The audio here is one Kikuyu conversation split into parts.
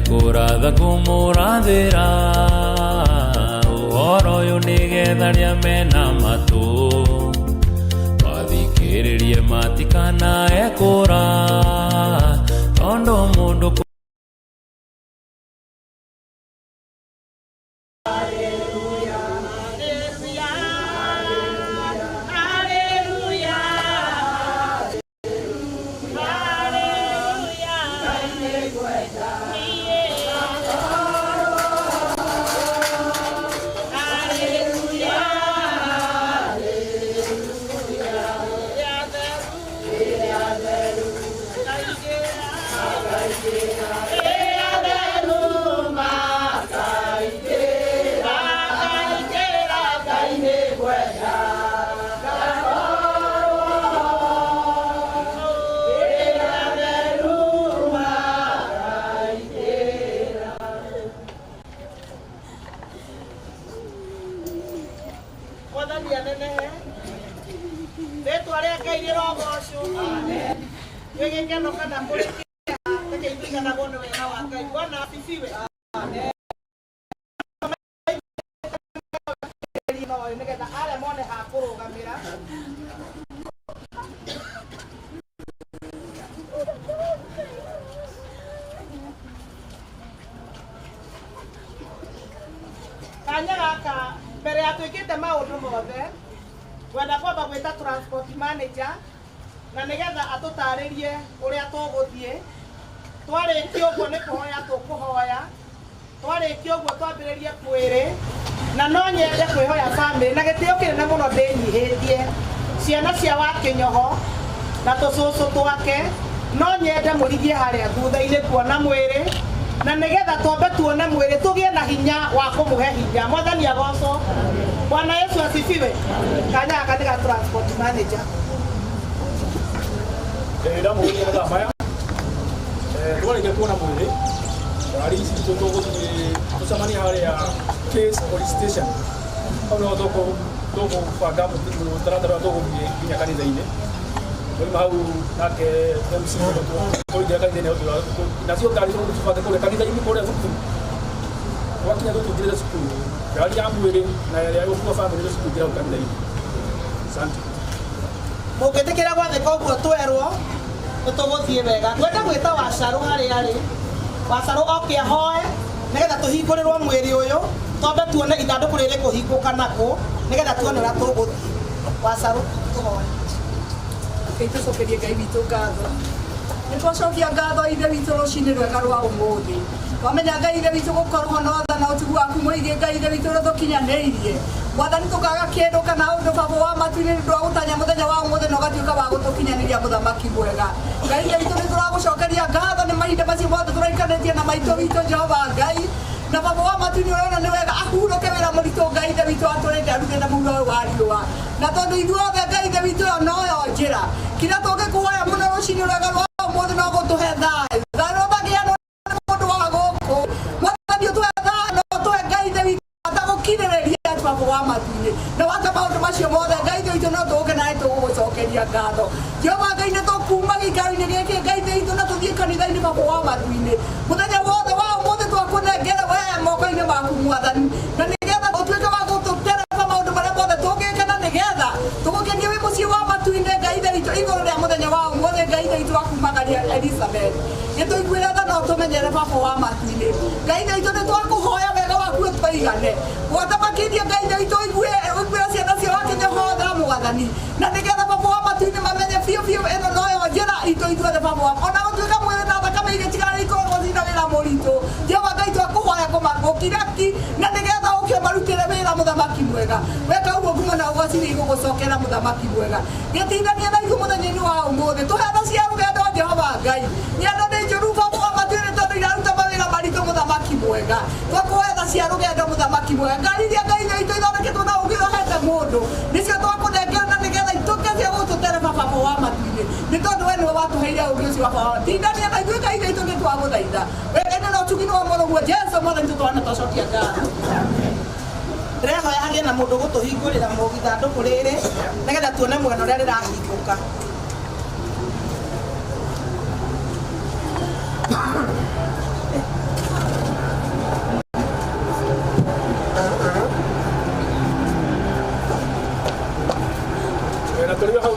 Nĩ kũratha ngũmũrathĩra ũhoro ũyũ nĩgetha arĩa mena matũ mathikĩrĩrie matikanae kũra tondũ mũndũ. Mwathani anenehe, rĩtwa rĩa Ngai rĩrogocwo. Gwĩ gĩkeno kana kũrĩ kĩeha, reke irikanagwo nĩ wega wa Ngai. Bwana asifiwe. Nĩgetha arĩa mone ha kũrũgamĩra. Kanya gaka mbere ya twĩkĩte maũndũ mothe, ngwenda kwamba gwĩta transport manager na nĩgetha atũtarĩrie ũrĩa tũgũthiĩ. Twarĩkia ũguo nĩ kũhoya tũkũhoya, twarĩkia ũguo twambĩrĩrie kwĩrĩ, na no nyende kwĩhoya family na gĩtĩo kĩnene mũno ndĩnyihĩtie ciana cia Wakĩnyoho na tũcũcũ twake, no nyende mũrigie harĩa thutha-inĩ kuona mwĩrĩ, na nĩgetha twambe tuone mwĩrĩ tũgĩe na hinya wa kũmũhe hinya. Mwathani agocwo. Bwana Yesu asifiwe. Kanya gaka nĩ ga transport manager. Ndamũgeithia mathaa maya. Twarĩkia kuona mwĩrĩ, ngari ici citũ tũgũthiĩ tũcemanie harĩa Case Police Station. Hau nĩho tũkũbanga mũtaratara ũrĩa tũgũthiĩ nginya kanitha-inĩ. Twauma hau nake MC tũingĩra kanitha-inĩ, nacio ngari tũgũthiĩ tũbange kũrĩa kanitha-inĩ, kũrĩa cukuru. Twakinya tũtũingĩrĩre cukuru, ngari ya mwĩrĩ na ĩrĩa ĩgũkua bamĩrĩ tũcikũingĩra hau kanitha-inĩ. Asante. Mũngĩtĩkĩra gwathĩka ũguo twerwo, nĩ tũgũthiĩ wega. Ngwenda gwĩta Wacarũ harĩa arĩ. Wacarũ oke ahoe nĩgetha tũhingũrĩrwo mwĩrĩ ũyũ, twambe tuone ithandũkũ rĩrĩ rĩkũhingũka nakũ, nĩgetha tuone ũrĩa tũgũthiĩ. Wacarũ, tũhoe. Rekei tũcokerie Ngai witũ ngatho. Nĩ twacokia ngatho Ithe witũ rũcinĩ rwega rwa ũmũthĩ. Twamenya Ngai Ithe witũ gũkorwo na tha na ũtugi waku mũingĩ Ngai Ithe witũ ũrĩa ũtũkinyanĩirie. Mwathani tũkaga kĩndũ kana ũndũ Baba wa matu-inĩ nĩ ũndũ wa gũtanya mũthenya wa ũmũthĩ na ũgatuĩka wa gũtũkinyanĩria mũthamaki mwega. Ngai Ithe witũ nĩ tũragũcokeria ngatho nĩ mahinda macio mothe tũraikanĩtie na maitũ witũ Jehova Ngai. Na Baba wa matu-inĩ ũrona nĩ wega ahurũke wĩra mũritũ Ngai Ithe witũ atũrĩte arutĩte mũhuro ũyũ wa riũa. Na tondũ ithuothe Ngai Ithe witũ ĩyo noyo njĩra. Kĩrĩa tũngĩkũhoya mũno rũcinĩ rwega rwa ũmũthĩ no gũtũhe thayũ. Thayũ ũrĩa ũtangĩheanwo nĩ mũndũ wa gũkũ. Mwathani ũtũhe thayũ na ũtũhe Ngai Ithe witũ ata gũkirĩrĩria Baba wa matu-inĩ. Na waka maũndũ macio mothe Ngai Ithe witũ no tũgũke nawe tũgũgũcokeria ngatho. Jehova Ngai nĩ tũkuma gĩikaro-inĩ gĩkĩ Ngai Ithe witũ na tũthiĩ kanitha-inĩ Baba wa matu-inĩ. Mũthenya wothe wa ũmũthĩ twakũnengera we moko-inĩ maku Mwathani. Na nĩgetha ũtuĩke wa gũtũtereba maũndũ marĩa mothe tũngĩka na nĩgetha tũgũkenie wĩ mũciĩ wa matu-inĩ Ngai Ithe witũ igũrũ rĩa mũthenya wa ũmũthĩ Ngai Ithe witũ wa kumagaria Elizabeth. Nĩ tũiguĩre tha na ũtũmenyere Baba wa matu-inĩ. Ngai Ithe witũ nĩ twakũhoya wega waku ũtũigane. Gwata makĩria Ngai Ithe witũ ũiguĩre ciana cia Wakĩnyoho tha Mwathani. Na nĩgetha Baba wa matu-inĩ mamenye biũ biũ ĩno noyo njĩra itũ ithuothe Baba wa ona gũtuĩka mwĩrĩ na thakame igĩtigara ikoragwo cina wĩra mũritũ. Jehova Ngai twakũhoya gũkira ki na nĩgetha ũke ũmarutĩre wĩra mũthamaki mwega. Weka ũguo ngumo na ũgoci nĩ igũgũcokera mũthamaki mwega. Gĩtindanie na ithuĩ mũthenya-inĩ wa ũmũthĩ. Tũhe tha cia rũgendo Jehova Ngai. Ng'endo nĩ njũru Baba wa matu-inĩ tondũ iraruta mawĩra maritũ mũthamaki mwega. Twakũhoya tha cia rũgendo mũthamaki mwega. Ngari iria Ngai Ithe witũ ithondeketwo na ũũgĩ ũrĩa ũhete mũndũ nĩcio twakũnengera na nĩgetha ituĩke cia gũtũtereba Baba wa matu-inĩ. Nĩ tondũ we nĩwe watũheire ũũgĩ ũcio Baba wa Tindania na ithuĩ Ngai Ithe witũ nĩ twagũthaitha. Wega-inĩ na ũtugi-inĩ wa Mũrũguo Jesu Mwathani witũ twana twacokia ngatho. Ndĩrehoya hagĩe na mũndũ ũgũtũhingũrĩra ithandũkũ rĩrĩ nĩgetha tuone mwena ũrĩa rĩrahingũka.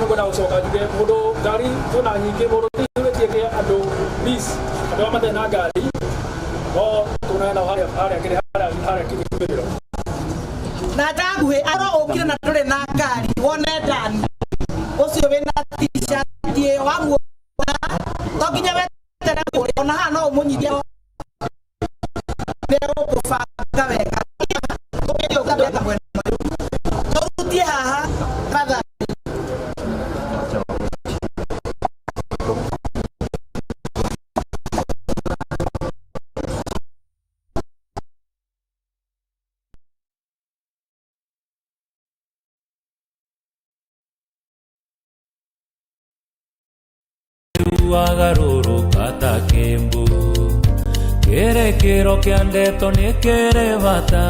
Nĩngwenda gũcoka njuge mũndũ ngari twĩna nyingĩ, mũndũ tũihũrĩtie kĩa andũ, please, andũ arĩa matarĩ na ngari no tuonane nao harĩa harĩa kĩrĩa harĩa harĩa kĩgĩtumĩrĩro. Na njaguhĩ arwo ũkire na ndũrĩ na ngari, wone ndani ũcio wĩna t-shirt ĩyo wamuona, to nginya wetere kũrĩa, ona haha no ũmũnyithie, nĩegũkũbanga wega. Tũkĩũka mwena ũyũ tũrutie haha tafadhali. Agarũrũka ta kĩmbu kĩrĩkĩro kĩa ndeto nĩ kĩrĩ bata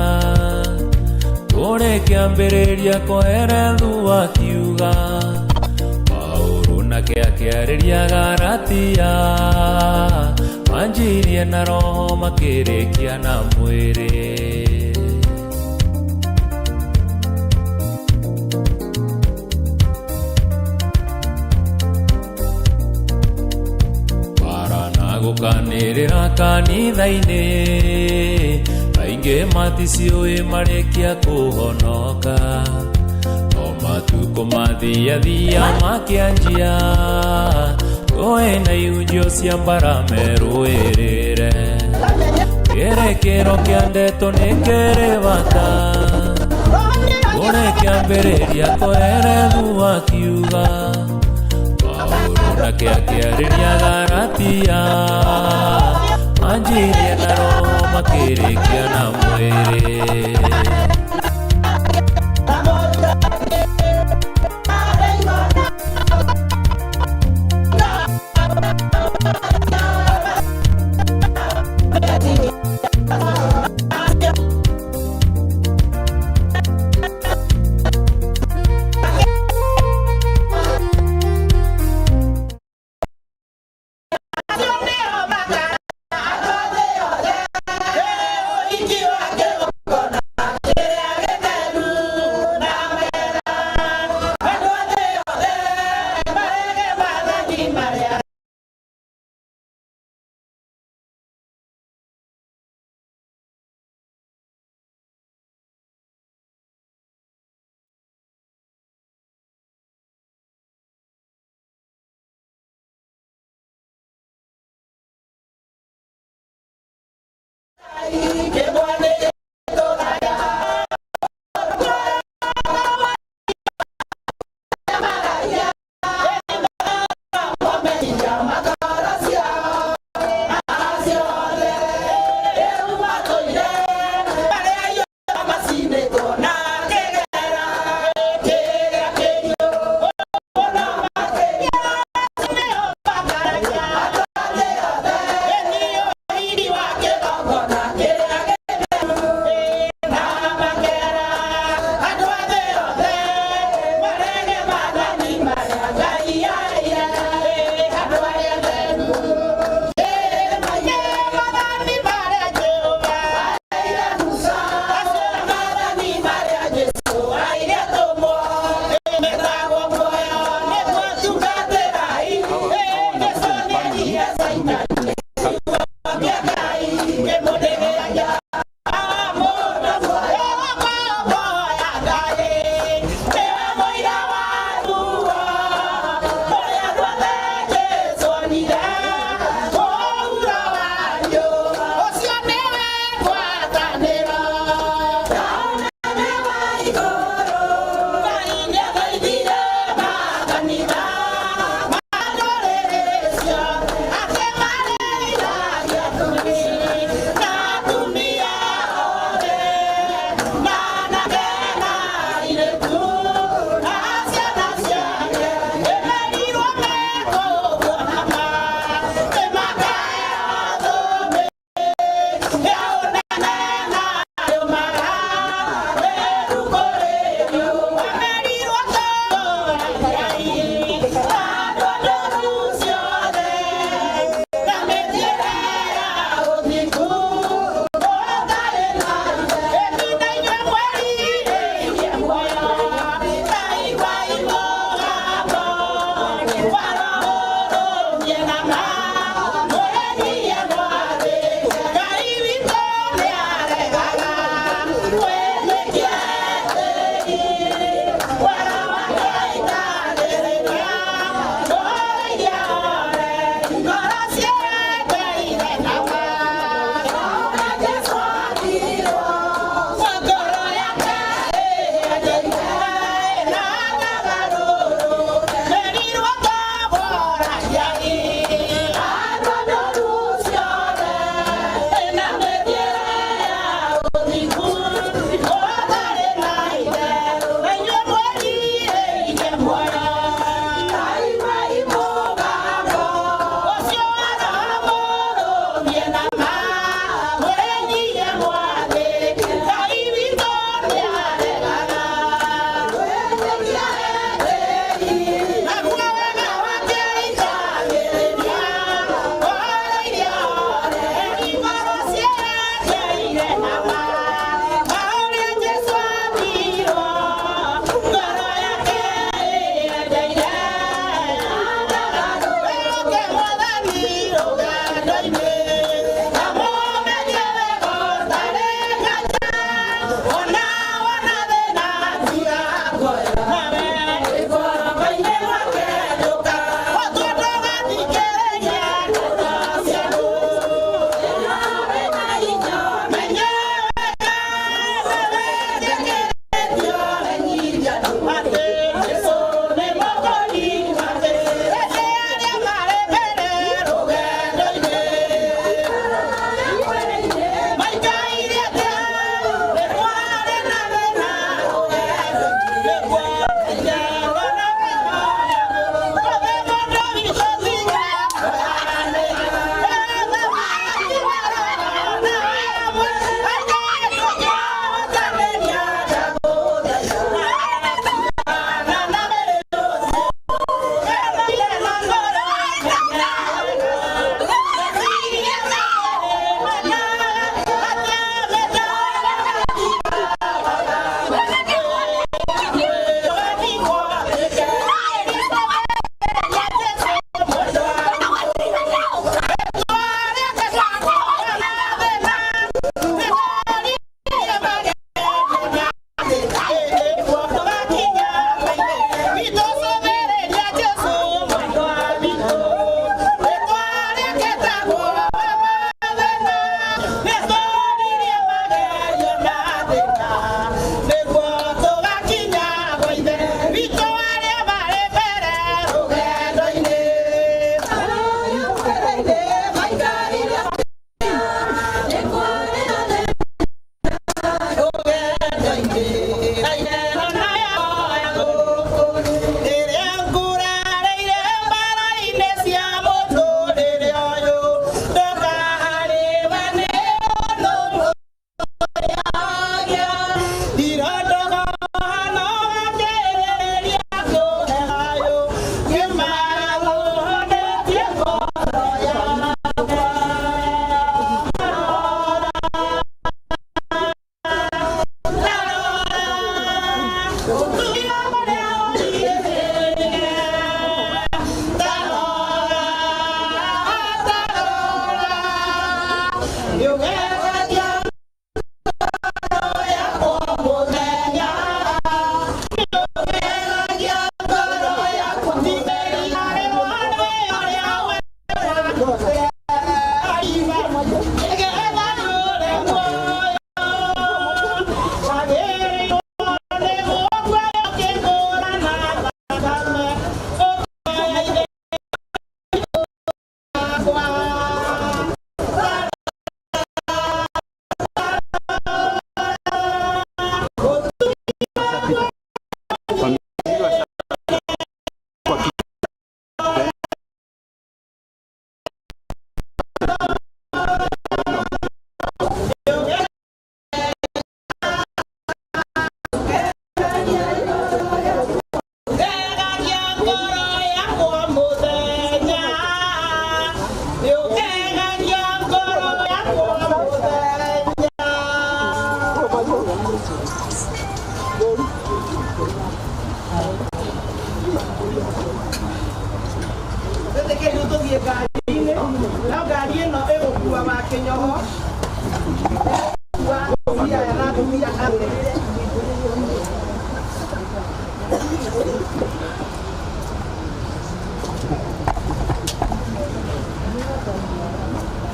kũrĩ kĩambĩrĩria koherethu akiuga Paũlũ nake akĩarĩria Galatia, manjirie na roho makĩrĩkia na mwĩrĩ. Bara na gũkanĩrĩra kanitha-inĩ, aingĩ maticiũĩ marĩkia kũhonoka, no matukũ mathiathia makĩanjia ngũĩ na ihunjio cia mbara merũĩrĩre. Kĩrĩkĩro kĩa ndeto nĩ kĩrĩ bata kũrĩ kĩambĩrĩria koherethu akiuga Paũlũ nake akĩarĩria Galatia, manjirie na roho makĩrĩkia na mwĩrĩ. Yeah.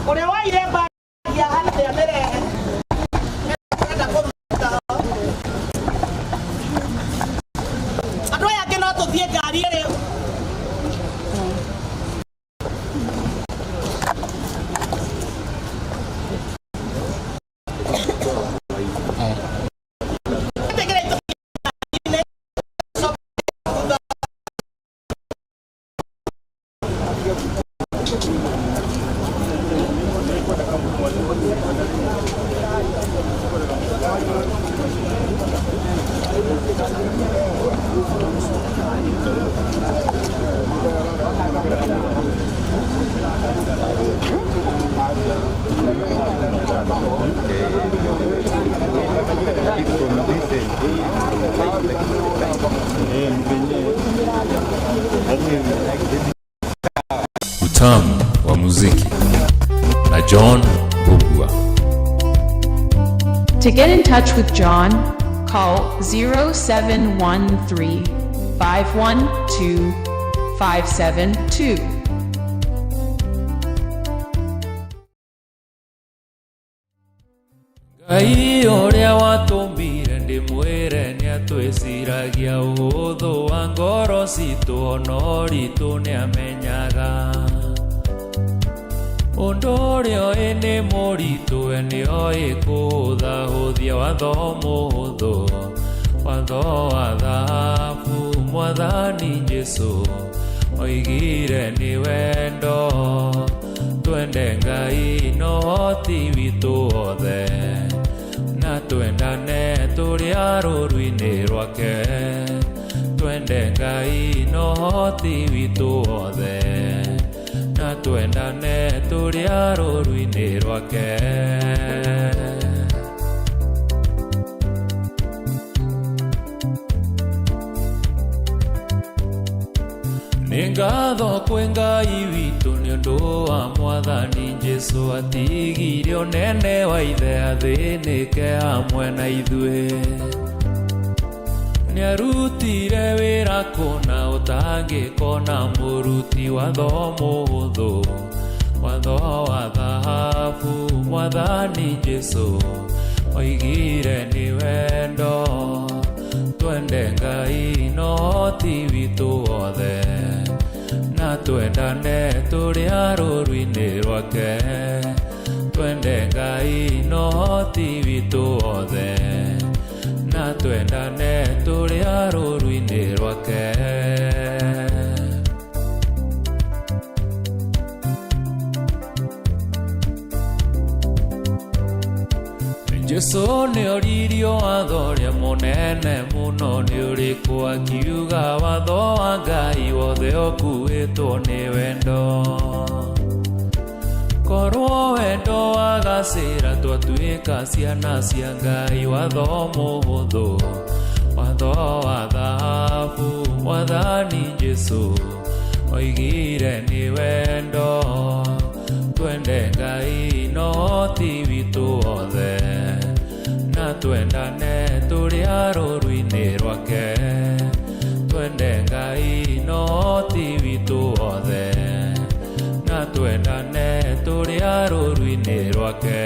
Ũrĩa waire mbagi ya hana nĩamĩrehe. Enda kũruta ho. Andũ aya angĩ no tũthiĩ ngari rĩu. Ĩtĩkĩrai tũthiĩ ngari-inĩ. Utamu wa muziki na John Bugwa. To get in touch with John, call 0713 512 572. Ngai ũrĩa watũmbire ndĩmwĩre nĩatwĩciragia ũhũthũ wa ngoro citũ ona ũritũ nĩamenyaga ũndũ ũrĩa oĩ nĩ mũritũ we nĩoĩ kũhũthahũthia watho mũhũthũ watho wa thahabu mwathani Jesũ oigire nĩ wendo twende Ngai na ũhoti witũ wothe na twendane tũrĩ a rũru-inĩ rwake twende Ngai na ũhoti witũ wothe na twendane tũrĩ a rũru-inĩ rwake. Nĩ ngatho kwĩ Ngai witũ nĩ ũndũ wa mwathani Jesũ atigire ũnene wa ithe athĩnĩke hamwe na ithuĩ. Nĩarutire wĩra kũna ũtangĩkona mũruti watho mũhũthũ watho wa thahabu mwathani Jesũ oigire nĩ wendo twende Ngai na ũhoti witũ wothe na twendane tũrĩ a rũru-inĩ rwake twende Ngai na ũhoti witũ wothe na twendane tũrĩ a rũru-inĩ rwake. Jesũ nĩoririo watho ũrĩa mũnene mũno nĩ ũrĩkũ akiuga watho wa Ngai wothe ũkuĩtwo nĩ wendo. Korwo wendo wagacĩra twatuĩka ciana cia Ngai watho mũhũthũ watho wa thahabu mwathani Jesũ oigire nĩ wendo twende Ngai na ũhoti witũ wothe na twendane tũrĩ a rũru-inĩ rwake twende Ngai na ũhoti witũ wothe na twendane tũrĩ a rũru-inĩ rwake.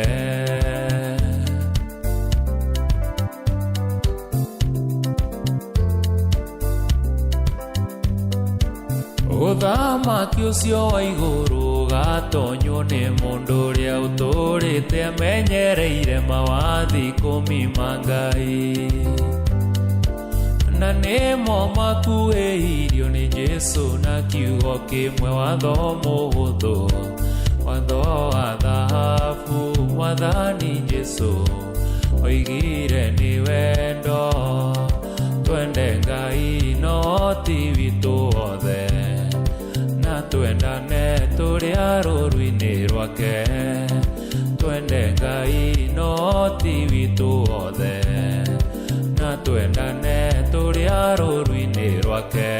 Ũthamaki ũcio wa igũrũ ũgatonywo nĩ mũndũ ũrĩa ũtũrĩte amenyereire mawathi ikũmi ma Ngai na nĩmo makuhĩirio nĩ Jesũ na kiugo kĩmwe watho mũhũthũ watho wa thahabu mwathani Jesũ oigire nĩ wendo twende Ngai na ũhoti witũ wothe na twendane tũrĩ a rũru-inĩ rwake twende Ngai na ũhoti witũ wothe na twendane tũrĩ a rũru-inĩ rwake.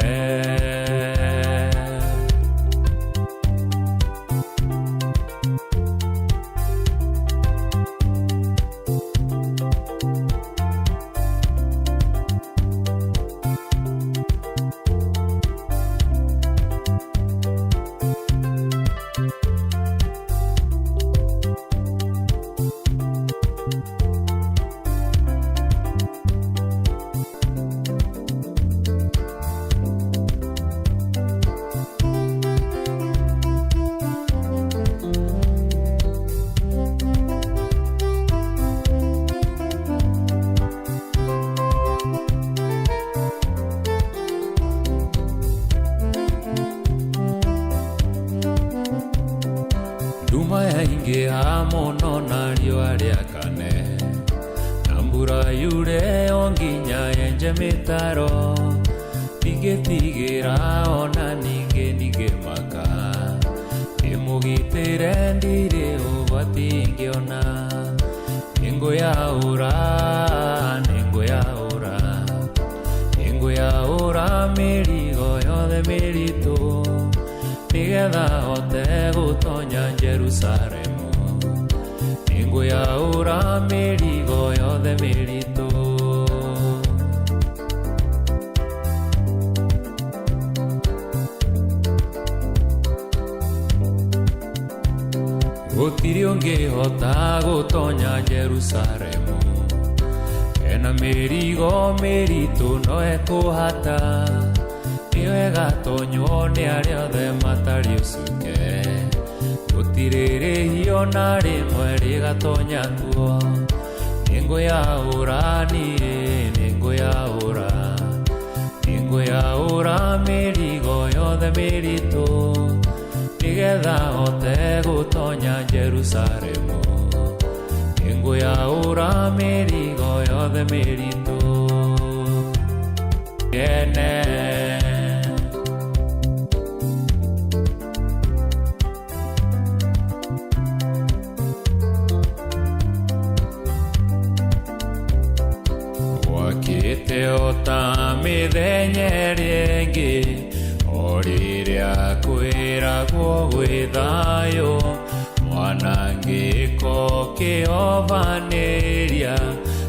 Nduma yaingĩha mũno na riũa rĩakane, na mbura yure o nginya yenje mĩtaro, ndingĩtigĩra ona ningĩ ndingĩmaka, ndĩmũgitĩre ndirĩ ũgwati ingĩona. Nĩngũyaũra, nĩngũyaũra, nĩngũyaũra mĩrigo yothe mĩritũ, nĩgetha hote gũtonya Jerusalemu. Nĩngũyaũra mĩrigo yothe mĩritũ. Gũtirĩ ũngĩhota gũtonya Jerusalemu, ena mĩrigo mĩritũ no ekũhata, nĩyo ĩgatonywo nĩ arĩa othe matarĩ ũcuke. Gũtirĩ rĩhio na rĩmwe rĩgatonya kuo. Nĩngũyaũra niĩ, nĩngũyaũra, nĩngũyaũra mĩrigo yothe mĩritũ, nĩgetha hote gũtonya Jerusalemu. Nĩngũyaũra mĩrigo yothe mĩritũ. Kene. Gwakĩte o ta mĩthenya ĩrĩa ĩngĩ, o rĩrĩa kwĩragwo gwĩ thayũ, mwanangĩko kĩhovanĩria,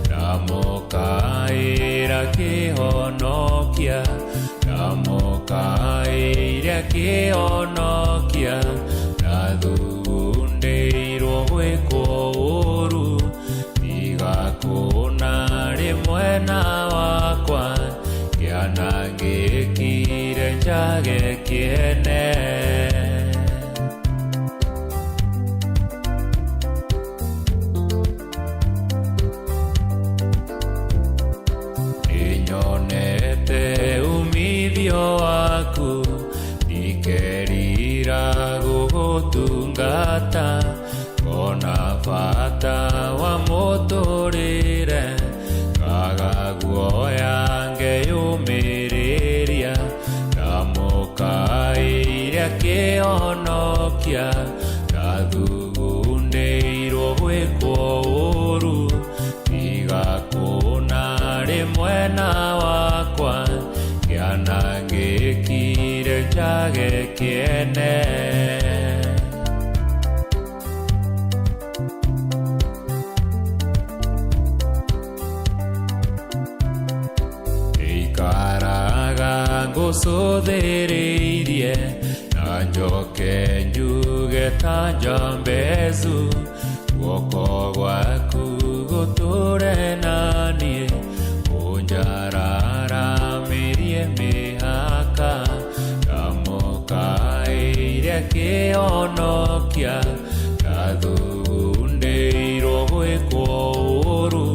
ndamũkaĩra kĩhonokia, ndamũkaĩra kĩhonokia, ndathugundĩirwo gwĩkwo ũũru, tiga kũna rĩ mwena wakwa, kĩanangĩkire njage kĩene. Nĩnyonete umithio waku, ndikerira gũgũtungata, ngona bata wa mũtũrĩre, ngaga guoya ngeyũmĩrĩria, ndamũkaĩire kĩhonokia, ndathugundĩirwo gwĩkwo ũũru, tiga kũna rĩ mwena wakwa, kĩanangĩkire njage kĩene. Ikaraga ngũcũthĩrĩirie, na njoke njuge ta Jambezu, guoko gwaku gũtũre na niĩ, ũnjararamĩrie mĩhaka, ndamũkaĩire kĩhonokia, ndathugundĩirwo gwĩkwo ũũru,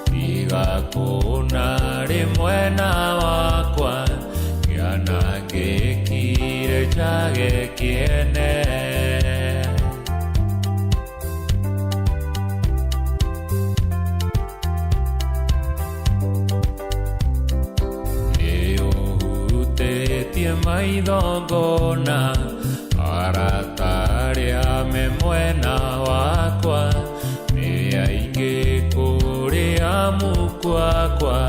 tiga kũna rĩ mwena wakwa, kĩanangĩkire njage kĩene. Nĩũhutĩtie maitho ngona, arata arĩa me mwena wakwa, nĩ aingĩ kũrĩ amuku akwa,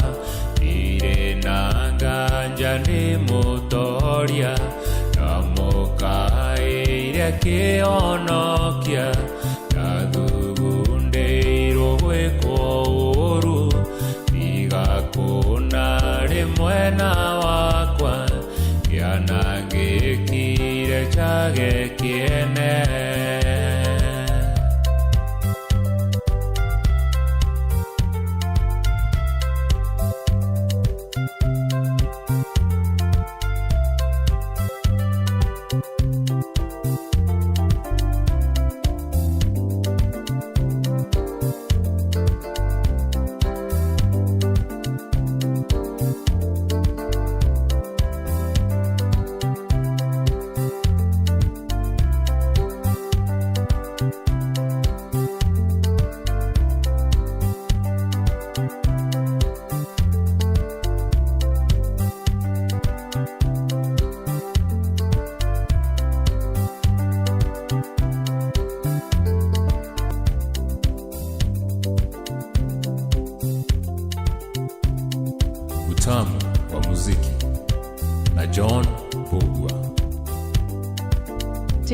ndirĩ na nganja nĩ mũtoria, ndamũkaĩire kĩhonokia, ndathugundĩirwo gwĩkwo ũũru, tiga kũna rĩ mwena wakwa, kĩanangĩkire njage kĩene.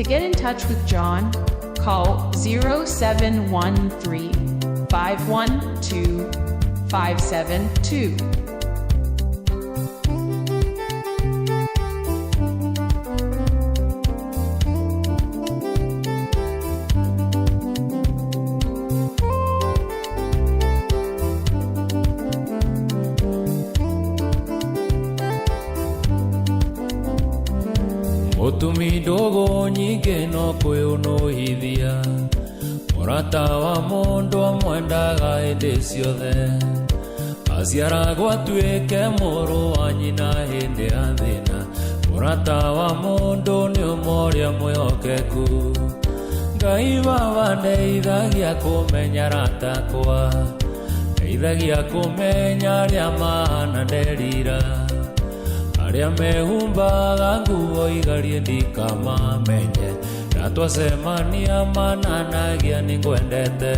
get in touch with John, call 0713 512 572. Mũtumi ndũgũ nyingĩ no kwĩũnũhithia, mũrata wa mũndũ amwendaga hĩndĩ ciothe, aciaragwo atuĩke mũrũ wa nyina hĩndĩ ya thĩna, mũrata wa mũndũ nĩ ũmwe ũrĩa mwĩhokeku. Ngai baba ndeithagia kũmenya arata akwa, ndeithagia kũmenya arĩa mahana nderira, arĩa mehumbaga nguo igarie ndikamamenye, na twacemania mananagia nĩngwendete.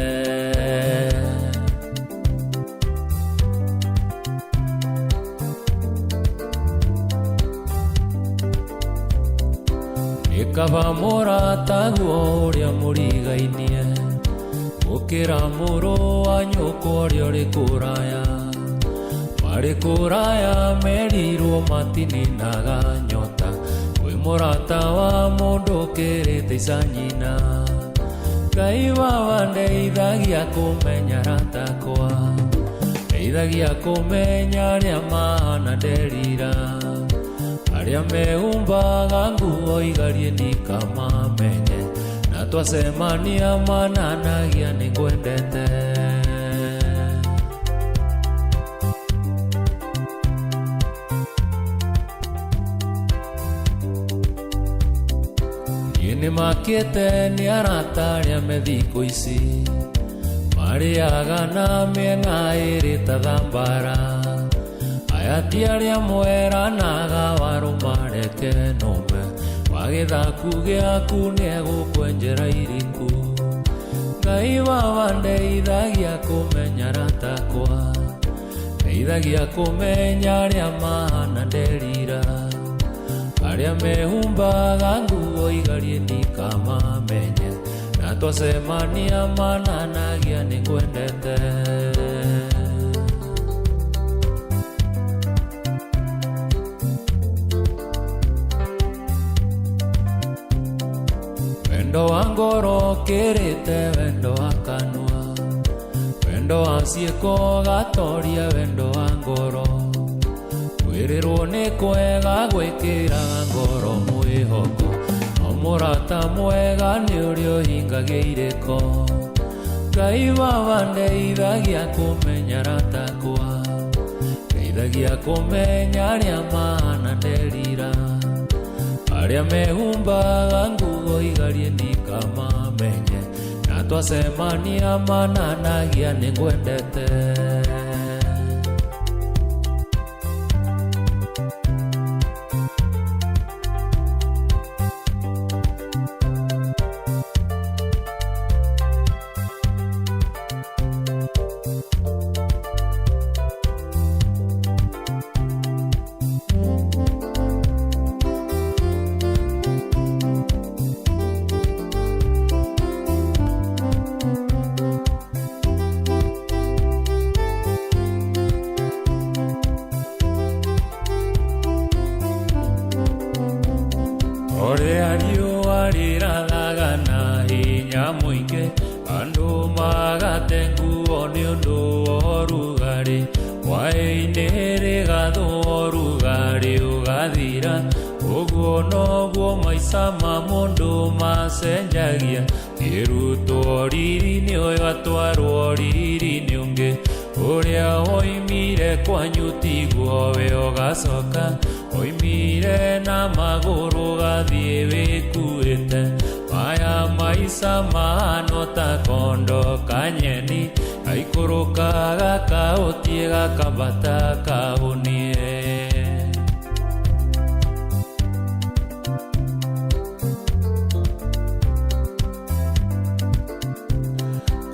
Nĩ kaba mũrataguo ũrĩa mũrigainie, gũkĩra mũrũ wa nyũkwa ũrĩa ũrĩ kũraya. Marĩ kũraya merirwo matininaga nyota, kwĩ mũrata wa mũndũ ũkĩrĩte ica nyina. Ngai baba ndeithagia kũmenya arata akwa, ndeithagia kũmenya arĩa mahana nderira, arĩa mehumbaga nguo igarie ndikamamenye, na twacemania mananagia nĩngwendete. Niĩ nĩmakĩte nĩ arata arĩa me thikũ ici, marĩaga na mĩena ĩrĩ ta thambara, aya ti arĩa mweranaga warũma reke nũme, wa gĩthaku gĩaku nĩegũkwenjera iriku. Ngai baba ndeithagia kũmenya arata akwa, ndeithagia kũmenya arĩa mahana nderira, arĩa mehumbaga nguo igarie ndikamamenye, na twacemania mananagia nĩngwendete. Wendo wa ngoro ũkĩrĩte wendo wa kanua, wendo wa ciĩko ũgatoria wendo wa ngoro, kwĩrĩrwo nĩ kwega gwĩkĩraga ngoro mwĩhoko, no mũrata mwega nĩ ũrĩa ũhingagia irĩko. Ngai baba ndeithagia kũmenya arata akwa, ndeithagia kũmenya arĩa mahana nderira, arĩa mehumbaga nguo igarie ndikamamenye, na twacemania mananagia nĩngwendete. Ũrĩa riũa rĩrathaga na hinya mũingĩ, andũ magate nguo nĩ ũndũ wa ũrugarĩ, hwaĩ-inĩ rĩgathũa ũrugarĩ ũgathira, ũguo noguo maica ma mũndũ macenjagia, kĩrutwo riri-inĩ ũyũ atwarwo riri-inĩ ũngĩ, ũrĩa woimire kwanyu tiguo we ũgacoka, oimire na magũrũ ũgathiĩ wĩkuĩte, maya maica mahana ta kondo kanyeni, gaikũrũkaga kahutie gakambata kahũnie.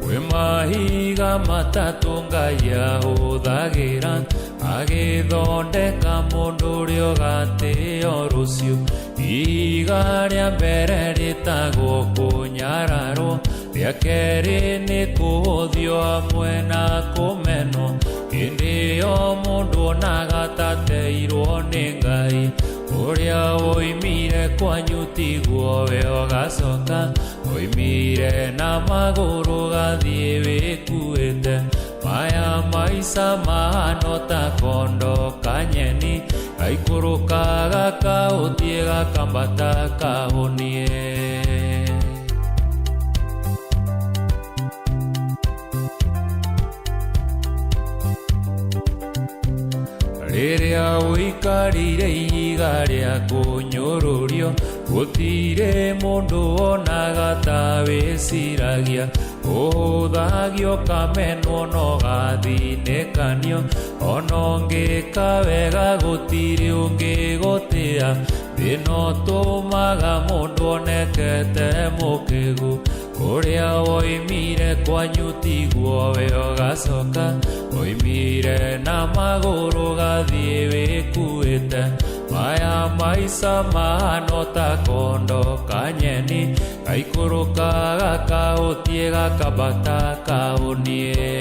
Kwĩ mahiga matatũ Ngai ahũthagĩra agĩthondeka mũndũ mũndũ ũrĩa ũgatĩo rũciũ. Ihiga rĩa mbere rĩtagwo kũnyararwo, rĩa kerĩ nĩ kũhũthio hamwe na kũmenwo. Hĩndĩ ĩyo mũndũ onaga tateirwo nĩ Ngai. Ũrĩa woimire kwanyu tiguo we ũgacoka, woimire na magũrũ gathiĩ wĩkuĩte. Maya maica mahano ta kondo kanyeni, gaikũrũkaga kaũthiĩ gakambata kahũnie. Rĩrĩa ũikarire ihiga rĩa kũnyũrũrio, gũtirĩ mũndũ wonaga ta wĩciragia. Ũhũthagio kamenwo no gathinĩkanio, ona ũngĩka wega gũtirĩ ũngĩgũtĩa. Thĩna ũtũmaga mũndũ onekete mũkĩgu. Ũrĩa woimire kwanyu tiguo we ũgacoka, woimire na magũrũ gathiĩ wĩkuĩte. Maya maica mahano ta kondo kanyeni, gaikũrũkaga kaũthiĩ gakambata kahũnie.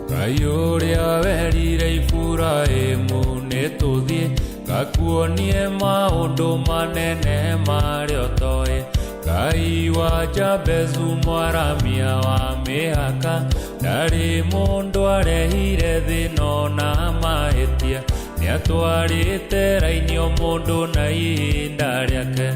Ngai ũrĩa werire Iburahĩmu nĩ tũthiĩ, ngakuonie maũndũ manene marĩa ũtoĩ. Ngai wa Jabezu mwaramia wa mĩhaka, ndarĩ mũndũ arehire thĩna ona mahĩtia. Nĩatwarĩte raini o mũndũ na ihinda rĩake.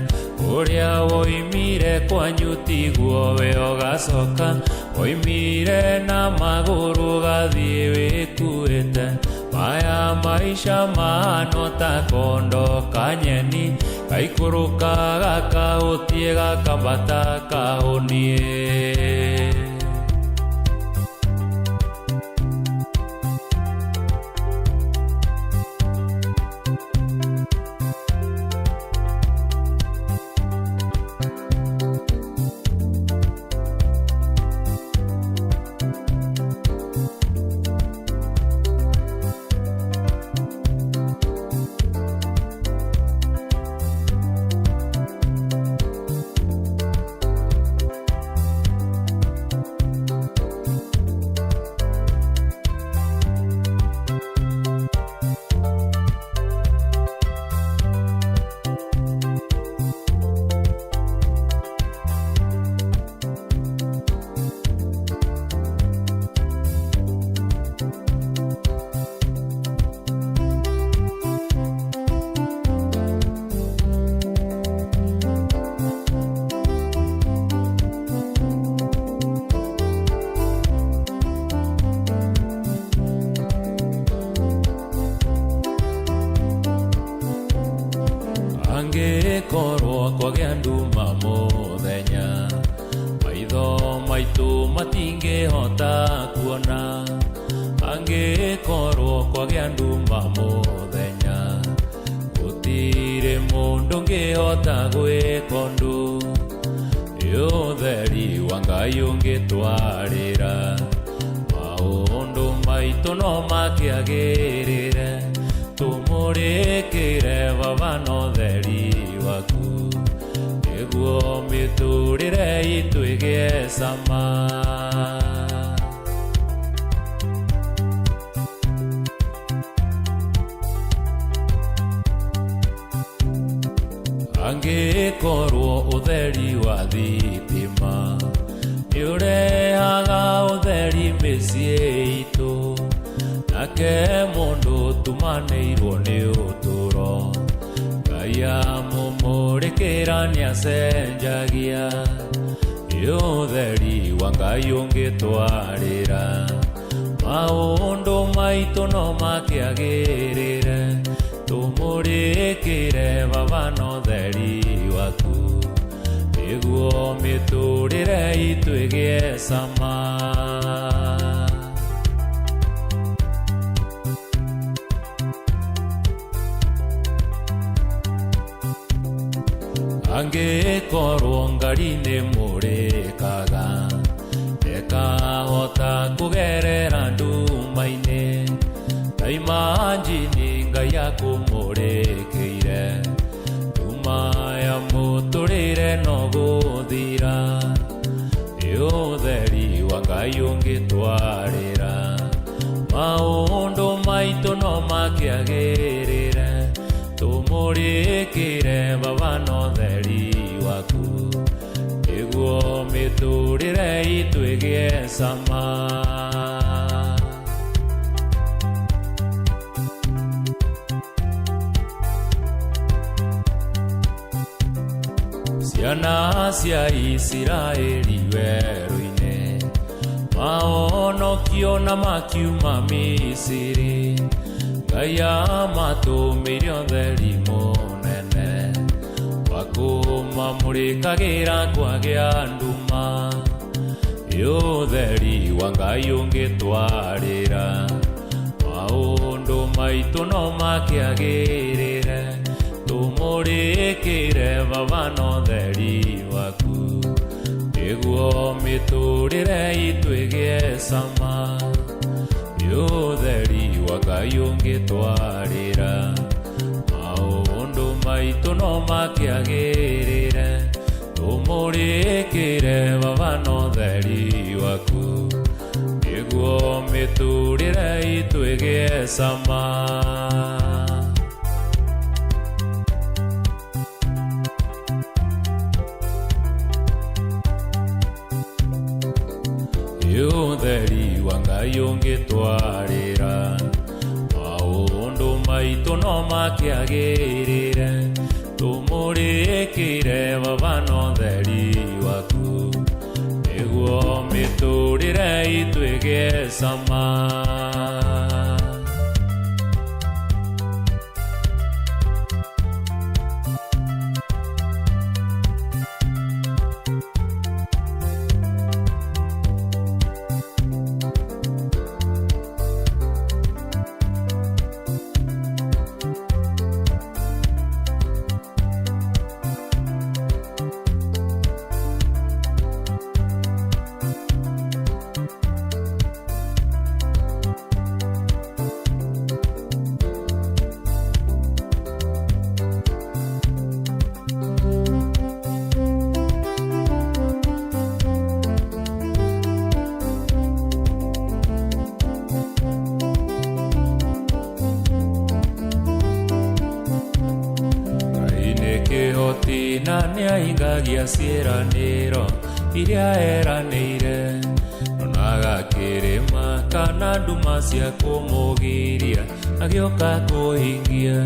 Ũrĩa woimire kwanyu tiguo we ũgacoka, woimire na magũrũ gathiĩ wĩkuĩte. Maya maica mahano ta kondo kanyeni, gaikũrũkaga kaũthiĩ gakambata kahũnie. Angĩkorwo kwagĩa nduma mũthenya, maitho maitũ matingĩhota kuona. Angĩkorwo kwagĩa nduma mũthenya, gũtirĩ mũndũ ũngĩhota gwĩka ũndũ. Ũtheri wa Ngai ũngĩtwarĩra, maũndũ maitũ no makĩagĩrĩre. Tũmũrĩkĩre Baba na ũtheri waku, nĩguo mĩtũrĩre itũ ĩgĩe cama. Angĩkorwo ũtheri wa thitima nĩũrehaga ũtheri mĩciĩ itũ, nake mũndũ ũtumanĩirwo nĩ ũtũro, Ngai amũmũrĩkĩra nĩacenjagia. Ũtheri wa Ngai ũngĩtwarĩra, maũndũ maitũ no makĩagĩrĩre. Tũmũrĩkĩre Baba na ũtheri waku, nĩguo mĩtũrĩre itũ ĩgĩe cama. Angĩkorwo ngari nĩ mũrĩkaga, Amũrĩkaga ndekahota kũgerera nduma-inĩ ta imanjini Ngai akũmũrĩkĩire nduma ya mũtũrĩre no gũthira ũtheri wa Ngai ũngĩtwarĩra maũndũ maitũ no makĩagĩrĩre tũmũrĩkĩre Baba na ũtheri waku nĩguo mĩtũrĩre itũ ĩgĩe cama. Ciana cia Isiraeli werũ-inĩ maonokio na makiuma Misiri Ngai amatũmĩire ũtheri mũnene wa kũmamũrĩkagĩra kwagĩa nduma ũtheri wa Ngai ũngĩtwarĩra maũndũ maitũ no makĩagĩrĩre tũmũrĩkĩre Baba na ũtheri waku nĩguo mĩtũrĩre itũ ĩgĩe cama ũtheri wa Ngai ũngĩtwarĩra maũndũ maitũ no makĩagĩrĩre tũmũrĩkĩre Baba na ũtheri waku nĩguo mĩtũrĩre itũ ĩgĩe cama. Ũtheri wa Ngai ũngĩtwarĩra maũndũ maitũ no makĩagĩrĩre tũmũrĩkĩre Baba na ũtheri waku nĩguo mĩtũrĩre itũ ĩgĩe cama. Kĩhoti na nĩahingagia ciĩranĩro iria eranĩire ndonaga kĩrĩma kana nduma cia kũmũgiria agĩũka kũhingia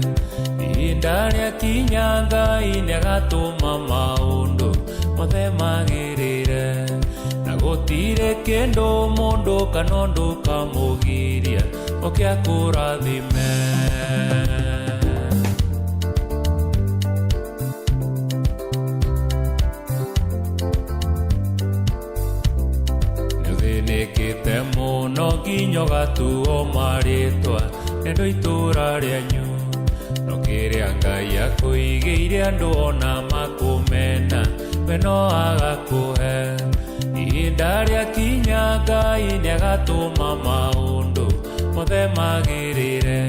ihinda rĩakinya Ngai nĩagatũma maũndũ mothe magĩrĩre na gũtirĩ kĩndũ mũndũ kana ũndũ kamũgiria oke akũrathime. Nĩũthĩnĩkĩte mũno nginya ũgatuo marĩtwa nĩ andũ itũra rĩanyu no kĩrĩa Ngai akũigĩire andũ ona makũmena we no agakũhe ihinda rĩakinya Ngai nĩagatũma maũndũ mothe magĩrĩre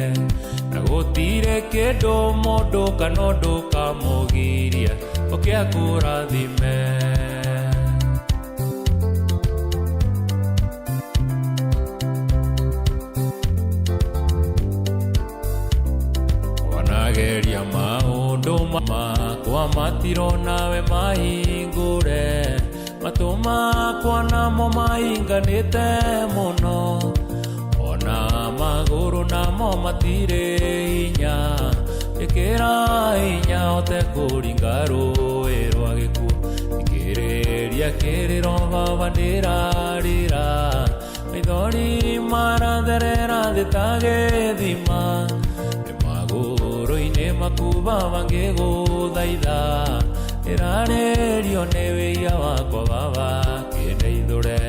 na gũtirĩ kĩndũ mũndũ kana ũndũ kamũgiria oke akũrathime. Wanageria maũndũ makwa matirona we mahingũre matũ makwa namo mahinganĩte mũno ona magũrũ namo matirĩ hinya ĩkĩra hinya hote kũringa rũĩ rwa gĩkuũ thikĩrĩria kĩrĩro Baba ndĩrarĩra maithori maratherera thĩ ta gĩthima magũrũ-inĩ maku Baba ngĩgũthaitha ndĩrarĩrio nĩ wĩhia wakwa Baba kĩndeithũre.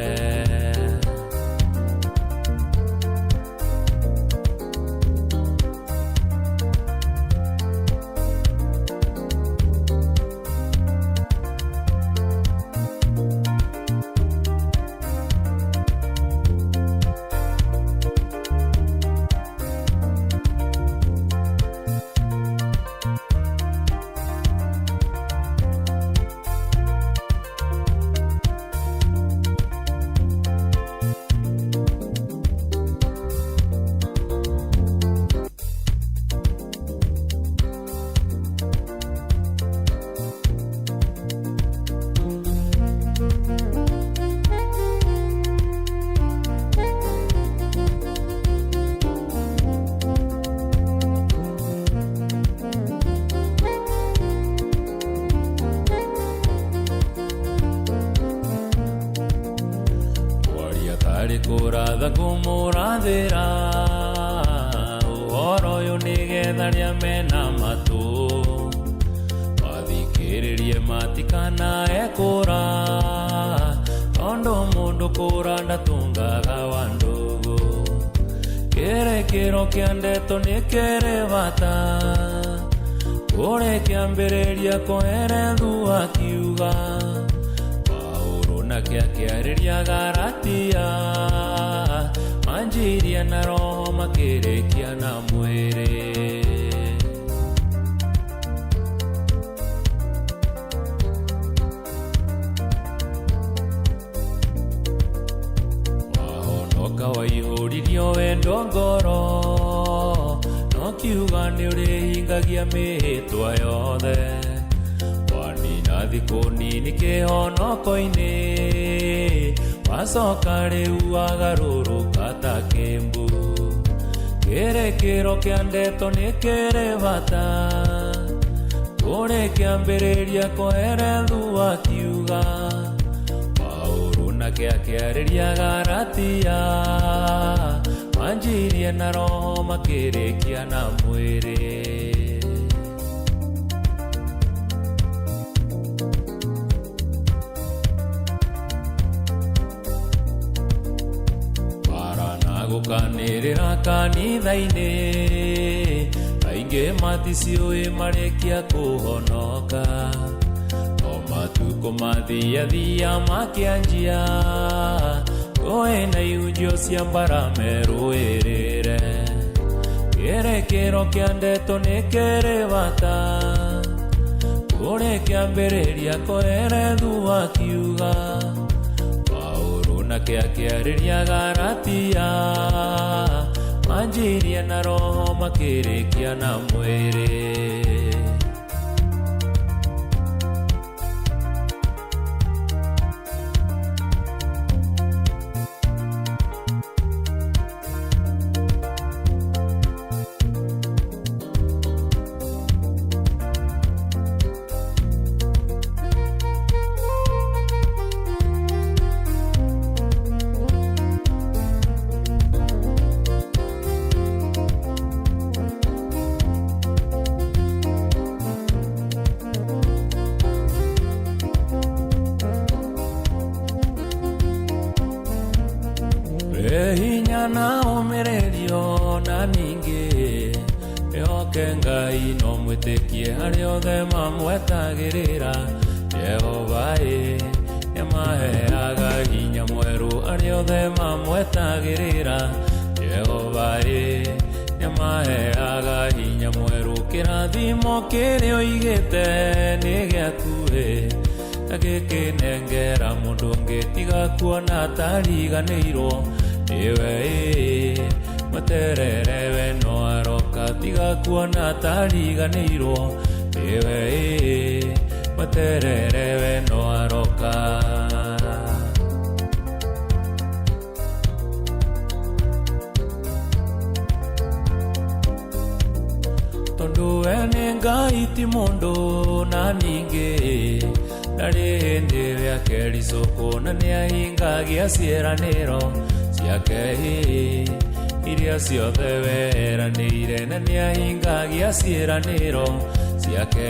Kũmũrathĩra ũhoro ũyũ nĩgetha arĩa mena matũ mathikĩrĩrie matikanae kũra, tondũ mũndũ kũra ndatũngaga wa ndũgũ. Kĩrĩkĩro kĩa ndeto nĩ kĩrĩ bata, kũrĩ kĩambĩrĩria Kohelethu akiuga, Paũlũ nake akĩarĩria Galatia, manjirie na roho makĩrĩkia na mwĩrĩ. Wahonoka waihũririo wendo ngoro, no kiuga nĩ ũrĩhingagia mĩhĩtwa yothe. Wanina thikũ nini kĩhonoko-inĩ, wacoka rĩu wagarũrũka ta kĩmbu. Kĩrĩkĩro kĩa ndeto nĩ kĩrĩ bata, kũrĩ kĩambĩrĩria Kohelethu akiuga, Paũlũ nake akĩarĩria Galatia, manjirie na roho makĩrĩkia na mwĩrĩ. Bara na gũkanĩrĩra kanitha-inĩ, aingĩ maticiũĩ marĩkia kũhonoka. No matukũ mathiathia makĩanjia, ngũĩ na ihunjio cia mbara merũĩrĩre. Kĩrĩkĩro kĩa ndeto nĩ kĩrĩ bata, kũrĩ kĩambĩrĩria Kohelethu akiuga, Paũlũ nake akĩarĩria Galatia, manjirie na roho makĩrĩkia na mwĩrĩ. Hinya na ũmĩrĩrio na ningĩ ĩhoke Ngai no mwĩtĩkie arĩa othe mamwetagĩrĩra. Jehova ĩ nĩamaheaga hinya mwerũ arĩa othe mamwetagĩrĩra. Jehova ĩ nĩamaheaga hinya mwerũ, kĩrathimo kĩrĩa oigĩte nĩ gĩaku ĩ, na gĩkĩnengera mũndũ ũngĩ tiga kuona tariganĩirwo nĩwe ĩ, mweterere we no aroka tiga kuona tariganĩirwo nĩwe ĩ, mweterere we no aroka. Tondũ we nĩ Ngai ti mũndũ na ningĩ ndarĩ hĩndĩ we akericũkwo na nĩahingagia ciĩranĩro ciake iria ciothe weranĩire, na nĩahingagia ciĩranĩro ciake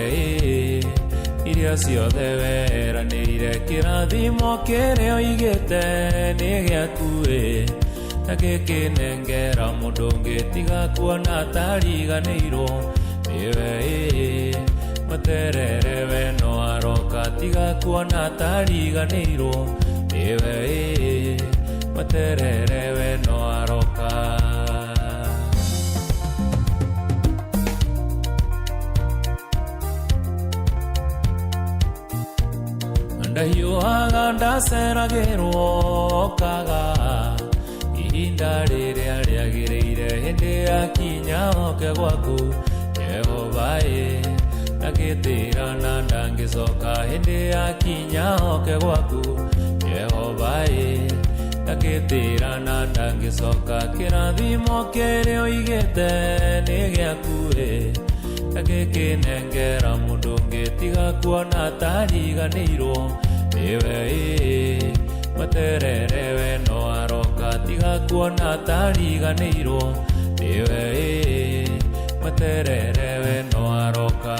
iria ciothe weranĩire. Kĩrathimo kĩrĩa oigĩte nĩ gĩaku ĩ, na gĩkĩnengera mũndũ ũngĩ tiga kuona tariganĩirwo nĩwe ĩ, mweterere we no aroka tiga kuona tariganĩirwo nĩwe ĩ, mweterere we no aroka. Ndahiũhaga ndaceragĩrwo okaga ihinda rĩrĩa rĩagĩrĩire, hĩndĩ yakinya oke gwaku Jehova ĩ, ndagĩtĩra na ndangĩcoka, hĩndĩ yakinya oke gwaku Jehova ĩ, ndagĩtĩra na ndangĩcoka. Kĩrathimo kĩrĩa oigĩte nĩ gĩaku ĩ, na gĩkĩnengera mũndũ ũngĩ tiga kuona tariganĩirwo nĩwe ĩ, Mweterere we no aroka tiga kuona tariganĩirwo nĩwe ĩ, mweterere we no aroka.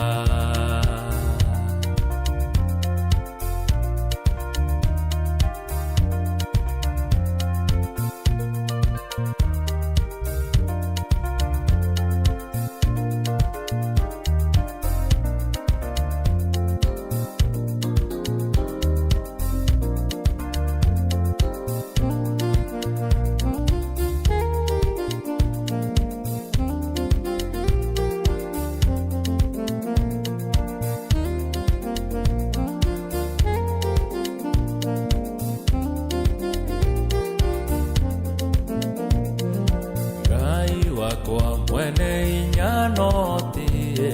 Ngai wakwa mwene hinya notie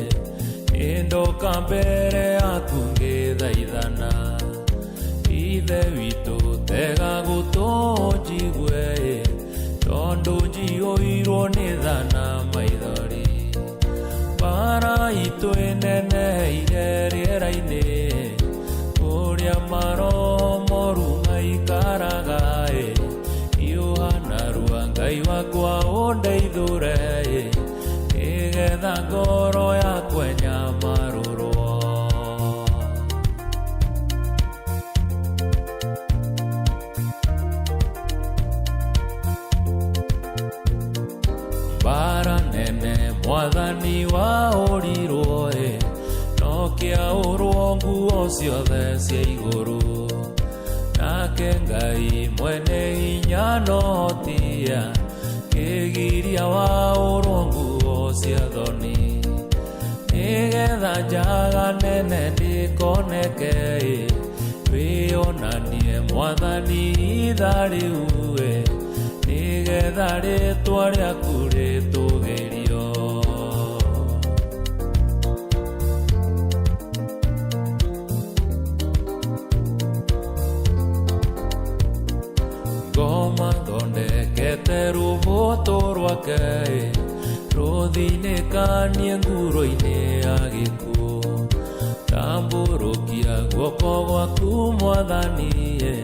ndoka mbere yaku ngĩthaithana ithe witũ tega gũtũ njigue tondũ njiyũirwo nĩ tha na maithori mbara itũ ĩneneheire rĩera-inĩ kũrĩa maroho moru maikaraga ĩ hiũha narua Ngai wakwa ũndeithũre ĩ nĩgetha ngoro yakwa ĩnyamarũrwo. Mbara nene mwathani waũrirwo ĩ no kĩaũrwo nguo ciothe cia igũrũ nake Ngai mwene hinya notia kĩgiria waũrwo nguo cia thoni nĩgetha njaga nene ndĩkoneke ĩ wĩonanie mwathani itha rĩu ĩ nĩgetha rĩtwa rĩaku rĩtũgĩrio. Ngoma thondekete rũbũtũ rwake ĩ rũthinĩkanie nguro-inĩ ya gĩkuũ tambũrũkia guoko gwaku mwathani ĩ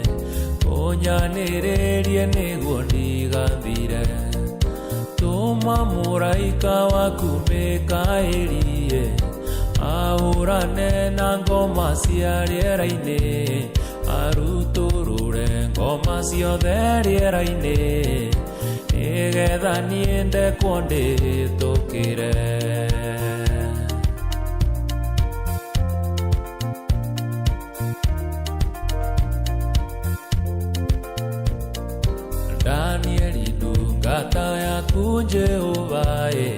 ũnyanĩrĩrie nĩguo ndigathire tũma mũraika waku Mikaeli ĩ ahũrane na ngoma cia rĩera-inĩ arutũrũre ngoma ciothe rĩera-inĩ nĩgetha niĩ ndekwo ndĩhĩtũkĩre. Danieli ndungata yaku Jehova ĩ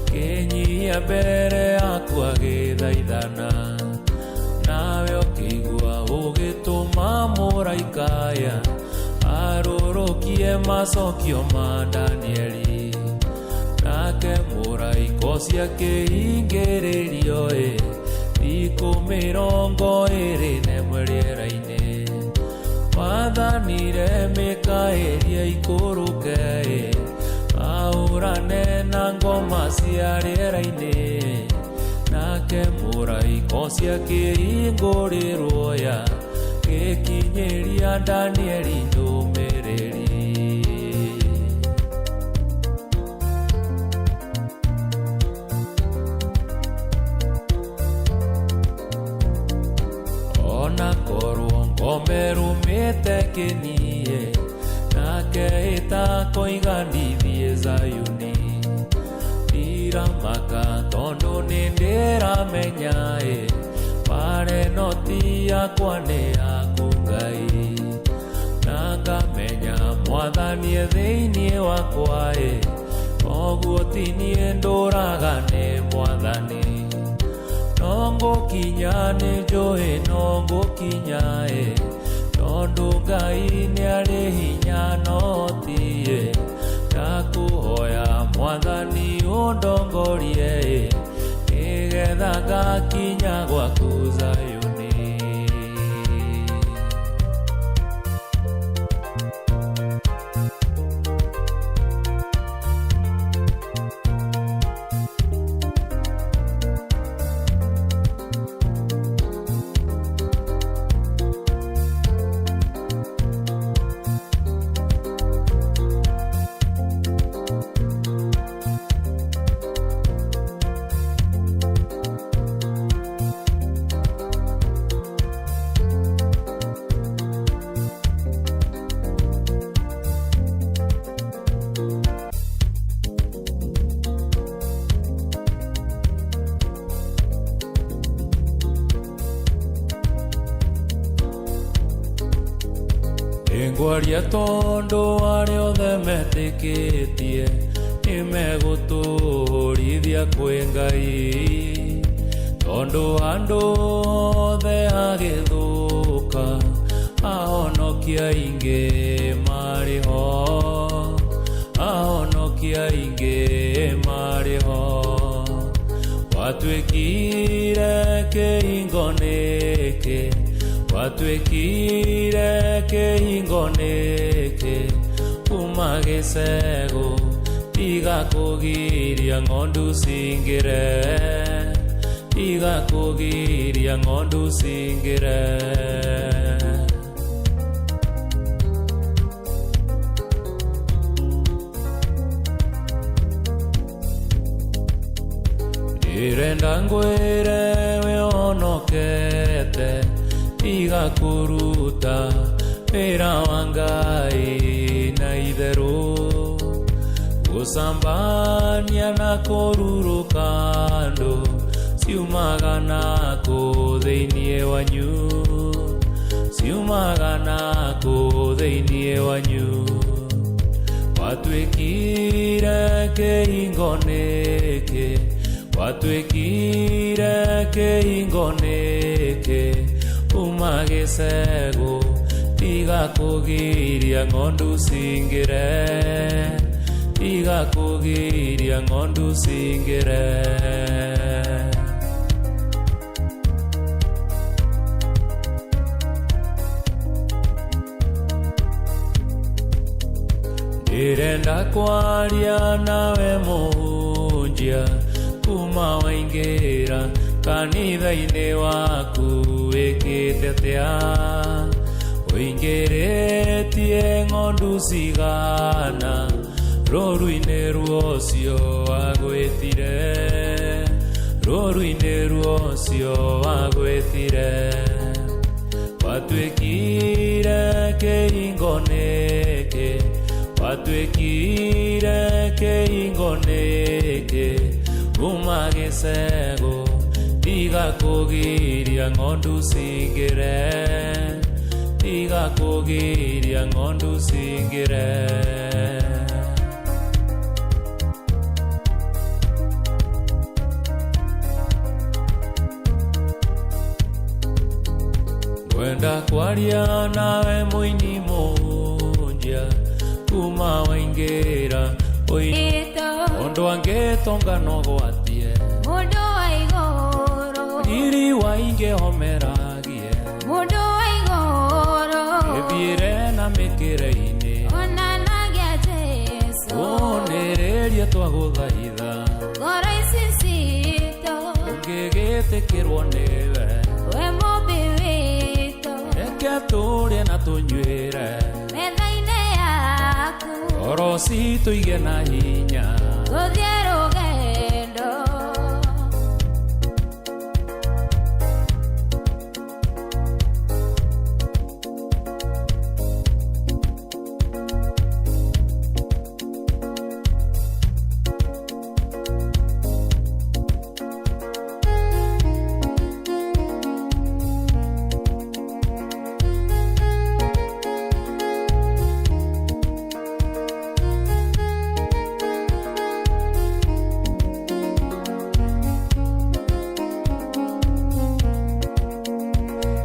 kĩnyihia mbere yaku agĩthaithana nawe ũkĩigua ũgĩtũma mũraikaya arũrũkie macokio ma Danieli nake mũraika ũcio akĩhingĩrĩrio ĩ thikũ 21 rĩera-inĩ wathanire Mikaeli aikũrũke ĩ ahũrane na ngoma cia rĩera-inĩ nake mũraika ũcio akĩhingũrĩrwo ya gĩkinyĩria Danieli ndũmĩrĩri. Ona korwo ngome rũmĩte kĩnie nake ĩtakoiga ndithiĩ Zayuni ndiramaka tondũ nĩndĩramenya ĩ mbara ĩno ti yakwa nĩ yaku Ngai na ngamenya mwathani e thĩinĩ wakwa ĩ koguo ti niĩ ndũraga nĩ mwathani no ngũkinya nĩ njũĩ no ngũkinya ĩ tondũ Ngai nĩarĩ hinya no ti ĩ ndakũhoya mwathani ũndongorie ĩ nĩgetha ngakinya gwaku Zayuni. Ngwaria tondũ arĩa othe metĩkĩtie nĩmegũtũrithia kwĩ Ngai tondũ andũ othe agĩthũka ahonokia aingĩ marĩ ho ahonokia aingĩ marĩ ho watuĩkire kĩhingo nĩkĩ watuĩkire kĩhingo nĩkĩ kuma gĩcegũ tiga kũgiria ng'ondu cingĩre tiga kũgiria ng'ondu cingĩre. Ndĩrenda ngwĩre wĩhonokete tiga kũruta wĩra wa Ngai na itherũ gũcambania na kũrurũka andũ ciumaga nakũ thĩinĩ wanyu ciumaga nakũ thĩinĩ wanyu watuĩkire kĩhingo nĩkĩ watuĩkire kĩhingo nĩkĩ uma gĩcegũ tiga kũgiria ng'ondu cingĩre tiga kũgiria ng'ondu cingĩre. Ndĩrenda kwaria nawe mũhunjia kuma waingĩra kanitha-inĩ waku wĩkĩte atĩa ũingĩrĩtie ng'ondu cigana rũru-inĩ rũcio wagwĩtire rũru-inĩ rũcio wagwĩtire watuĩkire kĩhingo nĩkĩ watuĩkire kĩhingo nĩkĩ uma gĩcegũ tiga kũgiria ng'ondu cingĩre tiga kũgiria ng'ondu cingĩre. Ngwenda kwaria nawe mũini mũhunjia kuma waingĩra mũndũ angĩtonga no gwatie Mũndũ wa igũrũ riri waingĩhomeragie Mũndũ wa igũrũ ĩthiĩre na mĩkĩre-inĩ onanagia Jesũ ũnĩrĩrie twagũthaitha ngoro ici citũ ũngĩgĩtĩkĩrwo nĩwe we mũmbi witũ reke tũrĩe na tũnyuĩre metha-inĩ yaku ngoro citũ igĩe na hinya tũthiĩ rũgendo.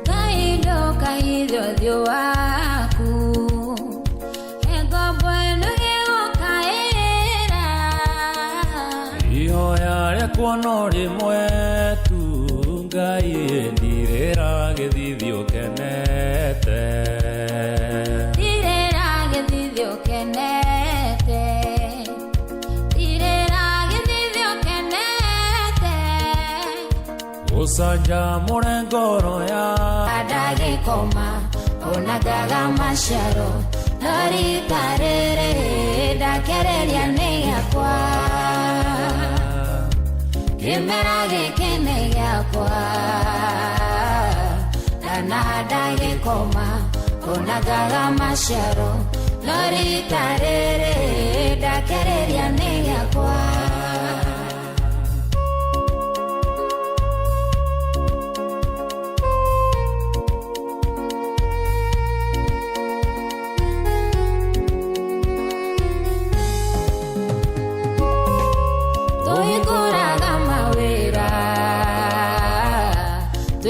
Ngai ndũkahithe ũthiũ waku he ngombo ĩno ĩgũkaĩra ihoya rĩakwa no rĩmwe tu Ngai ndirĩra gĩthithi ũkenete ndirĩra gĩthithi ũkenete ndirĩra gĩthithi ũkenete gũcanjamũre ngoro ya ndagĩkoma ona ngaga maciaro no rita rĩrĩ ndakereria nĩ gĩakwa kĩmera gĩkĩ nĩ gĩakwa ndanahanda gĩkoma ona ngaga maciaro no rita rĩrĩ ndakereria nĩ gĩakwa.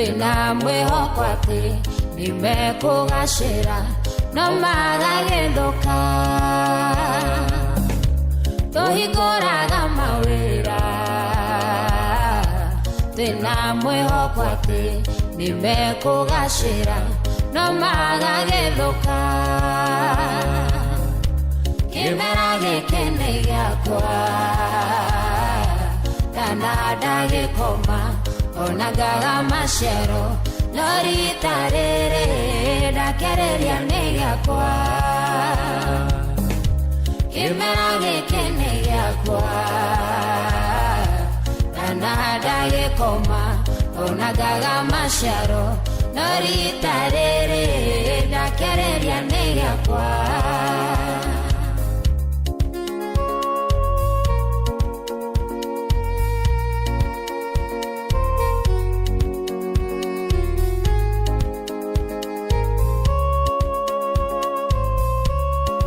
Twĩna mwĩhoko atĩ nĩmekũgacĩra no magagĩthũka. Tũhingũraga mawĩra twĩna mwĩhoko atĩ nĩmekũgacĩra no magagĩthũka. Kĩmera gĩkĩ nĩ gĩakwa kana ndagĩkoma ona ngaga maciaro no rita rĩrĩ ndakereria nĩ gĩakwa. Kĩmera gĩkĩ nĩ gĩakwa kana ndagĩkoma ona ngaga maciaro no rita rĩrĩ ndakereria nĩ gĩakwa.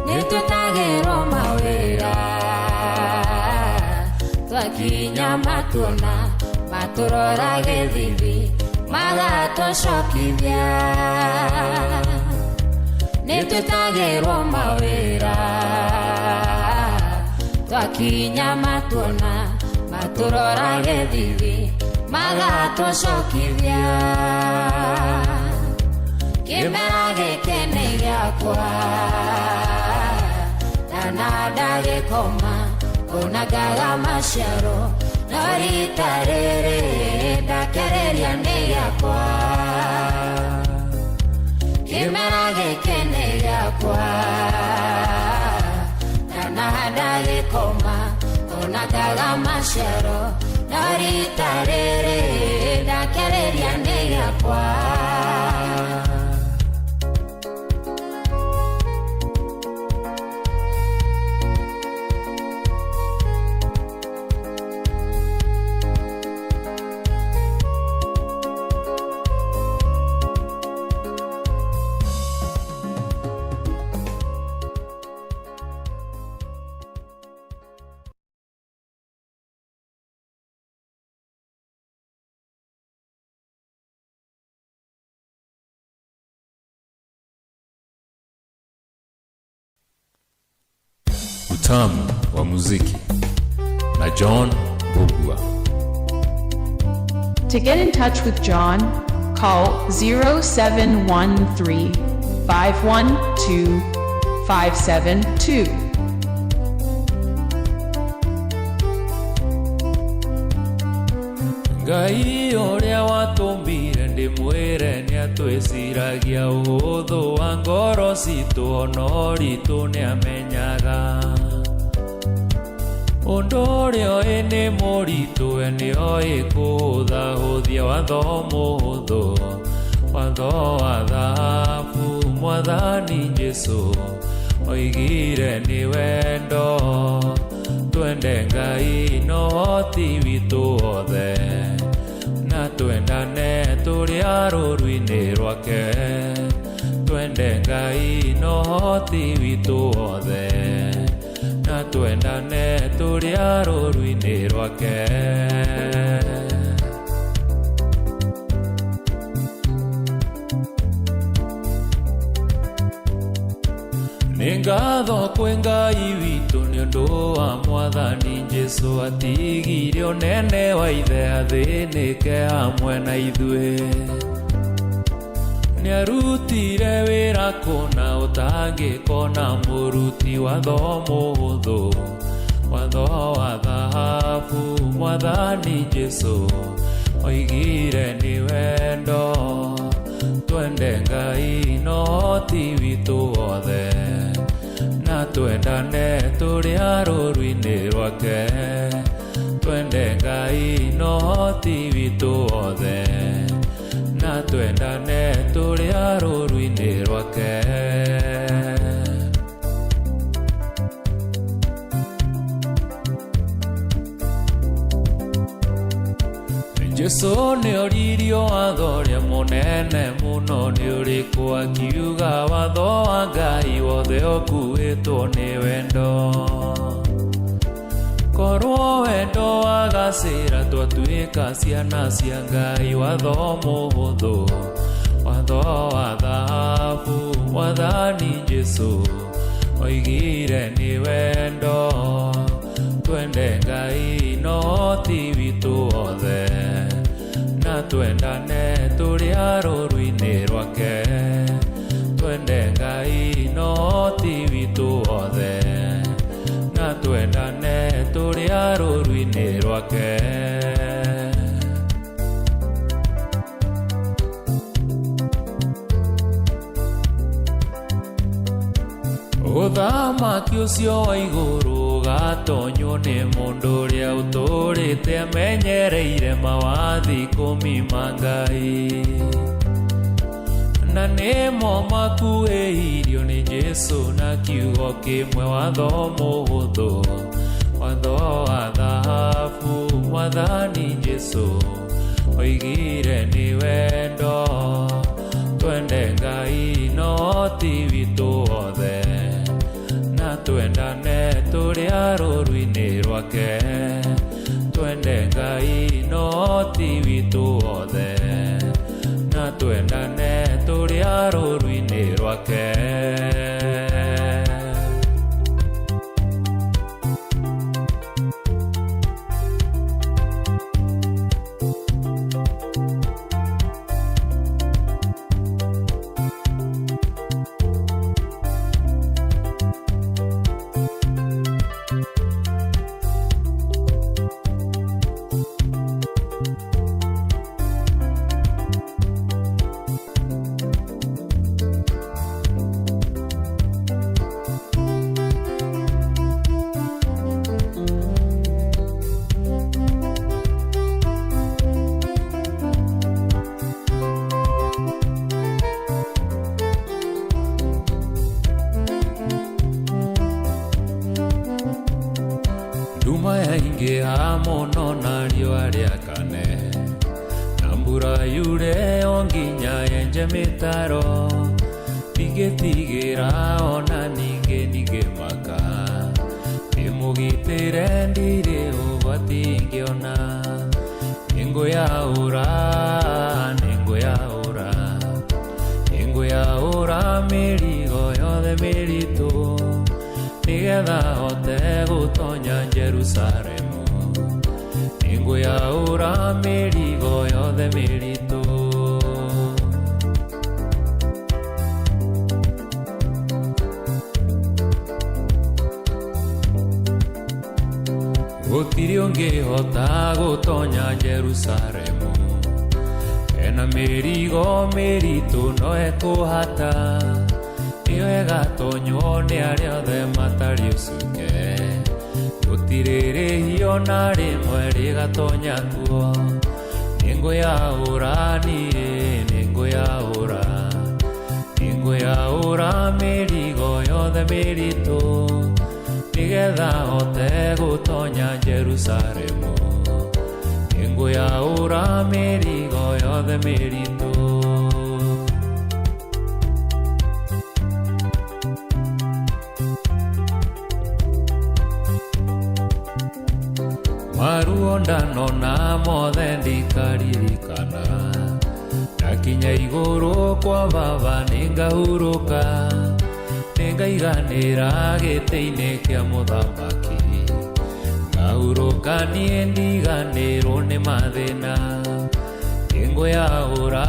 Nĩtũtagĩrwo mawĩra twakinya matuona matũrora gĩthithi magatũcokithia. Nĩtũtagĩrwo mawĩra twakinya matuona matũrora gĩthithi magatũcokithia. Kĩmera gĩkĩ nĩ gĩakwa kana ndagĩkoma ona ngaga maciaro no rita rĩrĩ ndakereria nĩ gĩakwa. Kĩmera gĩkĩ nĩ gĩakwa kana ndagĩkoma ona ngaga maciaro no rita rĩrĩ ndakereria nĩ gĩakwa. Utamu wa muziki na John Mbugua. To get in touch with John, call 0713 512 572. Ngai ũrĩa watũmbire ndĩmwĩre nĩatwĩciragia ũhũthũ wa ngoro citũ ona ũritũ nĩamenyaga. Ũndũ ũrĩa oĩ nĩ mũritũ we nĩoĩ kũhũthahũthia watho mũhũthũ watho wa thahabu mwathani Jesũ oigire nĩ wendo twende Ngai na ũhoti witũ wothe na twendane tũrĩ a rũru-inĩ rwake twende Ngai na ũhoti witũ wothe na twendane tũrĩ a rũru-inĩ rwake. Nĩ ngatho kwĩ Ngai witũ nĩ ũndũ wa mwathani Jesũ atigire ũnene wa ithe athĩnĩke hamwe na ithuĩ. Nĩarutire wĩra kũna ũtangĩkona mũruti watho mũhũthũ watho wa thahabu mwathani Jesũ oigire nĩ wendo twende Ngai na ũhoti witũ wothe na twendane tũrĩ a rũru-inĩ rwake twende Ngai na ũhoti witũ wothe na twendane tũrĩ a rũru-inĩ rwake. Jesũ nĩoririo watho ũrĩa mũnene mũno nĩ ũrĩkũ akiuga watho wa Ngai wothe ũkuĩtwo nĩ wendo. Korwo wendo wagacĩra twatuĩka ciana cia Ngai. Watho mũhũthũ, watho wa thahabu, Mwathani Jesũ oigire nĩ wendo. Twende Ngai no ti witũ othe, na twendane tũrĩ a rũru-inĩ rwake. Twende Ngai no ti witũ othe, na twendane tũrĩ a rũru-inĩ rwake. Ũthamaki ũcio wa igũrũ ũgatonywo nĩ mũndũ ũrĩa ũtũrĩte amenyereire mawathi ikũmi ma Ngai, na nĩmo makuĩirio nĩ Jesũ na kiugo kĩmwe, watho mũhũthũ, watho wa thahabu, Mwathani Jesũ oigire nĩ wendo. Twende Ngai no ti witũ othe, na twendane tũrĩ a rũru-inĩ rwake. Twende Ngai no ti witũ othe, na twendane tũrĩ a rũru-inĩ rwake. Nduma yaingĩha mũno na riũa rĩakane, na mbura yure o nginya yenje mĩtaro, ndingĩtigĩra ona ningĩ ndingĩmaka, ndĩmũgitĩre ndirĩ ũgwati ingĩona. Nĩngũyaũra, nĩngũyaũra, nĩngũyaũra mĩrigo yothe mĩritũ, nĩgetha hote gũtonya Jerusalemu. Nĩngũyaũra mĩrigo yothe mĩritũ. Gũtirĩ ũngĩhota gũtonya Jerusalemu, ena mĩrigo mĩritũ no ekũhata, nĩyo ĩgatonywo nĩ arĩa othe matarĩ ũcuke. Gũtirĩ rĩhia ona rĩmwe rĩgatonya kuo. Nĩngũyaũra niĩ, nĩngũyaũra, nĩngũyaũra mĩrigo yothe mĩritũ, nĩgetha hote gũtonya Jerusalemu. Nĩngũyaũra mĩrigo yothe mĩritũ. Maruo ndanona mothe ndikaririkana, ndakinya igũrũ kwa Baba nĩngahurũka, nĩngaiganĩra gĩtĩ-inĩ kĩa mũthamaki, ngahurũka niĩ ndiganĩrwo nĩ mathĩna. Nĩngũyaũra,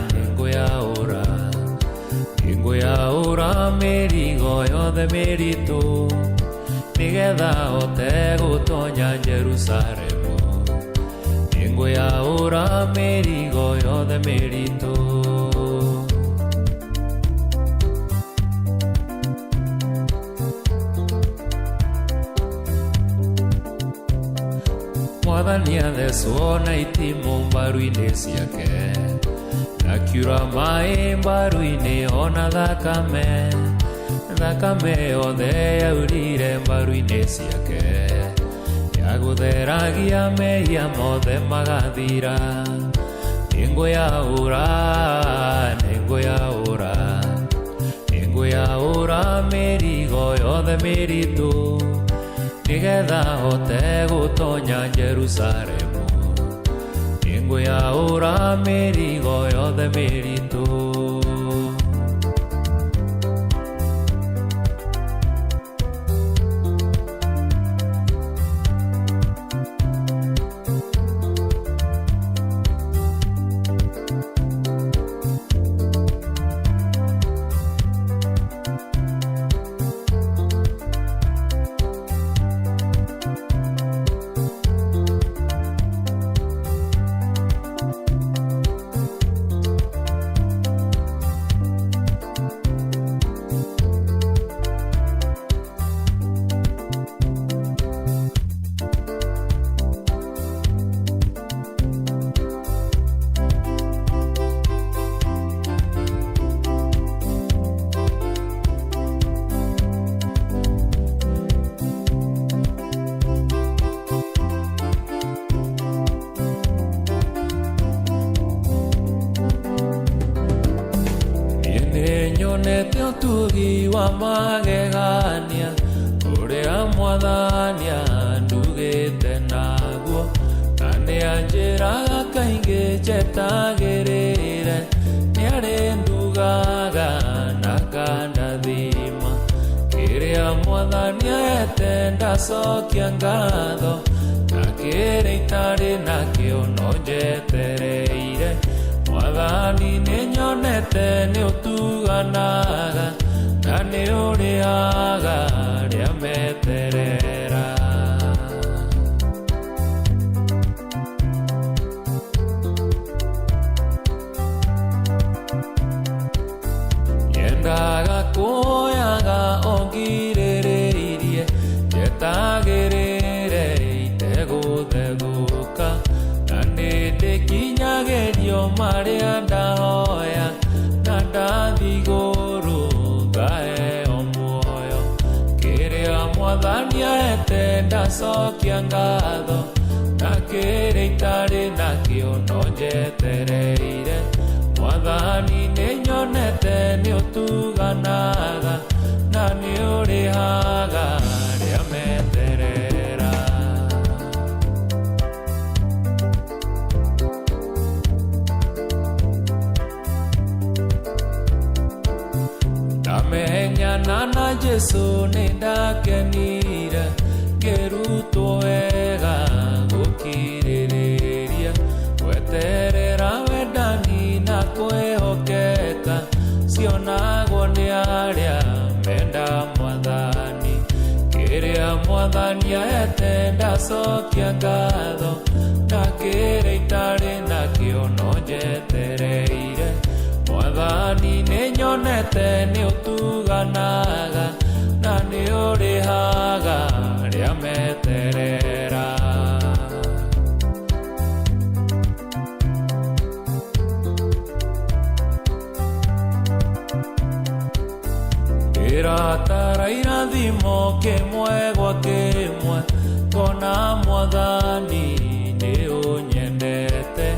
nĩngũyaũra, nĩngũyaũra mĩrigo yothe mĩritũ, nĩgetha hote gũtonya Jerusalemu. Nĩngũyaũra mĩrigo yothe mĩritũ. Mwathani athecwo na itimũ mbaru-inĩ ciake, akiura maĩ mbaru-inĩ ona thakame, thakame yothe yaurire mbaru-inĩ ciake, yagũtheragia mehia mothe magathira. Nĩngũyaũra, nĩngũyaũra, nĩngũyaũra mĩrigo yothe mĩritũ, Nĩgetha hote gũtonya Jerusalemu, nĩngwĩyaũra mĩrigo yothe mĩritũ. Niĩ nĩnyonete ũtugi wa magegania ũrĩa mwathani andugĩte naguo, na nĩanjĩraga kaingĩ njetagĩrĩre, nĩarĩndugaga na akandathima. Kĩrĩa mwathani ahete ndacokia ngatho, na kĩrĩa itarĩ nakĩo no njetereire. Mwathani nĩnyonete nĩũtuganaga na nĩũrĩhaga arĩa meterera. Nyendaga kuoyaga o ngirĩrĩirie, njetagĩrĩre itegũthegũka, na nĩndĩkinyagĩrio marĩa ndahoya, na ndathiĩ igũrũ ngaheo muoyo. Kĩrĩa mwathani ahete ndacokia ngatho, na kĩrĩa itarĩ nakĩo no njetereire. Mwathani nĩnyonete nĩũtuganaga na nĩũrĩhaga arĩa meterera. Ndamenyana na Jesũ nĩndakenire, ngĩrutwo wega gũkirĩrĩria, gweterera wendani na kwĩhokeka, cionagwo nĩ arĩa menda mwathani. Kĩrĩa mwathani ahete ndacokia ngatho, na kĩrĩa itarĩ nakĩo no njetereire. Mwathani nĩnyonete nĩũtuganaga na nĩũrĩhaga arĩa meterera. Ndĩratara irathimo kĩmwe gwa kĩmwe, ngona mwathani nĩũnyendete,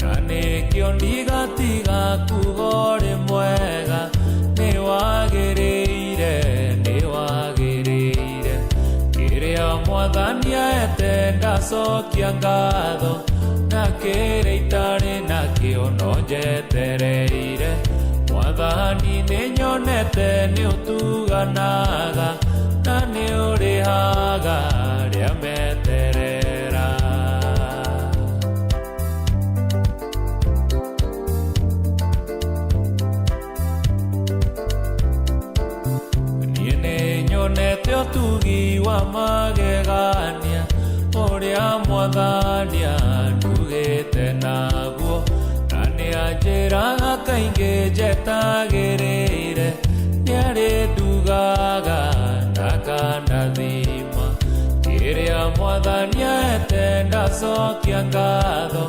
na nĩkĩo ndigatiga kuga ũrĩ mwega, nĩwagĩrĩire, nĩwagĩrĩire. Kĩrĩa mwathani ahete ndacokia ngatho, na kĩrĩa itarĩ nakĩo no njetereire. Mwathani nĩnyonete nĩũtuganaga na nĩũrĩhaga arĩa meterera. Niĩ nĩnyonete ũtugi wa magegania ũrĩa mwathani andugĩte naguo, na nĩanjĩraga kaingĩ njetagĩrĩre, nĩarĩndugaga na akandathima. Kĩrĩa mwathani ahete ndacokia ngatho,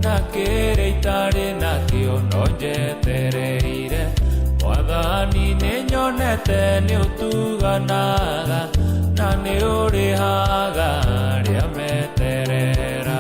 na kĩrĩa itarĩ nakĩo no njetereire. Mwathani nĩnyonete nĩũtuganaga na nĩũrĩhaga arĩa meterera.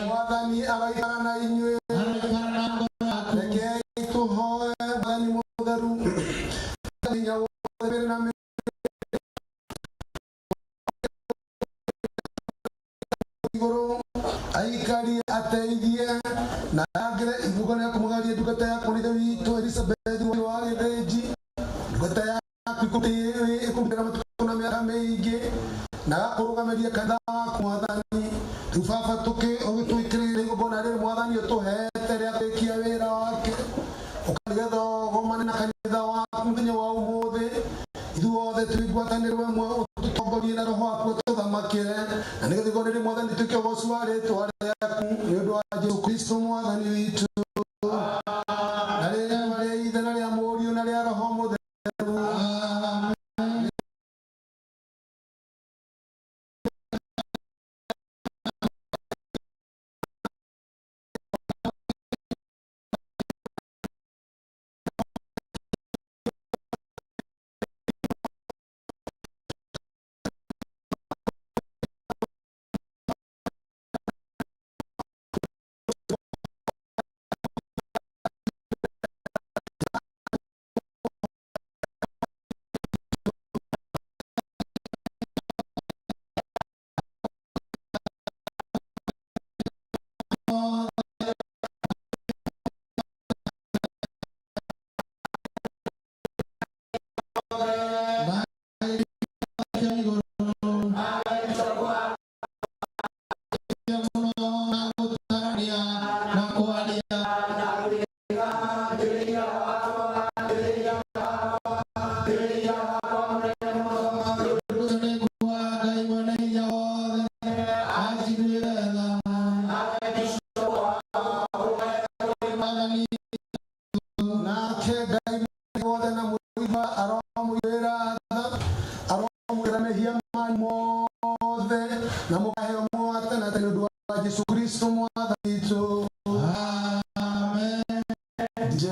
Mwathani araikara na inyuĩ, rekei tũhoe Mwathani mũtheru hinya wothe na igũrũ aikarie ateithie na angĩre igongona rĩa kũmũgaria ndungata yaku nĩ Ithe witũ Elizabeth wa Gĩthĩnji, ndungata yaku ĩkũrutĩra matukũ na mĩaka mĩingĩ na agakũrũgamĩria kanitha waku Mwathani. Rĩu baba ũgĩtwĩkĩrĩre igongona rĩrĩ Mwathani ũtũhete rĩa kũrĩkia wĩra wake, nĩgetha ũgomane na kanitha waku mũthenya wa ũmũthĩ, ithuothe twĩgwatanĩrwe hamwe ũtũtongorie na roho waku ũtũthamakĩre, na nĩgetha igongona rĩrĩ Mwathani rĩtuĩke ũgoci wa rĩtwa rĩaku nĩ ũndũ wa Jesũ Kristo Mwathani witũ. Na rĩtwa rĩa Ithe na rĩa Mũriũ na rĩa Roho Mũtheru. Nake Ngai wothe na mũigua aromũiguĩra tha, aromũiguĩra mehia manyu mothe, na mũkaheo muoyo wa tene na tene nĩ ũndũ wa Jesũ Kristo Mwathani witũ. Amen. DJ.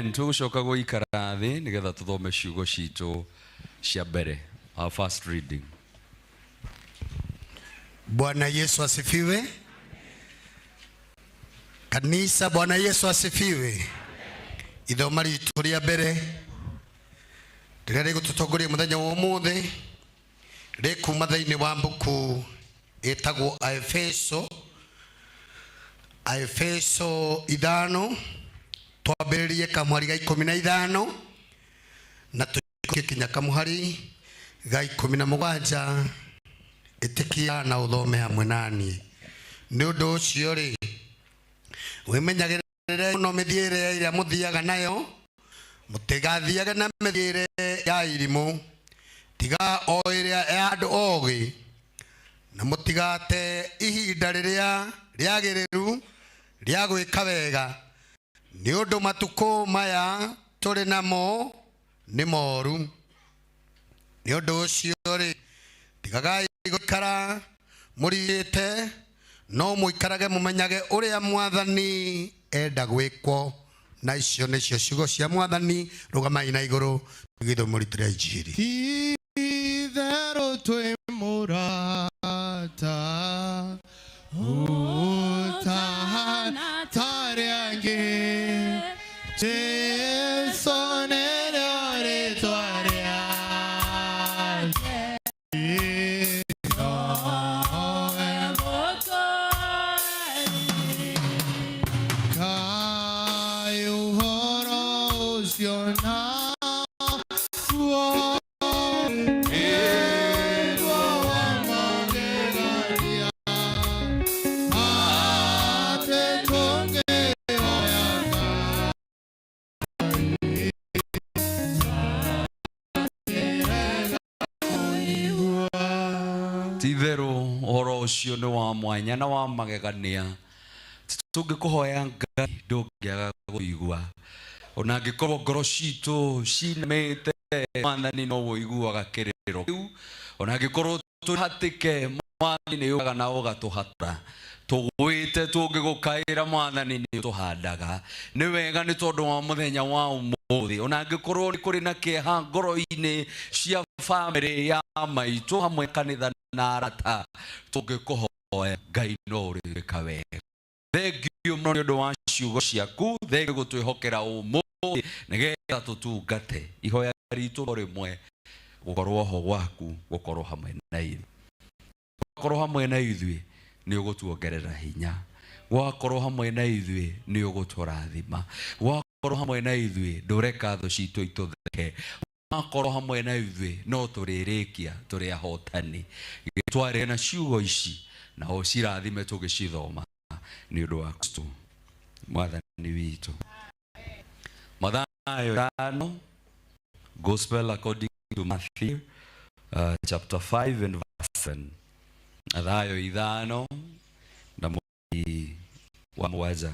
Amen. Tũgũcoka gũikara thĩ nĩgetha tũthome ciugo citũ cia mbere. Our first reading. Bwana Yesu asifiwe. Kanisa, Bwana Yesu asifiwe. Ithoma ritũ rĩa mbere rĩrĩa rĩgũtũtongoria mũthenya wa ũmũthĩ rĩkuma thĩinĩ wa mbuku ĩtagwo Aefeso, Aefeso 5, twambĩrĩrie kamũhari ga 15 na tũcoke kinya kamũhari ga 17. Ĩtĩkia na ũthome hamwe naniĩ. Nĩ ũndũ ũcio rĩ, wĩmenyagĩrĩre mũno mĩthiĩre ĩrĩa mũthiaga nayo, mũtigathiage na mĩthiĩre ya irimũ, tiga o ĩrĩa ya andũ ogĩ, na mũtigate ihinda rĩrĩa rĩagĩrĩru rĩa gwĩka wega, nĩ ũndũ matukũ maya tũrĩ namo nĩ moru. Nĩ ũndũ ũcio rĩ, tigagai gũikara mũriĩte, no mũikarage mũmenyage ũrĩa Mwathani enda gwĩkwo. Na icio nĩcio ciugo cia Mwathani. Rũgamai na igũrũ gĩthomo ritũ rĩa Injiri. Itherũ twĩ mũrata ũtahana tarĩ angĩ, Jesũ nĩrĩo rĩtwa rĩake. Nowe Kaĩ ũhoro ũcio naguo nĩguo wa magegania, atĩ tũngĩhoya Ngai kũigua. Ti-itherũ ũhoro ũcio nĩ wa mwanya na wa magegania. Tũngĩkũhoya Ngai ndũngĩaga kũigua, ona angĩkorwo ngoro citũ cinamĩte, Mwathani no ũiguaga kĩrĩro kĩu. Ona angĩkorwo tũhatĩke, Mwathani nĩ ũkaga na ũgatũhatũra. Tũgwĩte tũngĩgũkaĩra, Mwathani nĩ ũtũhandaga. Nĩ wega nĩ tondũ wa mũthenya wa ũmũthĩ, ona angĩkorwo nĩ kũrĩ na kĩeha ngoro-inĩ cia bamĩrĩ ya maitũ hamwe kanitha na arata, tũngĩkũhoya Ngai no ũrĩka wega. Thengiũ mũno nĩ ũndũ wa ciugo ciaku, thengiũ gũtwĩhokera ũmũthĩ nĩgetha tũtungate. Ihoya ritũ no rĩmwe, gũkorwo ho gwaku, gũkorwo hamwe na ithuĩ. Gwakorwo hamwe na ithuĩ nĩ ũgũtuongerera hinya, gwakorwo hamwe na ithuĩ nĩ ũgũtũrathima, gwakorwo hamwe na ithuĩ ndũreka thũ citũ itũtheke, wakorwo hamwe na ithuĩ no tũrĩrĩkia tũrĩ ahotani. Gĩtwarĩre na ciugo ici na ũcirathime tũgĩcithoma nĩ ũndũ wa Kristo Mwathani witũ. Mathayo 5, Gospel according to Matthew, chapter 5 and verse 7. Mathayo 5 na mũhari wa 7.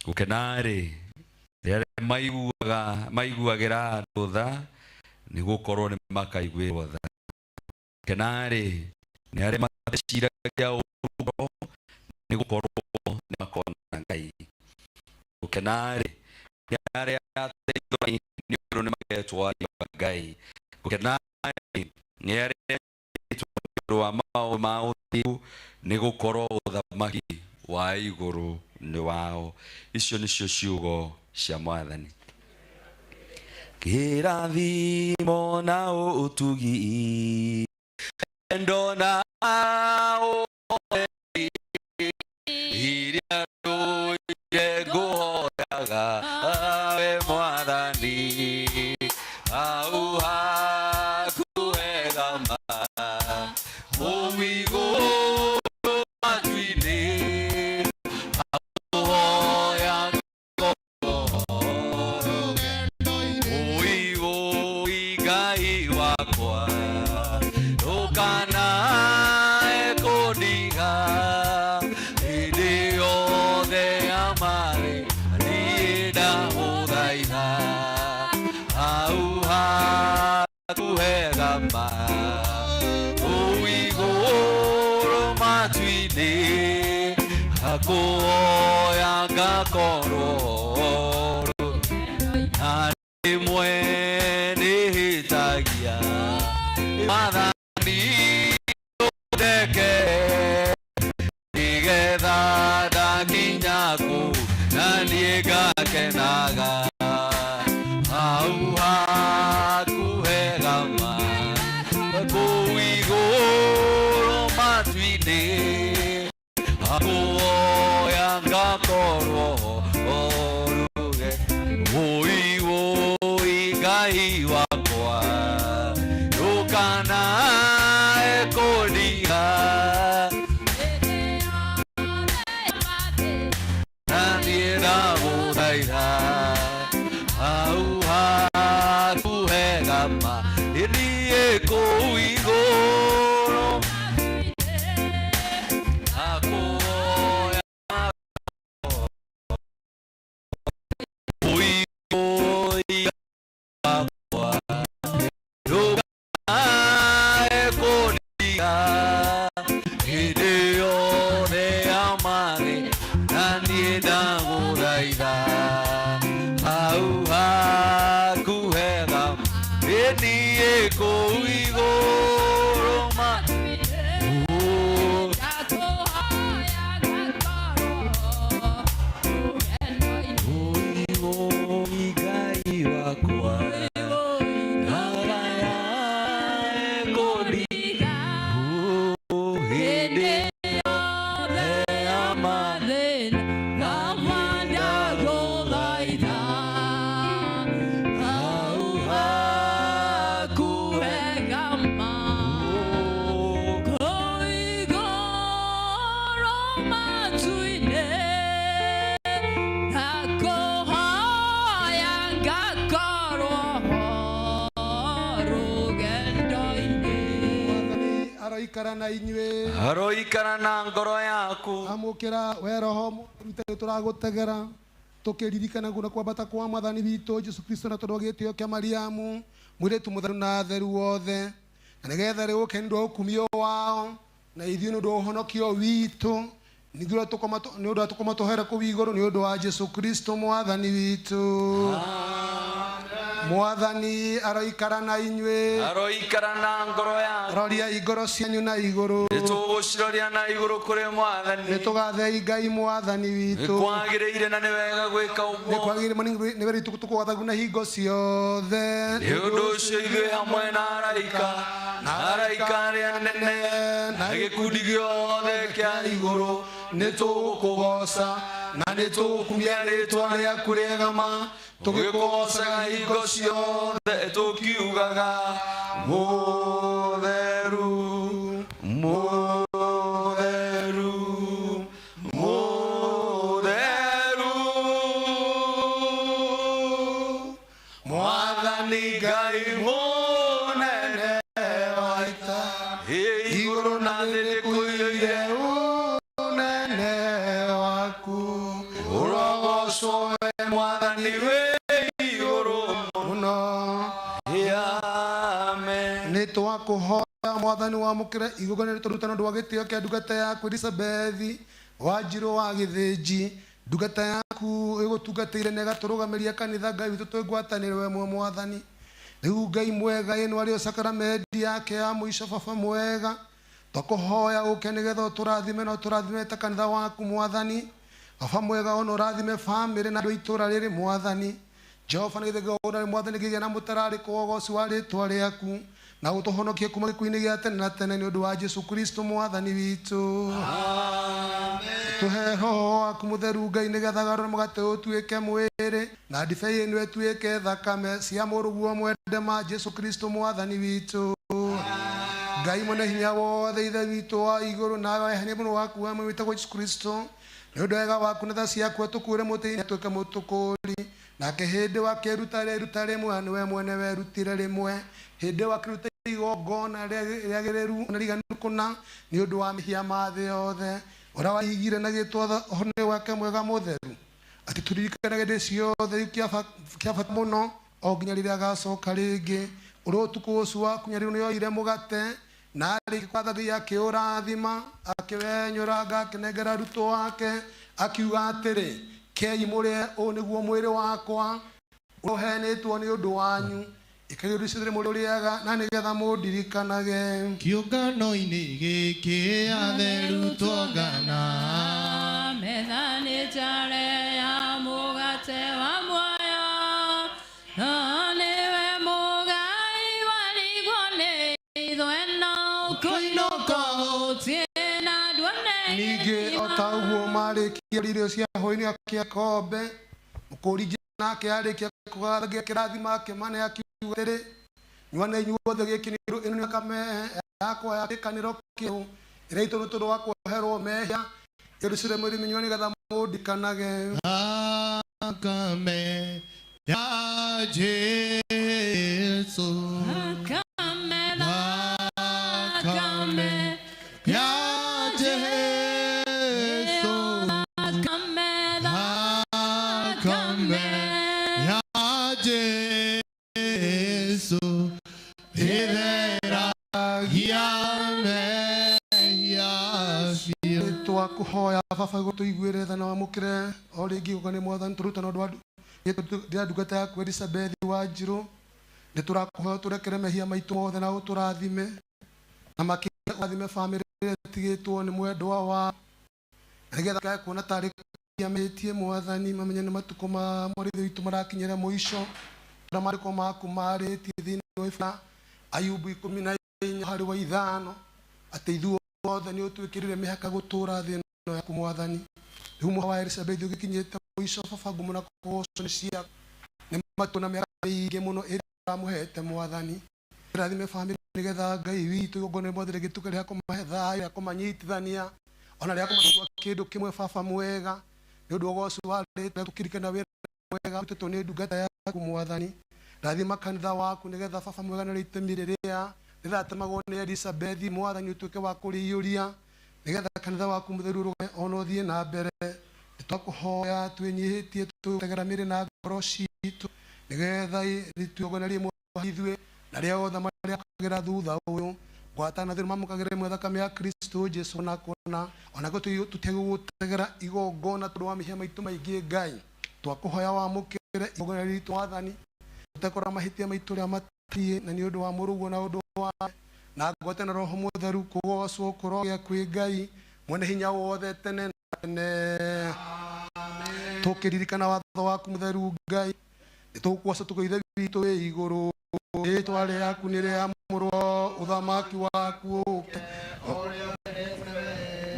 Gũkena-rĩ nĩ arĩa maiguagĩra andũ tha, nĩ gũkorwo nĩ makaiguĩrwo tha. Gũkena-rĩ nĩ arĩa mateciragia ũũru, nĩ gũkorwo nĩ makona Ngai. Gũkena-rĩ nĩ arĩa ateithũrani, nĩ ũndũ nĩ magetwo ariũ a Ngai. Gũkena-rĩ nĩ arĩa nĩ ũndũ wa maũndũ ma ũthingu, nĩ gũkorwo ũthamaki wa igũrũ nĩ wao. Icio nĩcio ciugo cia Mwathani. Kĩrathimo na ũtugi, wendo na ũhoreri, iria ndũire ngũhoyaga we Mwathani, hau hakuhĩ ma kũu igũrũ matu-inĩ, akũhoya Oi, oi, Ngai wakwa, ndũkanae kũndiga hĩndĩ yothe ya marĩ, niĩ ndagũthaitha hau hakuhĩ ma kũu igũrũ matu-inĩ, hakũhoya ngakorwo. Rĩmwe nĩhĩtagia Mwathani ũndeke nĩgetha ndakinya kũu na niĩ ngakenaga hau hakuhĩ gama kũu igũrũ matu-inĩ hakuoya ngakorwo oruge wũi wũi Ngai wakwa ndũkanae kũndiga na niĩ ndagũthaitha hau hakuhĩ gama niĩ kũu igũrũ hakuoya wũi wũi wakwa ndũkanae kũndiga hĩndĩ yothe ya mathĩ na niĩ ndagũthaitha hau hakuhĩ gama niĩ kũu igũrũ ma Wũi wũi Ngai wakwa ndũkanae kũndiga hĩndĩ yothe ya mathĩna ndagũthaitha hau hakuhĩ gama kũu igũrũ matu-inĩ ndakũhoya ngakorwo ho rũgendo-inĩ. Mwathani aroikara na inyuĩ. Aroikara na ngoro yaku. Amũkĩra we roho mũtheru tũragũtegera tũkĩririkana kuna kwambata kwa mwathani witũ Jesu Kristo na tondũ wa gĩtĩo kĩa Mariamu mũirĩtu mũtheru na theru wothe na nĩgetha rĩũke nĩ ũndũ wa ũkumio wao na ithuĩ nĩ ũndũ wa ũhonokio witũ nĩ ũndũ wa tũkoma tũhere kũu igũrũ nĩ ũndũ wa Jesu Kristo mwathani witũ. Mwathani aroikara na inyuĩ. Aroikara na ngoro yaku. Roria ngoro cianyu na igũrũ. Nĩtũgũciroria na igũrũ kũrĩ mwathani. Nĩtũgathei Ngai mwathani witũ. Nĩkwagĩrĩire na nĩ wega gwĩka ũguo. Nĩkwagĩrĩire nĩ wega tũkũgathagu na hingo ciothe. Nĩ ũndũ ũcio ithuĩ hamwe na araika na araika arĩa anene na gĩkundi gĩothe kĩa igũrũ nĩtũgũkũgooca na nĩtũgũkumia rĩtwa rĩaku rĩega ma tũgĩkũgoocaga hingo ciothe tũkiugaga mũtheru mũtheru mũtheru Mwathani Ngai mũnene wa ita igũrũ na thĩ nĩkũiyũire ũnene waku. Ũrogocwo we Mwathani wĩ igũrũ mũno. Amen. Nĩtwakũhoya mwathani wamũkĩre igongona rĩtũ na ũndũ wa gĩtĩo kĩa ndungata yaku Elizabethi Wanjirũ wa Gĩthĩnji ndungata yaku ĩgũtungatĩire na ĩgatũrũgamĩria kanitha Ngai witũ twĩ ngwatanĩro ĩmwe mwathani. Rĩu Ngai mwega ĩno arĩyo sakaramenti yake ya mũico baba mwega twakũhoya ũke nĩgetha ũtũrathime na ũtũrathime ta kanitha waku mwathani baba mwega ona ũrathime bamĩrĩ na andũ a itũũra rĩrĩ mwathani Jehova nĩgetha igongona mwathani kĩgĩe na mũtararĩko wa ũgoci wa rĩtwa rĩaku na ũtũhonokie kuma gĩkuũ-inĩ gĩa tene na tene nĩ ũndũ wa Jesu Kristo mwathani witũ. Tũhe roho waku mũtheru Ngai nĩgetha garũre mũgate ũtuĩke mwĩrĩ na ndibei ĩno ĩtuĩke thakame cia mũrũguo mwende ma Jesu Kristo mwathani witũ. Ngai mwene hinya wothe ithe witũ wa igũrũ nawe wehanie mũrũ waku wa mwe wĩtagwo Jesu Kristo nĩ ũndũ wega waku na tha ciaku atũkuĩre mũtĩ-inĩ atuĩke mũtũkũri nake hĩndĩ wakĩruta rĩruta rĩmwe nĩwe mwene werutire rĩmwe hĩndĩ wakĩruta igongona rĩagĩrĩru na riganu kũna nĩ ũndũ wa mehia ma thĩ yothe ũrĩa waigire na gĩtwatha ũhoro wake mwega mũtheru atĩ tũririkanage hĩndĩ ciothe rĩu kĩa bata mũno o nginya rĩrĩa agacoka rĩngĩ ũrĩa ũtukũ ũcio wa kũnyarirwo nĩoire mũgate na arĩkia kwathagia akĩũrathima akĩwenyũranga akĩnengera arutwo ake akiuga atĩrĩ kei mũrĩe ũũ nĩguo mwĩrĩ wakwa Ũheanĩtwo nĩ ũndũ wanyu. Ĩkagai ũndũ ũcio mũrĩaga na nĩgetha mũndirikanage. Kĩũngano-inĩ gĩkĩ atheru tuongana. Metha nĩ njare ya mũgate wa muoyo, no nĩwe mũgai warigwo nĩ ithueno kũinũka gũtirĩ na nduone. Ningĩ o ta ũguo marĩkia irio cia hwaĩ-inĩ akĩoya gĩkombe, mũkũũri nake arĩkia kũgathagia kĩrathimo akĩmane akiuga atĩrĩ, nyuanei inyuothe gĩkĩ nĩ ũndũ ĩno nĩ thakame yakwa ya kĩrĩkanĩro kĩerũ ĩrĩa ĩitwo nĩ tondũ wa kuoherwo mehia. Ũndũ ũcio mũrĩmĩnyua nĩgetha mũndikanage. Thakame ya Jesu. Thakame, Thakame ya Jesu. Thakame, Thakame ya Jesu. Ĩtheragia mehia biũ. Twakuhoya baba igũrũ tũiguĩre tha na wamũkĩre o rĩngĩ igũka nĩ mwathani tũrutana ũndũ wa rĩa ndungata yaku Elizabeth Wanjirũ. Nĩ tũrakũhoya tũrekere mehia maitũ mothe na ũtũrathime, na makĩria ũrathime bamĩrĩ ĩrĩa ĩtigĩtwo nĩ mwendwa wa, nĩgetha kae kuona tarĩ mehĩtie mwathani, mamenye nĩ matukũ ma mwarĩthi witũ marakinyĩra mũico. Ũrĩa maandĩko maku marĩtie thĩinĩ wa ibuku rĩa Ayubu 14 harĩ wa 5 atĩ ithuothe nĩ ũtwĩkĩrire mĩhaka gũtũũra thĩ ĩno yaku mwathani. Rĩu mũhaka wa Elizabeth ũgĩkinyĩte mũico, baba ngumo na kũgocwo nĩ ciaku. Nĩ matukũ na mĩaka mĩingĩ mũno ĩrĩa ũramũhete mwathani. Rathime bamĩrĩ nĩgetha Ngai witũ igongona rĩmwe rĩgĩtuĩka rĩa kũmahe thayũ, rĩa kũmanyitithania, ona rĩa kũmatua kĩndũ kĩmwe baba mwega. Nĩ ũndũ wa ũgoci wa rĩtwa tũkirikana wĩra mwega ũrutĩtwo nĩ ndungata yaku mwathani. Rathima kanitha waku nĩgetha baba mwega na itemi rĩrĩa rĩratemagwo nĩ Elizabeth mwathani ũtuĩke wa kũrĩiyũria, nĩgetha kanitha waku mũtheru ũrũgame ona ũthiĩ na mbere. Nĩtwakũhoya twĩnyihĩtie tũtegera mĩrĩ na ngoro citũ, nĩgetha rĩtuogona rĩmwe ithuĩ na arĩa othe marĩakagĩra thutha ũyũ ngwatana thĩrĩ mamũkagĩra ĩmwe thakame ya Kristo Jesu na kuona ona tũtigũtegera igongona tondũ wa mehia maitũ maingĩ. Ngai twakũhoya wamũkĩre igongona ritũ mwathani, tũtekũrora mahĩtia maitũ ũrĩa matariĩ, na nĩ ũndũ wa mũrũguo na ũndũ wa na ngwate na roho mũtheru kũgocwo kũrogĩa kwĩ Ngai mwene hinya wothe tene na tene. Tũkĩririkana watho waku mũtheru Ngai, nĩtũgũkũgoca tũkĩ Ithe witũ wĩ igũrũ. Rĩĩtwa rĩaku nĩ rĩamũrwo, ũthamaki waku ũũke,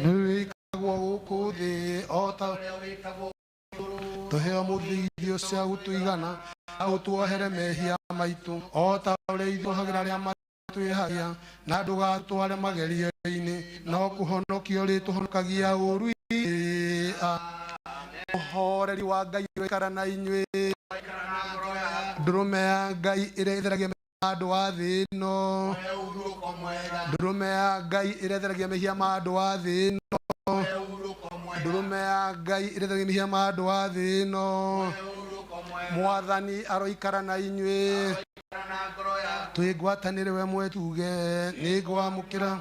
nĩwĩkagwo gũkũ thĩ o ta tũhe ũmũthĩ irio cia gũtũigana, na ũtuohere mehia maitũ o ta ũrĩa ithuĩ tuohagĩra arĩa matwĩhagia, na ndũgatware magerio-inĩ, no kũhonokia ũrĩtũhonokagia ũũru-inĩ. Ũhoreri wa Ngai ũroikara na inyuĩ. Ndũrũme ya Ngai ĩrĩa ĩtheragia mehia ma andũ a thĩ ĩno. Ndũrũme ya Ngai ĩrĩa ĩtheragia mehia ma andũ a thĩ ĩno. Ndũrũme ya Ngai ĩrĩa ĩtheragia mehia ma andũ a thĩ ĩno. Mwathani aroikara na inyuĩ. Twĩngwatanĩre we mwetuge nĩngwamũkĩra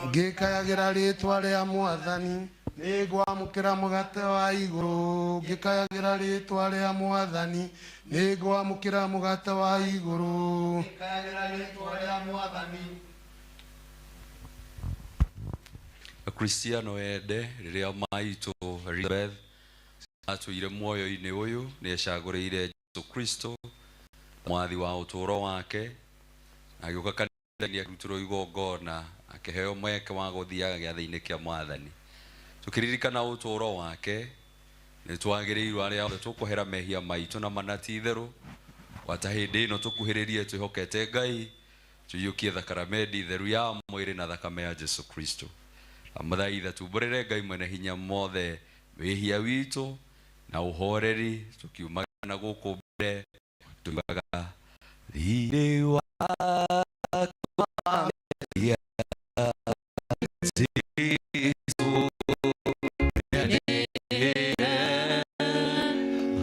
ngĩkayagĩra rĩtwa rĩa mwathani. Nĩngwamũkĩra mũgate wa igũrũ ngĩkayagĩra rĩtwa rĩa mwathani. Nĩngwamũkĩra mũgate wa igũrũ. Akristiano ende rĩrĩa maitũ Elizabeth atũire muoyo-inĩ ũyũ nĩ ecagũrĩire Jesu Kristo mwathi wa ũtũũro wake, na agĩũka kanitha-inĩ akĩrutĩrwo igongona, akĩheo mweke wa gũthiaga gĩathĩ-inĩ kĩa mwathani. Tũkĩririkana ũtũũro wake nĩ twagĩrĩirwo arĩa othe tũkũhera mehia maitũ na mana ti itherũ, gwata hĩndĩ ĩno tũkuhĩrĩrie twĩhokete Ngai, tũiyũkie thakaramendi theru ya mwĩrĩ na thakame ya Jesu Kristo. Amũthaitha tumbũrĩre Ngai mwene hinya mothe wĩhia witũ na ũhoreri, tũkiumaga na gũkũ mbere tugaga thirĩ wakwa mehia Jesu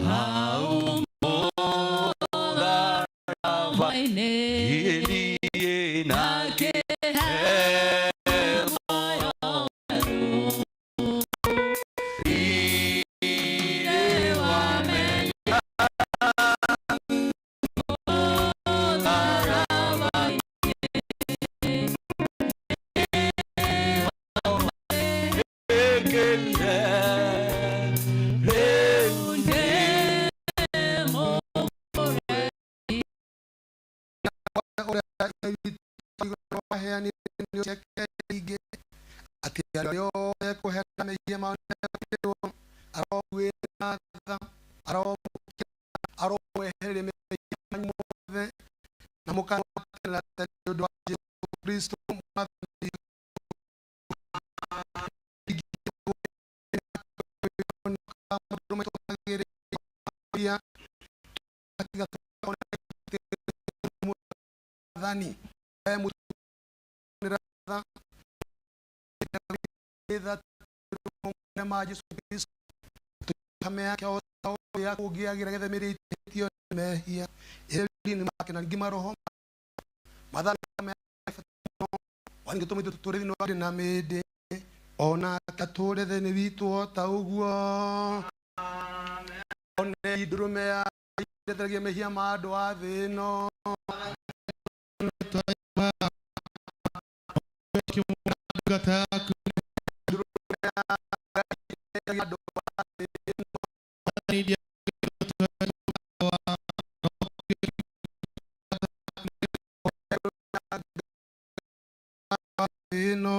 hau mũtharaba-inĩ niĩ nake Waheanire nĩ ciake nyingĩ, atĩ arĩa othe kũhera mehia mao nĩmekũhĩrwo, aromuĩra tha, aromũkĩra, aromwehereria mehia manyu mothe, na mũkaana tene na tene nĩ ũndũ wa Jesũ Kristo Mwathani. Maũndũ maitũ magĩrĩire, tiga Mwathani ma Jesũ Kristo thakame yake o ta ũrĩa kũngĩagĩra getha mĩĩrĩ itũ ĩtio mehia ĩrĩ make na ningĩ maroho Mwathani wani gĩtũmĩte tũtũũre thĩinĩ wa na mĩndĩ ona atũũre thĩinĩ witũ o ta ũguo. One ndũrũme ya ĩtheragia mehia ma andũ a thĩ ĩno. Ndungata yaku Andũ a thĩ ĩno. Ĩno.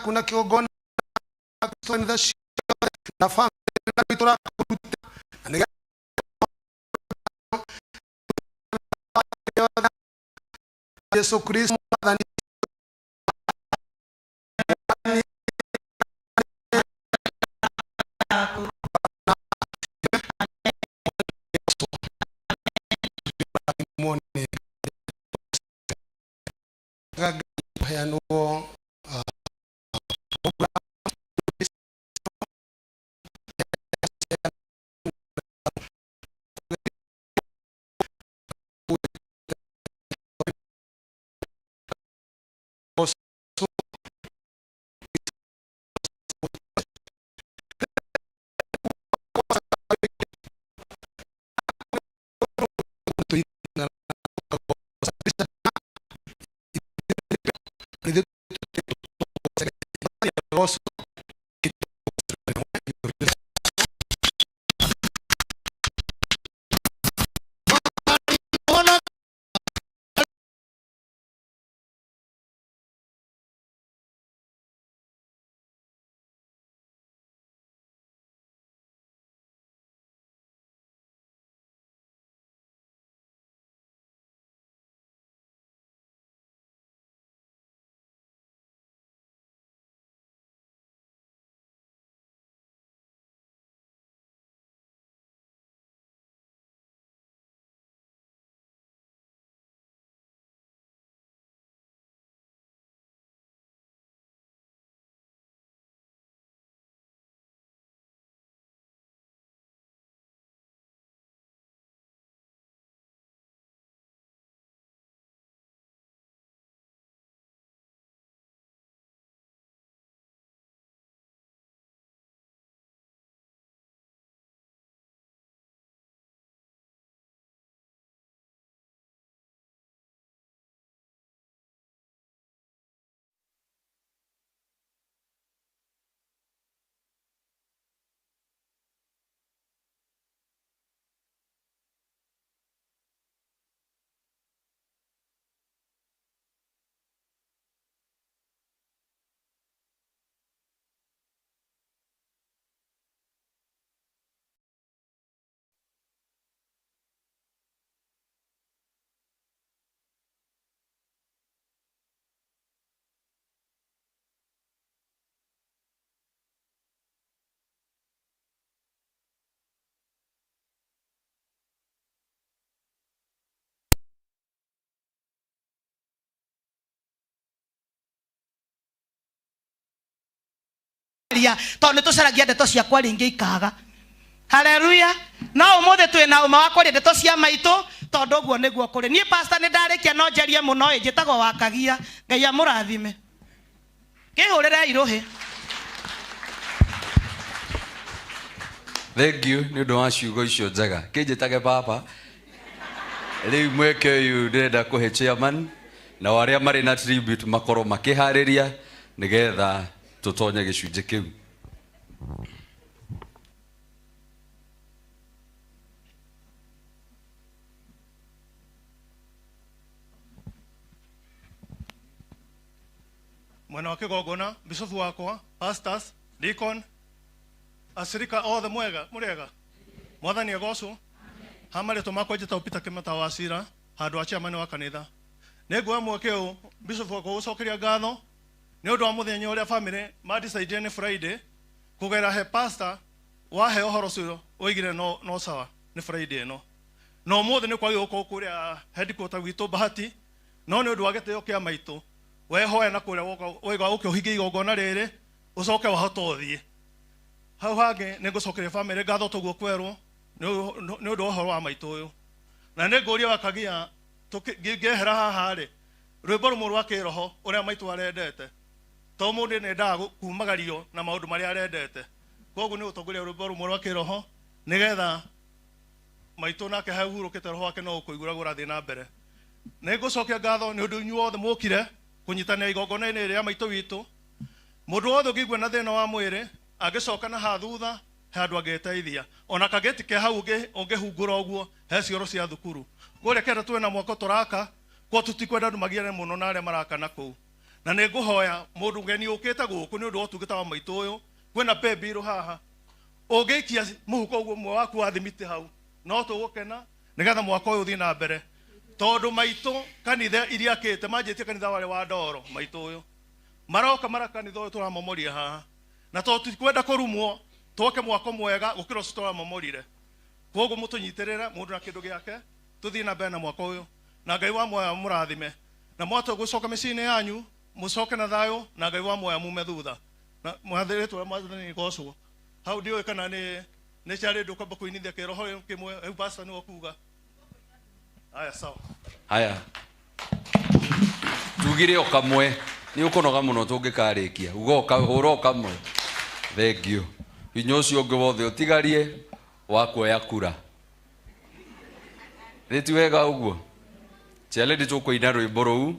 Kuna kĩgongona kanitha ciothe na bamĩrĩ na itũra Jesu Kristo mwathani. Heanwo. Tondũ nĩ tũcaragia ndeto cia kwaria ingĩ ikaga. Haleluya. No ũmũthĩ twĩ na ũma wa kwaria ndeto cia maitũ tondũ ũguo nĩguo kũrĩ. Niĩ pastor nĩ ndarĩkia no njarie mũno ĩ, njĩtagwo Wakagia. Ngai amũrathime. Kĩhũrĩrei rũhĩ. Thank you nĩ ũndũ wa ciugo icio njega. Kĩnjĩtage baba. Rĩu mweke ũyũ ndĩrenda kũhe chairman nao arĩa marĩ na tribute makorwo makĩharĩria nĩgetha tũtonye gĩcunjĩ kĩu. Mwena wa kĩgongona, bishofu wakwa, pastors, deacon, acirika othe mwega, mũrĩega. Mwathani agocwo. Ha marĩtwa makwa njĩtagwo Peter Kĩmata wa Cira, handũ wa chairman wa kanitha. Nĩ nguoya mweke ũyũ bishofu wakwa gũcokeria ngatho nĩ ũndũ wa mũthenya ũrĩa family ma decide nĩ Friday kũgera he pastor wahe ũhoro ũcio oigire no, no sawa nĩ Friday ĩno. Na ũmũthĩ nĩ kwagĩrĩirwo gũkorwo kũrĩa headquarter gwitũ Bahati, no nĩ ũndũ wa gĩtĩo kĩa maitũ wehoya na kũrĩa woka waiga ũke ũhingie igongona rĩrĩ ũcoke wahota ũthiĩ. Hau hangĩ nĩ ngũcokeria family ngatho toguo kwerwo nĩ ũndũ wa ũhoro wa maitũ ũyũ. Na nĩ ngũria Wakagia ngĩehera haha rĩ, rwĩmbo rũmwe rwa kĩroho ũrĩa maitũ arendete, to mũndũ nĩ endaga kumagario na maũndũ marĩa arendete. Koguo nĩ gũtongoria rwĩmbo rũmwe rwa kĩroho nĩgetha maitũ nake hau hurũkĩte roho wake no ũkũigua ũrathiĩ na mbere. Nĩ ngũcokia ngatho nĩ ũndũ inyuothe mũkire kũnyitanĩra igongona-inĩ rĩa maitũ witũ. Mũndũ wothe ũngĩigua na thĩna wa mwĩrĩ angĩcoka na haha thutha he handũ angĩteithia ona kageti ke hau ũngĩhungũra ũguo he cioro cia thukuru kũrĩa kenda twĩna mwako tũraka kwa tũtikwenda andũ magiane mũno na arĩa maraka na kũu na nĩ ngũhoya mũndũ ũgeni ũkĩte gũkũ nĩ ũndũ wa ũtungata wa maitũ ũyũ kwĩna pay bill haha ũngĩikia mũhuko ũguo ũmwe waku wa thimiti hau no tũgũkena nĩgetha mwaka ũyũ ũthiĩ na mbere tondũ maitũ kanitha iria akĩte manjĩtie kanitha warĩ wa ndoro maitũ ũyũ maroka mara kanitha ũyũ tũramomoria haha na tondũ tutikwenda kũrumwo twake mwako mwega gũkĩra ũcio tũramomorire koguo mũtũnyitĩrĩre mũndũ na kĩndũ gĩake tũthiĩ na mbere na mwaka ũyũ na Ngai wa muoyo mũrathime na mwatua gũcoka mĩciĩ-inĩ yanyu mũcoke na thayũ na Ngai wa muoyo mume thutha na mwathĩrĩtwo mwathani gocwo hau ndiũĩ kana nĩ nĩ carĩ ndũkwamba kũinithia kĩroho kĩmwe rĩu pastor nĩwe ũkuga aya sawa. Haya tugire o kamwe nĩ ũkũnoga mũno tũngĩkarĩkia uga hũra o kamwe thengio hinya ũcio ũngĩ wothe ũtigarie wa kuoya kura nĩ ti wega ũguo cialedi tũkũina rwĩmbo rũu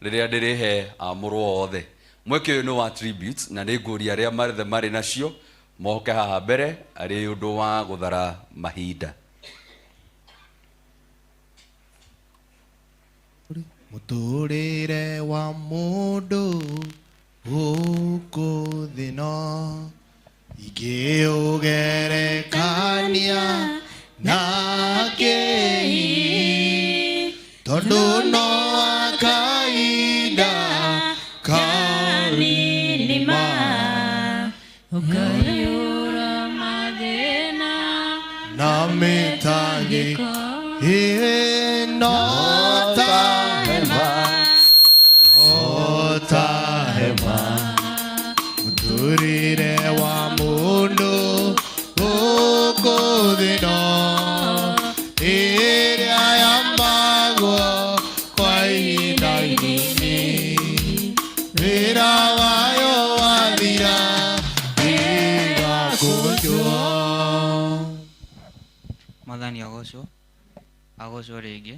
rĩrĩa ndĩrĩhe amũrwo othe mweke ũyũ nĩ wa tributes na nĩ ngũria arĩa marĩ marĩ nacio moke haha mbere arĩ ũndũ wa gũthara mahinda. Mũtũrĩre wa mũndũ gũkũ thĩ no ingĩũgerekania na kĩĩ tondũ no akahinda kanini ma ũkaiyũra mathĩna na mĩtangĩko ĩĩ no ta hema o ta hema mũtũrĩre wa mũndũ gũkũ thĩ no ĩrĩa yambagwo kwa ihinda inini wĩra wayo wathira ĩgakũnjwo. Mwathani agocwo agocwo rĩngĩ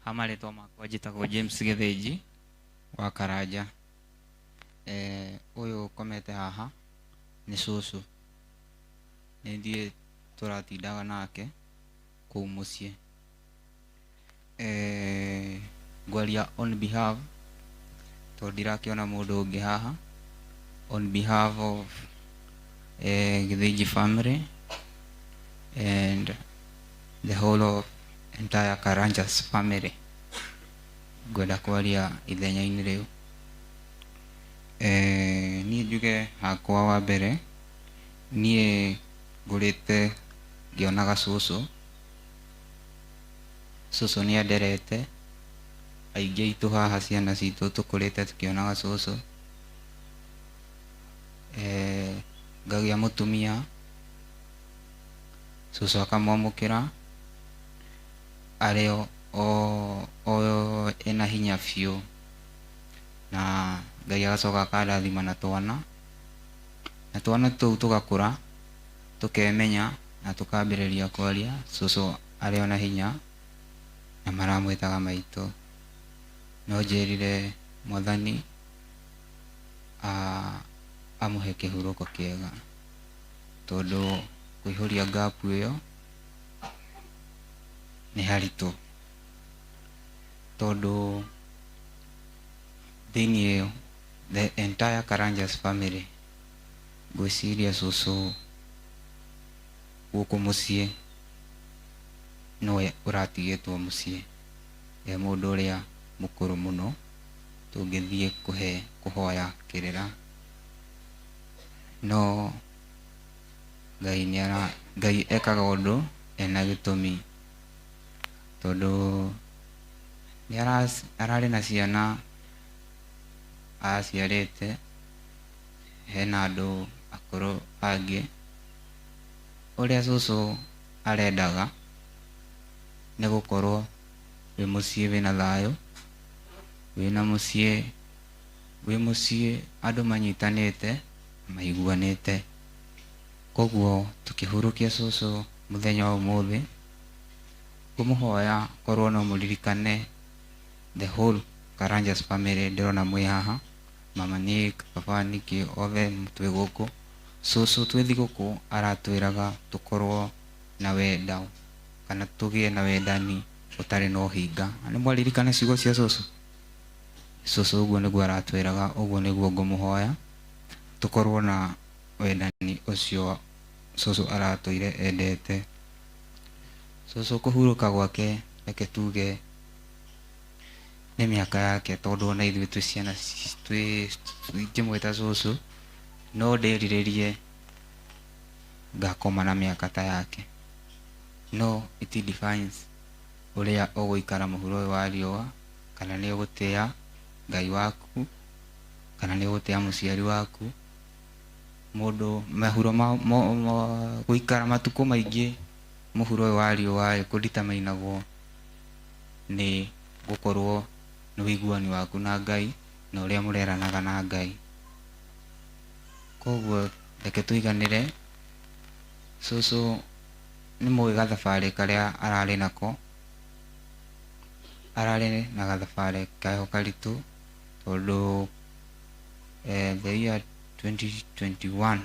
ha marĩtwa makwa njĩtagwo James Gĩthĩnji wa Karanja. Ũyũ ũkomete haha nĩ cũcũ nĩ ithuĩ tũratindaga nake kũu mũciĩ. Ngwaria on behalf tondũ ndirakĩona mũndũ ũngĩ haha on behalf of Gĩthĩnji family and the whole of entire Karanjas family ngwenda kwaria ithenya-inĩ rĩu. Niĩ njuge hakwa wa mbere niĩ ngũrĩte ngĩonaga cũcũ cũcũ nĩ anderete aingĩ aitũ haha ciana citũ tũkũrĩte tũkĩonaga cũcũ. Ngagĩa mũtumia cũcũ akamwamũkĩra arĩ o ena hinya biũ na Ngai agacoka akandathima na twana na twana tũu tũgakũra tũkemenya na tũkambĩrĩria kwaria cũcũ arĩ ona hinya na maramwĩtaga maitũ. No njĩrire mwathani amũhe kĩhurũko kĩega tondũ kũihũria gap ĩyo nĩ haritũ tondũ thĩinĩ the entire Karanjas family ngwĩciria cũcũ gũkũ mũciĩ nĩwe ũratigĩtwo mũciĩ e mũndũ ũrĩa mũkũrũ mũno tũngĩthiĩ kũhe kũhoya kĩrĩra no Ngai nĩ Ngai ekaga ũndũ ena gĩtũmi tondũ nĩ ararĩ na ciana aciarĩte hena andũ akũrũ angĩ ũrĩa cũcũ arendaga nĩ gũkorwo wĩ mũciĩ wĩna thayũ wĩna mũciĩ wĩ mũciĩ andũ manyitanĩte maiguanĩte koguo tũkĩhurũkia cũcũ mũthenya wa ũmũthĩ ngũmũhoya korwo no mũririkane the whole Karanjas family ndĩrona mwĩ haha Mama Nick, Baba Nick, othe twĩ gũkũ. Cũcũ twĩ thigũkũ aratwĩraga tũkorwo na wendo kana tũgĩe na wendani ũtarĩ na ũhinga. Nĩ mwaririkana ciugo cia cũcũ? Cũcũ ũguo nĩguo aratwĩraga, ũguo nĩguo ngũmũhoya tũkorwo na wendani ũcio cũcũ aratũire endete. Cũcũ kũhurũka gwake reke tuge nĩ mĩaka yake tondũ ona ithuĩ twĩ ciana twĩ ingĩmwĩta cũcũ no ndĩrirĩrie ngakoma na mĩaka ta yake. No it defines ũrĩa ũgũikara mũhuro ũyũ wa riũa, kana nĩ ũgũtĩa Ngai waku, kana nĩ ũgũtĩa mũciari waku. Mũndũ mahuro ma, gũikara matukũ maingĩ mũhuro ũyũ wa riũa ĩ kũnditamainagwo nĩ gũkorwo nĩ ũiguani waku na Ngai na ũrĩa mũreranaga na Ngai. Koguo reke tũiganĩre, cũcũ nĩ mũĩ gathabarĩ karĩa ararĩ nako, ararĩ na gathabarĩ keho karitũ tondũ the year 2021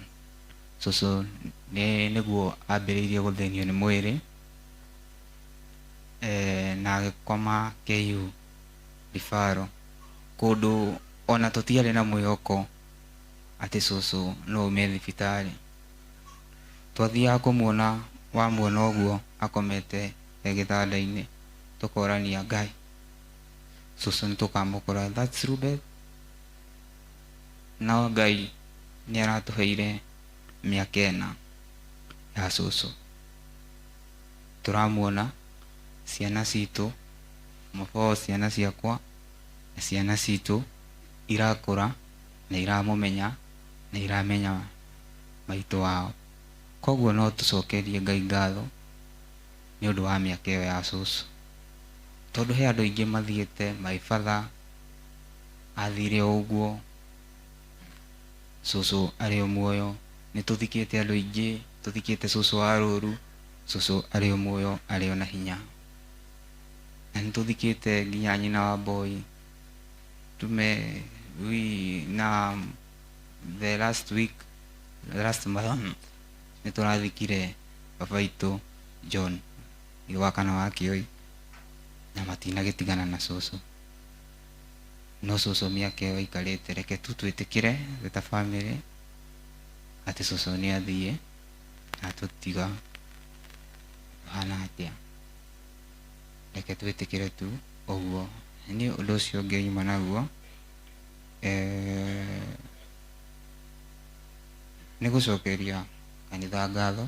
cũcũ nĩguo ambĩrĩirie gũthĩnio nĩ mwĩrĩ na agĩkoma KU referral kũndũ ona tũtiarĩ na mwĩhoko atĩ cũcũ no aume thibitarĩ. Twathiaga kũmuona wamuona ũguo akomete e gĩtanda-inĩ tũkorania Ngai cũcũ nĩ tũkamũkora that's true bed. No Ngai nĩ aratũheire mĩaka ĩna ya cũcũ. Tũramuona ciana citũ, mũboo ciana ciakwa na ciana citũ irakũra na iramũmenya na iramenya maitũ wao. Koguo no tũcokerie Ngai ngatho nĩ ũndũ wa mĩaka ĩyo ya cũcũ. Tondũ he andũ aingĩ mathiĩte, my father athire o ũguo, cũcũ arĩ o muoyo. Nĩ tũthikĩte andũ aingĩ, tũthikĩte cũcũ wa rũru, cũcũ arĩ o muoyo, arĩ o na hinya. Na nĩ tũthikĩte nginya nyina wa boy. Tume we na the last week, the last month nĩ tũrathikire baba witũ John wa kana wa Kĩoi na matinagĩtigana na cũcũ. No cũcũ mĩaka ĩyo aikarĩte, reke tu twĩtĩkĩre twĩ ta family atĩ cũcũ nĩ athiĩ na atũtiga tũhana atĩa. Reke twĩtĩkĩre tu ũguo. Niĩ ũndũ ũcio ũngĩ nyuma naguo nĩ gũcokeria kanitha ngatho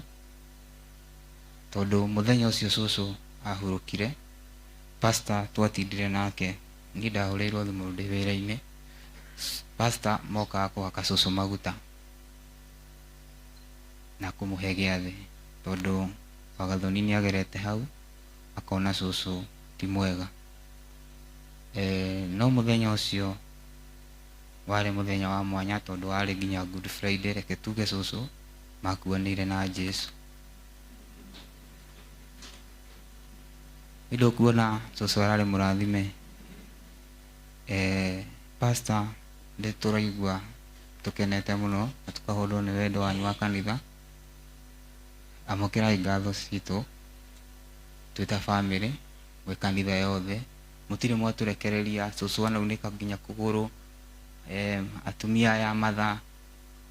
tondũ mũthenya ũcio cũcũ ahurũkire, pastor twatindire nake, niĩ ndahũrĩirwo thimũ ndĩ wĩra-inĩ, pastor mokaga kũhaka cũcũ maguta na kũmũhe gĩathĩ tondũ Wagathoni nĩ agerete hau akona cũcũ ti mwega. No mũthenya ũcio warĩ mũthenya wa mwanya tondũ warĩ nginya Good Friday, reke tuge cũcũ makuanĩire na Jesu. Nĩ ndũkuona cũcũ ararĩ mũrathime. Pastor nĩ tũraigua tũkenete mũno na tũkahũndwo nĩ wendo wanyu wa kanitha. Amũkĩrai ngatho citũ twĩ ta family gwĩ kanitha yothe. Mũtirĩ mwatũrekereria, cũcũ anaunĩka nginya kũgũrũ. Atumia aya matha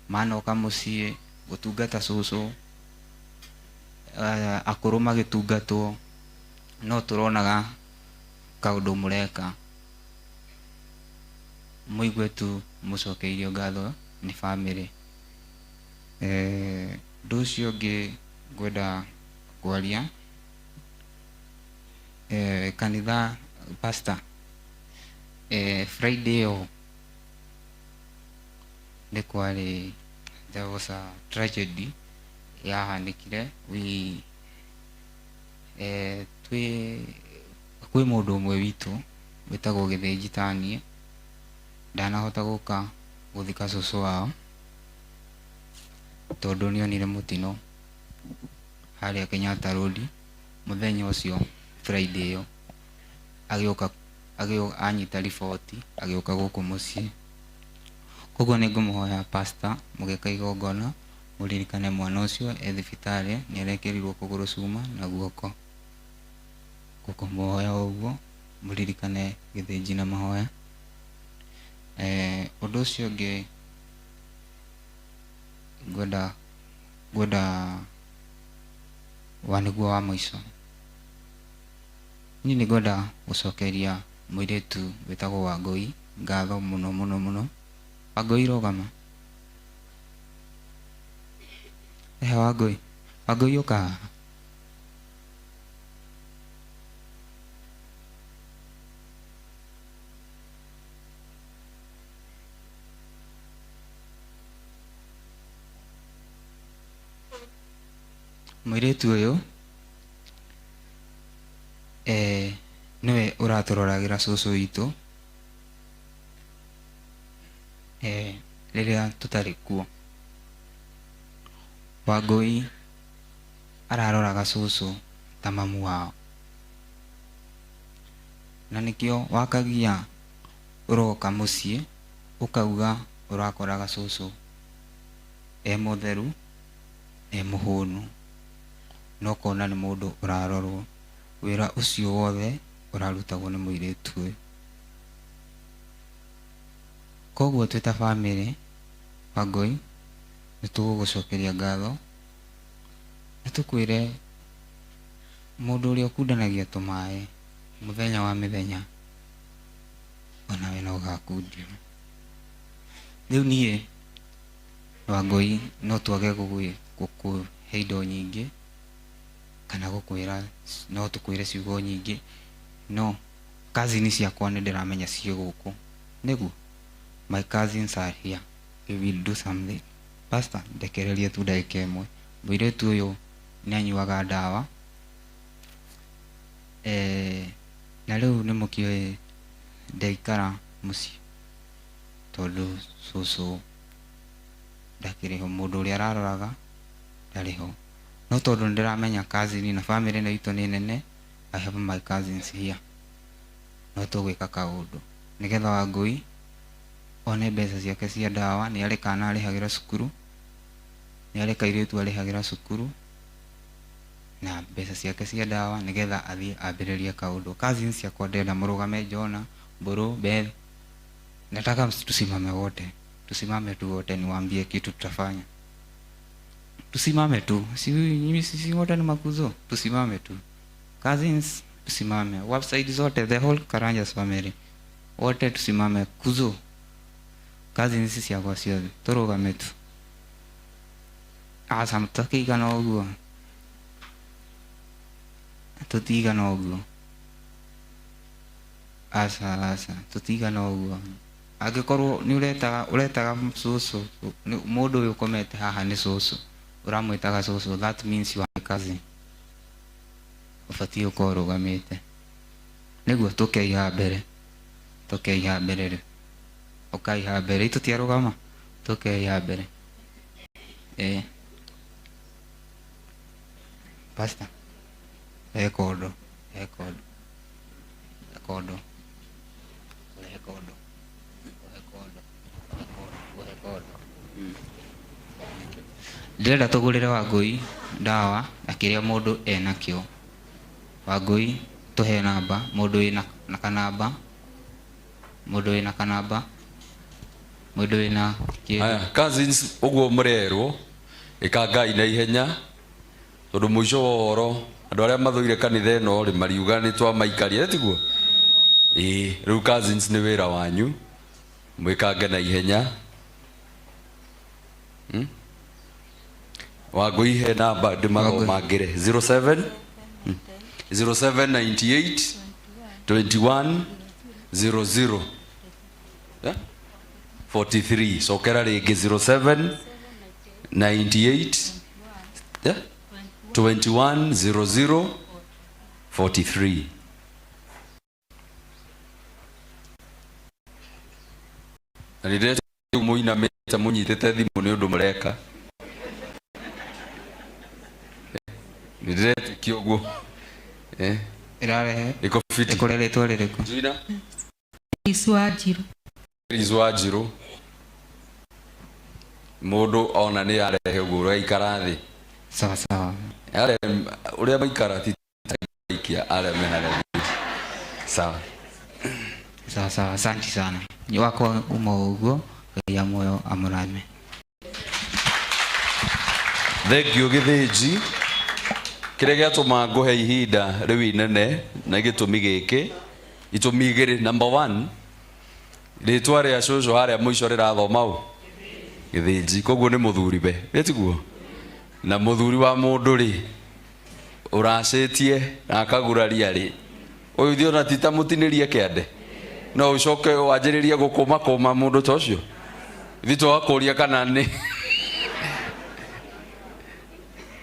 manoka mũciĩ gũtungata cũcũ, akũrũ magĩtungatwo, no tũronaga kaũndũ mũreka. Mũigue tu mũcokeirio ngatho nĩ family. Ũndũ ũcio ũngĩ ngwenda kwaria, kanitha pastor, Friday ĩyo nĩ kwarĩ, there was a tragedy yahanĩkire. We twĩ kwĩ mũndũ ũmwe witũ wĩtagwo Gĩthĩnji taniĩ ndanahota gũka gũthika cũcũ wao tondũ nĩonire mũtino harĩa Kenyatta Road mũthenya ũcio Friday ĩyo agĩũka anyita riboti agĩũka gũkũ mũciĩ. Koguo nĩ ngũmũhoya pastor, mũgĩka igongona mũririkane mwana ũcio e thibitarĩ, nĩ arekĩrirwo kũgũrũ cuma na guoko. Ngũkũmũhoya ũguo mũririkane gĩthĩnji na mahoya. Ũndũ ũcio ũngĩ ngwenda ngwenda wa nĩguo wa mũico, niĩ nĩ ngwenda gũcokeria mũirĩtu wĩtagwo Wangũi ngatho mũno mũno mũno. Wangũi rũgama. Ehe Wangũi, Wangũi ũka haha. Mũirĩtu ũyũ eh, nĩwe ũratũroragĩra cũcũ witũ eh, rĩrĩa tũtarĩ kuo. Wangũi araroraga cũcũ ta mamu wao, na nĩkĩo wakagia ũroka mũciĩ ũkauga ũrakoraga cũcũ e mũtheru, e mũhũnu, na ũkona nĩ mũndũ ũrarorwo. Wĩra ũcio wothe ũrarutagwo nĩ mũirĩtu ũyũ. Koguo twĩ ta bamĩrĩ, Wangũi, nĩ tũgũgũcokeria ngatho, na tũkwĩre mũndũ ũrĩa ũkundanagia tũmaĩ mũthenya wa mĩthenya, onawe no ũgakundio. Rĩu niĩ Wangũi no twage gũkũhe indo nyingĩ, kana gũkwĩra, no tũkwĩre ciugo nyingĩ, no cousin ciakwa nĩ ndĩramenya ciĩ gũkũ, nĩguo? My cousins are here, we will do something. Pastor, ndekereria tu ndagĩka ĩmwe. Mũirĩtu ũyũ nĩ anyuaga ndawa, eh, na rĩu nĩ mũkĩũĩ ndaikara mũciĩ tondũ cũcũ ndakĩrĩ ho, mũndũ ũrĩa araroraga ndarĩ ho. No tondũ nĩ ndĩramenya cousin na famĩlĩ ĩno itũ nĩ nene, I have my cousins here. No tũgwĩka kaũndũ nĩgetha Wangũi one mbeca ciake cia ndawa. Nĩ arĩ kana arĩhagĩra cukuru, nĩ arĩ kairĩtu arĩhagĩra cukuru na mbeca ciake cia ndawa, nĩgetha athiĩ ambĩrĩrie kaũndũ. Cousins ciakwa ndĩrenda mũrũgame, Jona, Mbũrũ, Beth, nataka tusimame wote, tusimame tu wote, niwaambie kitu tutafanya. Tusimame tu, si sisi wote ni makuzo, tusimame tu. Cousins tusimame, website zote, the whole Karanjas family wote tusimame, kuzo cousins ciakwa ciothe tũrũgame tu. Aca, tũkĩigana ũguo, tũtigana ũguo, aca aca, tũtigana ũguo. Angĩkorwo nĩ ũretaga ũretaga cũcũ, mũndũ ũyũ ũkomete haha nĩ cũcũ, ũramwĩtaga cũcũ, that means you are my cousin, ũbatiĩ gũkorwo ũrũgamĩte nĩguo tũkei haha mbere, tũkei haha mbere rĩu, ũkai haha mbere, itũtiarũgama, tũkei haha mbere. Eh, pastor, he kondo, he kondo, he kondo, he kondo, he kondo, he kondo. Ndĩrenda tũgũrĩre Wangũi ndawa na kĩrĩa mũndũ enakĩo. Wangũi tũhe namba, mũndũ wĩna na kanamba, mũndũ wĩna kanamba, mũndũ wĩna kĩndũ. Aya, cousins, ũguo mũrerwo ĩkangai na ihenya, tondũ mũico wa ũhoro andũ arĩa mathũire kanitha ĩno rĩ mariuga nĩ twamaikaria, tiguo? Ĩĩ, rĩu cousins nĩ wĩra wanyu mwĩkange na ihenya. Wangũi he namba ndĩmathomangĩre 07 0798 21 00 eh? 43. Cokera rĩngĩ, 07 98 eh? 21 00 43. Na nĩ ndĩretĩkia mũinamĩte mũnyitĩte thimũ nĩ ũndũ mũreka, nĩ ndĩretĩkia ũguo, eh? Ĩrarehe ĩko fiti. Ĩkũrĩa rĩtwa rĩrĩkũ? Jina? Isu Wanjiru. Liz Wanjiru. Mũndũ ona nĩ arehe ũguo ũraikara thĩ. Sawa sawa. Are ũrĩa maikara ti ikia arĩa me harĩa. Sawa. Sawa sawa, asante sana. Ni wakwa uma ũguo, Ngai muoyo amũrathime. Thank you Gĩthĩnji. Kĩrĩa gĩatũma ngũhe ihinda rĩu inene na gĩtũmi gĩkĩ, itũmi igĩrĩ. Number one, rĩtwa rĩa cũcũ harĩa mũico rĩrathoma ũ Gĩthĩnji, koguo nĩ mũthuri we, ĩtiguo? Na mũthuri wa mũndũ rĩ ũracĩtie na akaguraria rĩ, ũyũ ithuĩ ona ti ta mũtinĩrie kĩande, no ũcoke wanjĩrĩrie gũkũma kũma mũndũ ta ũcio, ithuĩ tũgakũria kana nĩ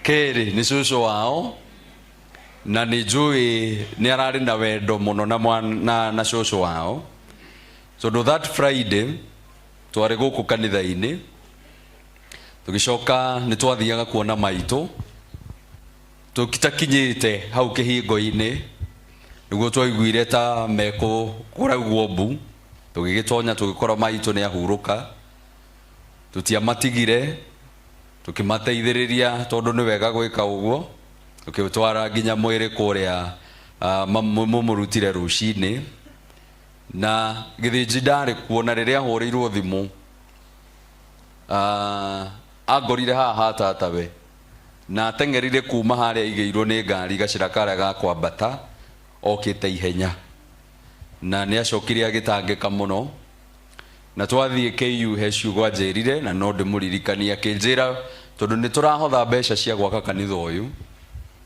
kerĩ nĩ cũcũ wao, na nĩ njũĩ nĩ ararĩ na wendo mũno na, na, na cũcũ wao, tondũ that Friday twarĩ gũkũ kanitha-inĩ, tũgĩcoka nĩ twathiaga kuona maitũ, tũtakinyĩte hau kĩhingo-inĩ nĩguo twaiguire ta mekũ kũraugwo mbu, tũgĩgĩtonya tũgĩkora maitũ nĩ ahurũka, tũtiamatigire, tũkĩmateithĩrĩria tondũ nĩ wega gwĩka ũguo, tũkĩtwara nginya mwĩrĩ kũrĩa mũmũrutire rũcinĩ, na Gĩthĩnji ndarĩ kuo, na rĩrĩa ahũrĩirwo thimũ angorire haha ha tatawe, na ateng'erire kuma harĩa aigĩirwo nĩ ngari gacĩra karĩa ga kwambata okĩte ihenya, na nĩ acokire agĩtangĩka mũno, na twathiĩ KU he ciugo anjĩrire na no ndĩmũririkanie, akĩnjĩra tondũ nĩ tũrahotha mbeca cia gwaka kanitha ũyũ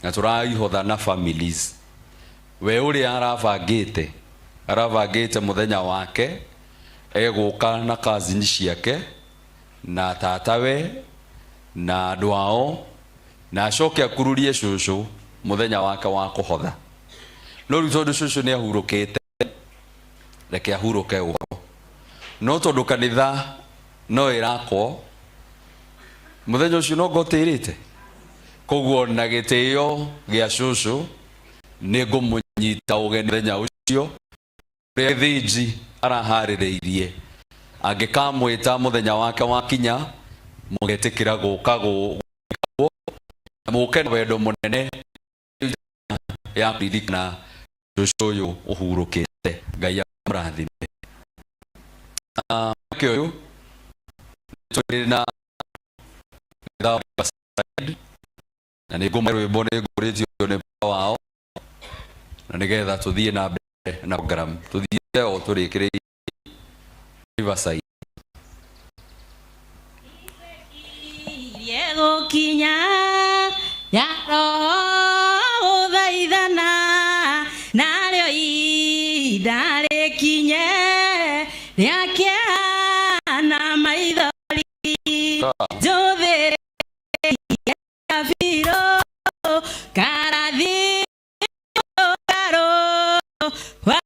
na tũraihotha na families, we ũrĩa arabangĩte mũthenya wake egũka na cousin ciake na tatawe na andũ ao, na acoke akururie cũcũ mũthenya wake wa kũhotha. No rĩu tondũ cũcũ nĩ ahurũkĩte, reke ahurũke ũguo, no tondũ kanitha no ĩrakwo mũthenya ũcio no ngotĩrĩte, koguo na gĩtĩo gĩa cũcũ nĩ ngũmũnyita ũgeni mũthenya ũcio ũrĩa Gĩthĩnji araharĩrĩirie. Angĩkamwĩta mũthenya wake wakinya, mũgetĩkĩra gũka gũka na mũke na wendo mũnene ya kũririkana cũcũ ũyũ ũhurũkĩte. Ngai amũrathime. Mweke ũyũ tũrĩ na na nĩ ngũmwe rwĩmbo nĩ ngũrĩtio nĩ wao, na nĩgetha tũthiĩ na mbere na program, tũthiĩ o tũrĩkĩrĩirie Riverside. Gũkinya ya roho ũthaithana narĩo ihinda rĩkinye rĩa kĩeha na maithori, njũthĩrĩrie kabirũ karathi karo wa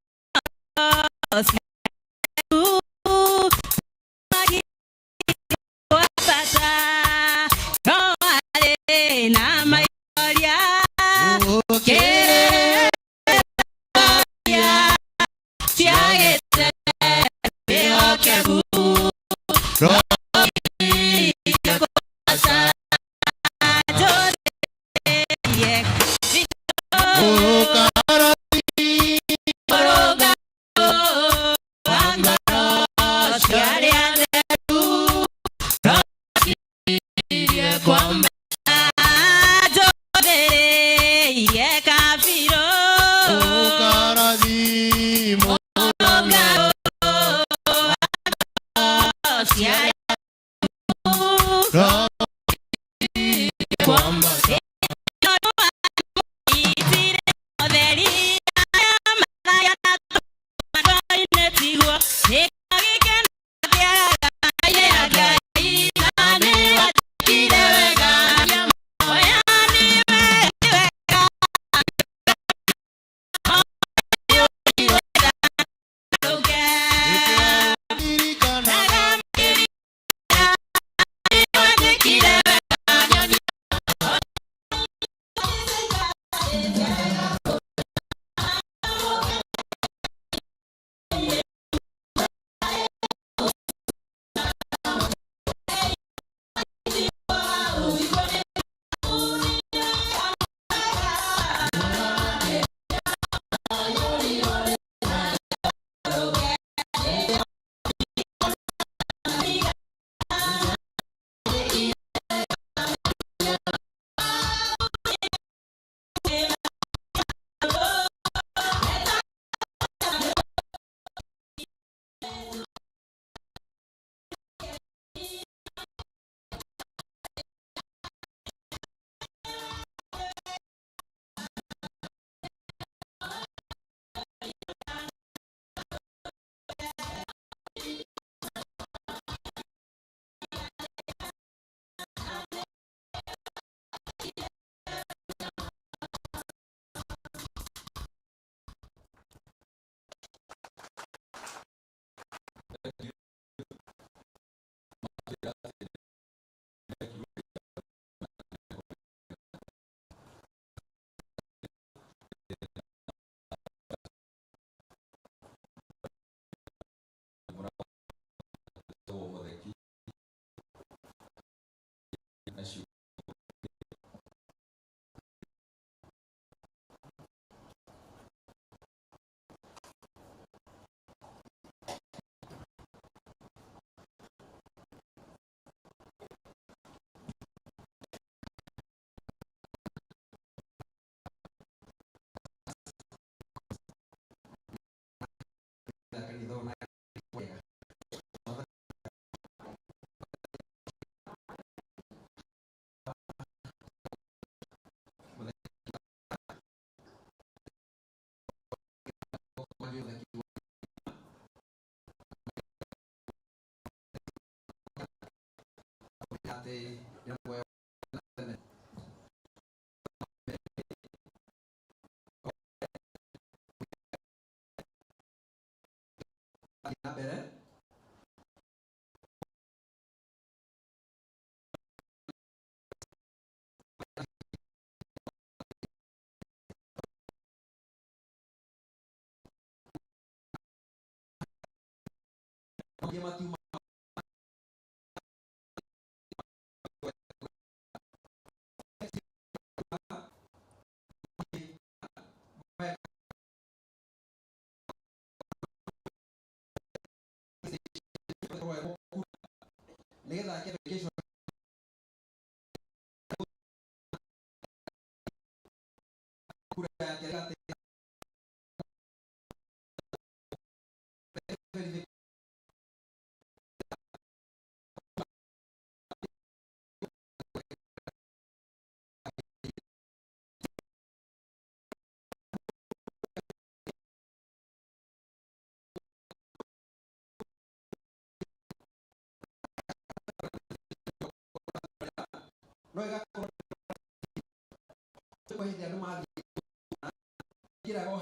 bata no arĩ na maithoria kĩrĩa ciagĩte wĩhokeku. Na ciũria. Kanitha ona wega. Atĩ nĩ muoyo tene. Na mbere matiuma nĩgetha ake kura yake atĩ no ĩgakorwo kwa hĩndĩ andũ mathiĩ ĩkĩragwo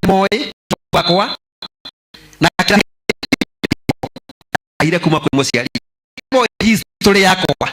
moĩ wakwa na aire kuma kwĩ mũciari moĩ history yakwa.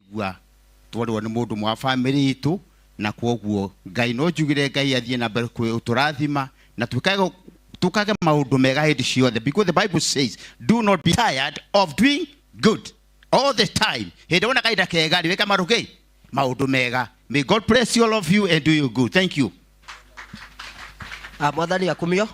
Twaigua twarĩrwo nĩ mũndũ mwa bamĩrĩ itũ na kwoguo Ngai no njugire Ngai athiĩ na mbere gũtũrathima na twĩkage tukage maũndũ mega hĩndĩ ciothe, because the Bible says, "Do not be tired of doing good all the time." Hĩndĩ wona kahinda kega rĩ, wĩka maũndũ maũndũ mega. May God bless you, all of you, and do you good. Thank you. Ah, Mwathani akumio.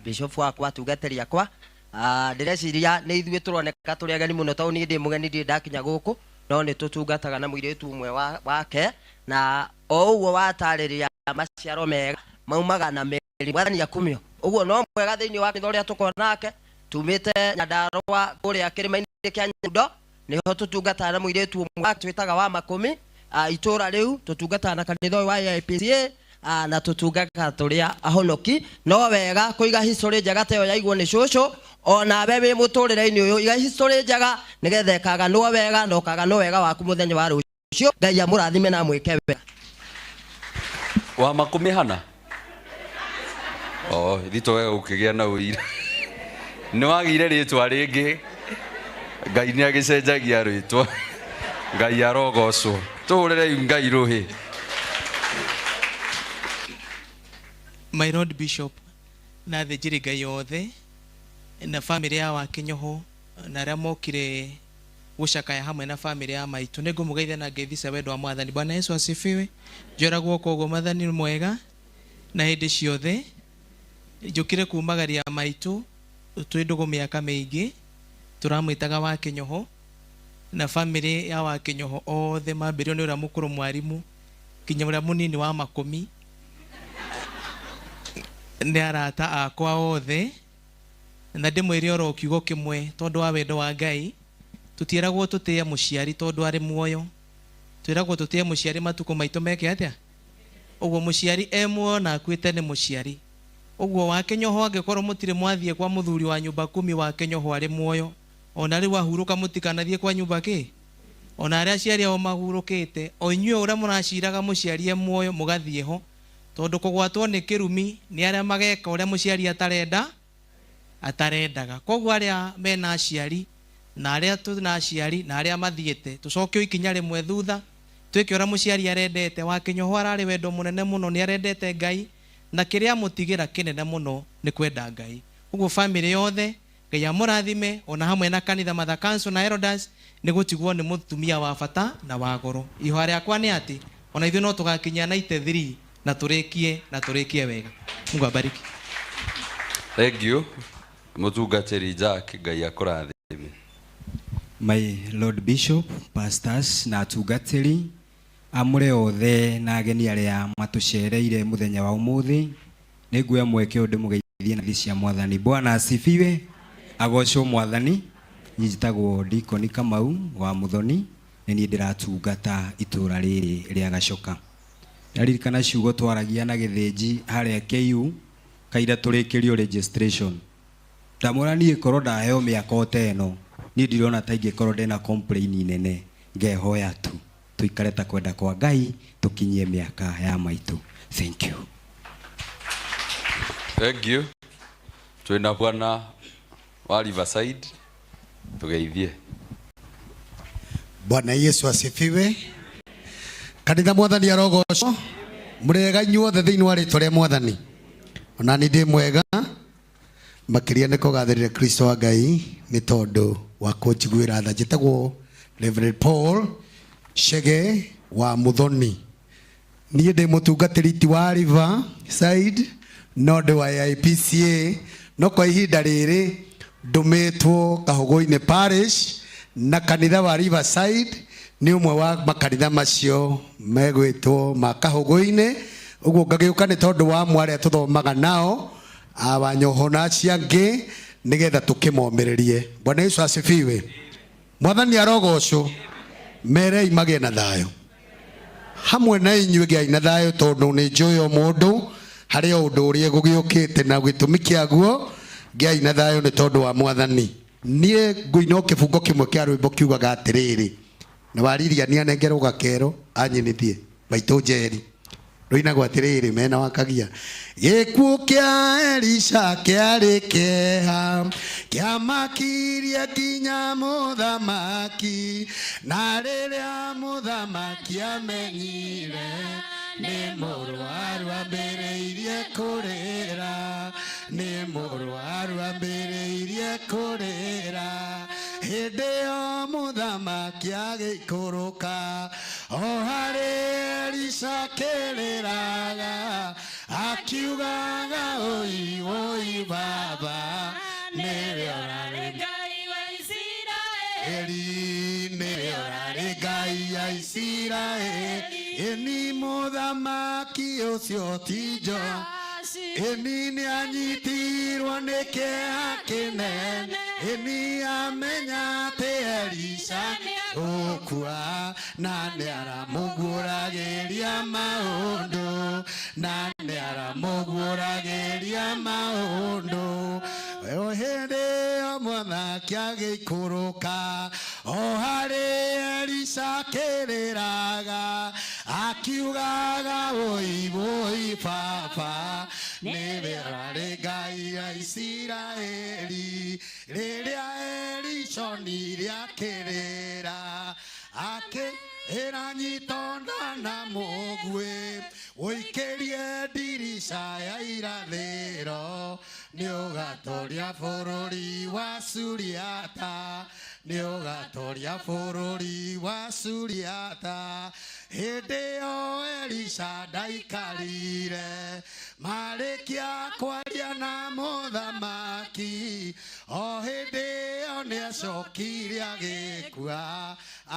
Bishop wakwa, atungatĩri akwa. Ah, ndĩreciria nĩ ithuĩ tũroneka tũrĩ ageni mũno tondũ niĩ ndĩ mũgeni, ndirĩ ndakinya gũkũ, no nĩ tũtungataga na mũirĩtu ũmwe wake na o ũguo watarĩria maciaro mega maumaga na mĩri. Mwathani akumio. Ũguo no mwega thĩinĩ wa kanitha ũrĩa tũkoragwo nake tumĩte Nyandarũa kũrĩa kĩrĩma-inĩ kĩa Nyundo, nĩho tũtungataga na mũirĩtu ũmwe twĩtaga wa makũmi. Ah, itũra rĩu tũtungataga na kanitha ũyũ wa AIPCA. Ah, na tũtungataga tũrĩa ahonoki. No wega kũiga history njega ta ĩyo yaigwo nĩ cũcũ. Onawe wĩ mũtũrĩre-inĩ ũyũ, iga history njega nĩgetha ĩkaganwo wega na ũkaganwo wega waku mũthenya wa rũciũ. Ngai amũrathime na amwĩke wega. Wa makũmi hana oh thito we ũkĩgĩa na ũira nĩ wagĩire rĩtwa rĩngĩ. Ngai nĩ agĩcenjagia rĩtwa. Ngai arogocwo. Tũhũrĩrei Ngai rũhĩ. My Lord Bishop na athĩnjĩri Ngai othe na bamĩrĩ ya Wakinyoho na arĩa mokire gũcakaya hamwe na bamĩrĩ ya maitũ, nĩ ngũmũgeithia na ngeithi cia wendo wa Mwathani. Bwana Yesu asifiwe. Njora guoko ũguo. Mwathani nĩ mwega na hĩndĩ ciothe. Njũkire kumagaria maitũ, twĩ ndũgũ mĩaka mĩingĩ, tũramwĩtaga Wakinyoho, na bamĩrĩ ya Wakinyoho othe mambĩrĩrio nĩ ũrĩa mũkũrũ mwarimũ nginya ũrĩa mũnini wa makũmi nĩ arata akwa othe, na ndĩmwĩre oro kiugo kĩmwe, tondũ wa wendo wa Ngai tũtiĩragwo tũtĩe mũciari tondũ arĩ muoyo, twĩragwo tũtĩe mũciari matukũ maitũ meke atĩa. Ũguo mũciari e muoyo na akuĩte nĩ mũciari. Ũguo Wakinyoho, angĩkorwo mũtirĩ mwathiĩ kwa mũthuri wa nyũmba kumi, Wakinyoho arĩ muoyo ona rĩu ahurũka, mũtikanathiĩ kwa nyũmba kĩ ona arĩa aciari ao mahurũkĩte. O inyuĩ ũrĩa mũraciraga mũciari e muoyo, mũgathiĩ ho, tondũ kũgwatwo nĩ kĩrumi nĩ arĩa mageka ũrĩa mũciari atarenda atarendaga. Koguo arĩa mena aciari na arĩa tũna aciari na arĩa mathiĩte, tũcoke o ikinya rĩmwe thutha, twĩke ũrĩa mũciari arendete. Wakinyoho ararĩ wendo mũnene mũno, nĩ arendete Ngai, na kĩrĩa amũtigĩra kĩnene mũno nĩ kwenda Ngai. Ũguo bamĩrĩ yothe, Ngai amũrathime, ona hamwe na kanitha, Mother Council na elders, nĩ gũtigwo nĩ mũtumia wa bata na wa goro. Ihoya rĩakwa nĩ atĩ ona ithuĩ no tũgakinyia 93 na tũrĩkie na tũrĩkie wega. Mungu abariki. Thank you, mũtungatĩri Jack. Ngai akũrathime. My Lord Bishop, pastors na atungatĩri amũre othe na ageni arĩa matũcereire mũthenya wa ũmũthĩ, nĩ nguoya mweke ũyũ ndĩmũgeithie na cia Mwathani. Bwana asifiwe. Agocwo Mwathani. Niĩ njĩtagwo Deacon Kamau wa Muthoni, nĩ niĩ ndĩratungata itũra rĩrĩ rĩa Gacoka. Ndaririkana ciugo twaragia na gĩthĩnji harĩa KU kaira tũrĩkĩrio registration. Ndamwĩra niĩ korwo ndaheo mĩaka o ta ĩno, niĩ ndirona ta ingĩkorwo ndĩna complain nene, ngehoya tu tuikare ta kwenda kwa Ngai, tukinyie mĩaka ya maitũ. Thank you. Thank you. Twĩna bwana wa Riverside, tũgeithie. Bwana Yesu asifiwe. Kanitha, Mwathani arogocwo. Mũrĩega inyuothe thĩinĩ wa rĩtwa rĩa Mwathani. Ona ni ndĩ mwega makĩria, nĩ kũgathĩrĩria Kristo wa Ngai nĩ tondũ wa kũnjiguĩra tha. Njĩtagwo Reverend Paul Chege wa Muthoni. Niĩ ndĩ mũtungatĩri ti wa River Side no ndĩ wa AIPCA, no kwa ihinda rĩrĩ ndũmĩtwo Kahũgũ-inĩ Parish, na kanitha wa Riverside nĩ ũmwe wa makanitha macio megwĩtwo ma Kahũgũ-inĩ. Ũguo ngagĩũka nĩ tondũ wa amwe arĩa tũthomaga nao, awanyoho na acio angĩ, nĩgetha tũkĩmomĩrĩrie. Bwana Yesu asifiwe. Mwathani arogocwo. Merei magĩe na thayũ hamwe na inyuĩ. Gĩai na thayũ, tondũ nĩ njũĩ o mũndũ harĩ o ũndũ ũrĩa gũgĩũkĩte na gĩtũmi kĩaguo. Gĩai na thayũ nĩ tondũ wa Mwathani. Niĩ ngũina o kĩbungo kĩmwe kĩa rwĩmbo kiugaga atĩrĩrĩ, na waririania anengerwo gakero anyinithie maitũ njeri. Rũinagwo atĩrĩrĩ mena wakagia gĩkuũ kĩa Elisha kĩarĩ kĩeha kĩamakirie nginya mũthamaki na rĩrĩa mũthamaki amenyire nĩ mũrwaru ambĩrĩirie kũrĩra nĩ mũrwaru ambĩrĩirie kũrĩra hĩndĩ ĩyo mũthamaki agĩikũrũka o harĩ Elisha kĩrĩraga akiugaga ũi ũi baba nĩwe ũrarĩ Eli nĩwe ũrarĩ Ngai ya Isiraeli ĩni mũthamaki ũcio ti Joashi ĩni nĩanyitirwo nĩ kĩeha kĩnene ĩni amenya atĩ Elisha gũkua na nĩaramũguũragĩria maũndũ na nĩaramũguũragĩria maũndũ o hĩndĩ ĩyo mwanake agĩikũrũka o harĩ Elisha akĩrĩraga akiugaga wũi wũi baba nĩwe ũrarĩ Ngai ya Isiraeli rĩrĩa Elisha onire akĩrĩra akĩĩra nyitonda na mũguĩ ũikĩrie ndirica ya irathĩro nĩũgatoria bũrũri wa Suriata nĩũgatoria bũrũri wa Suriata hĩndĩ ĩyo Elisha ndaikarire marĩkia kwaria na mũthamaki o hĩndĩ ĩyo nĩacokire agĩkua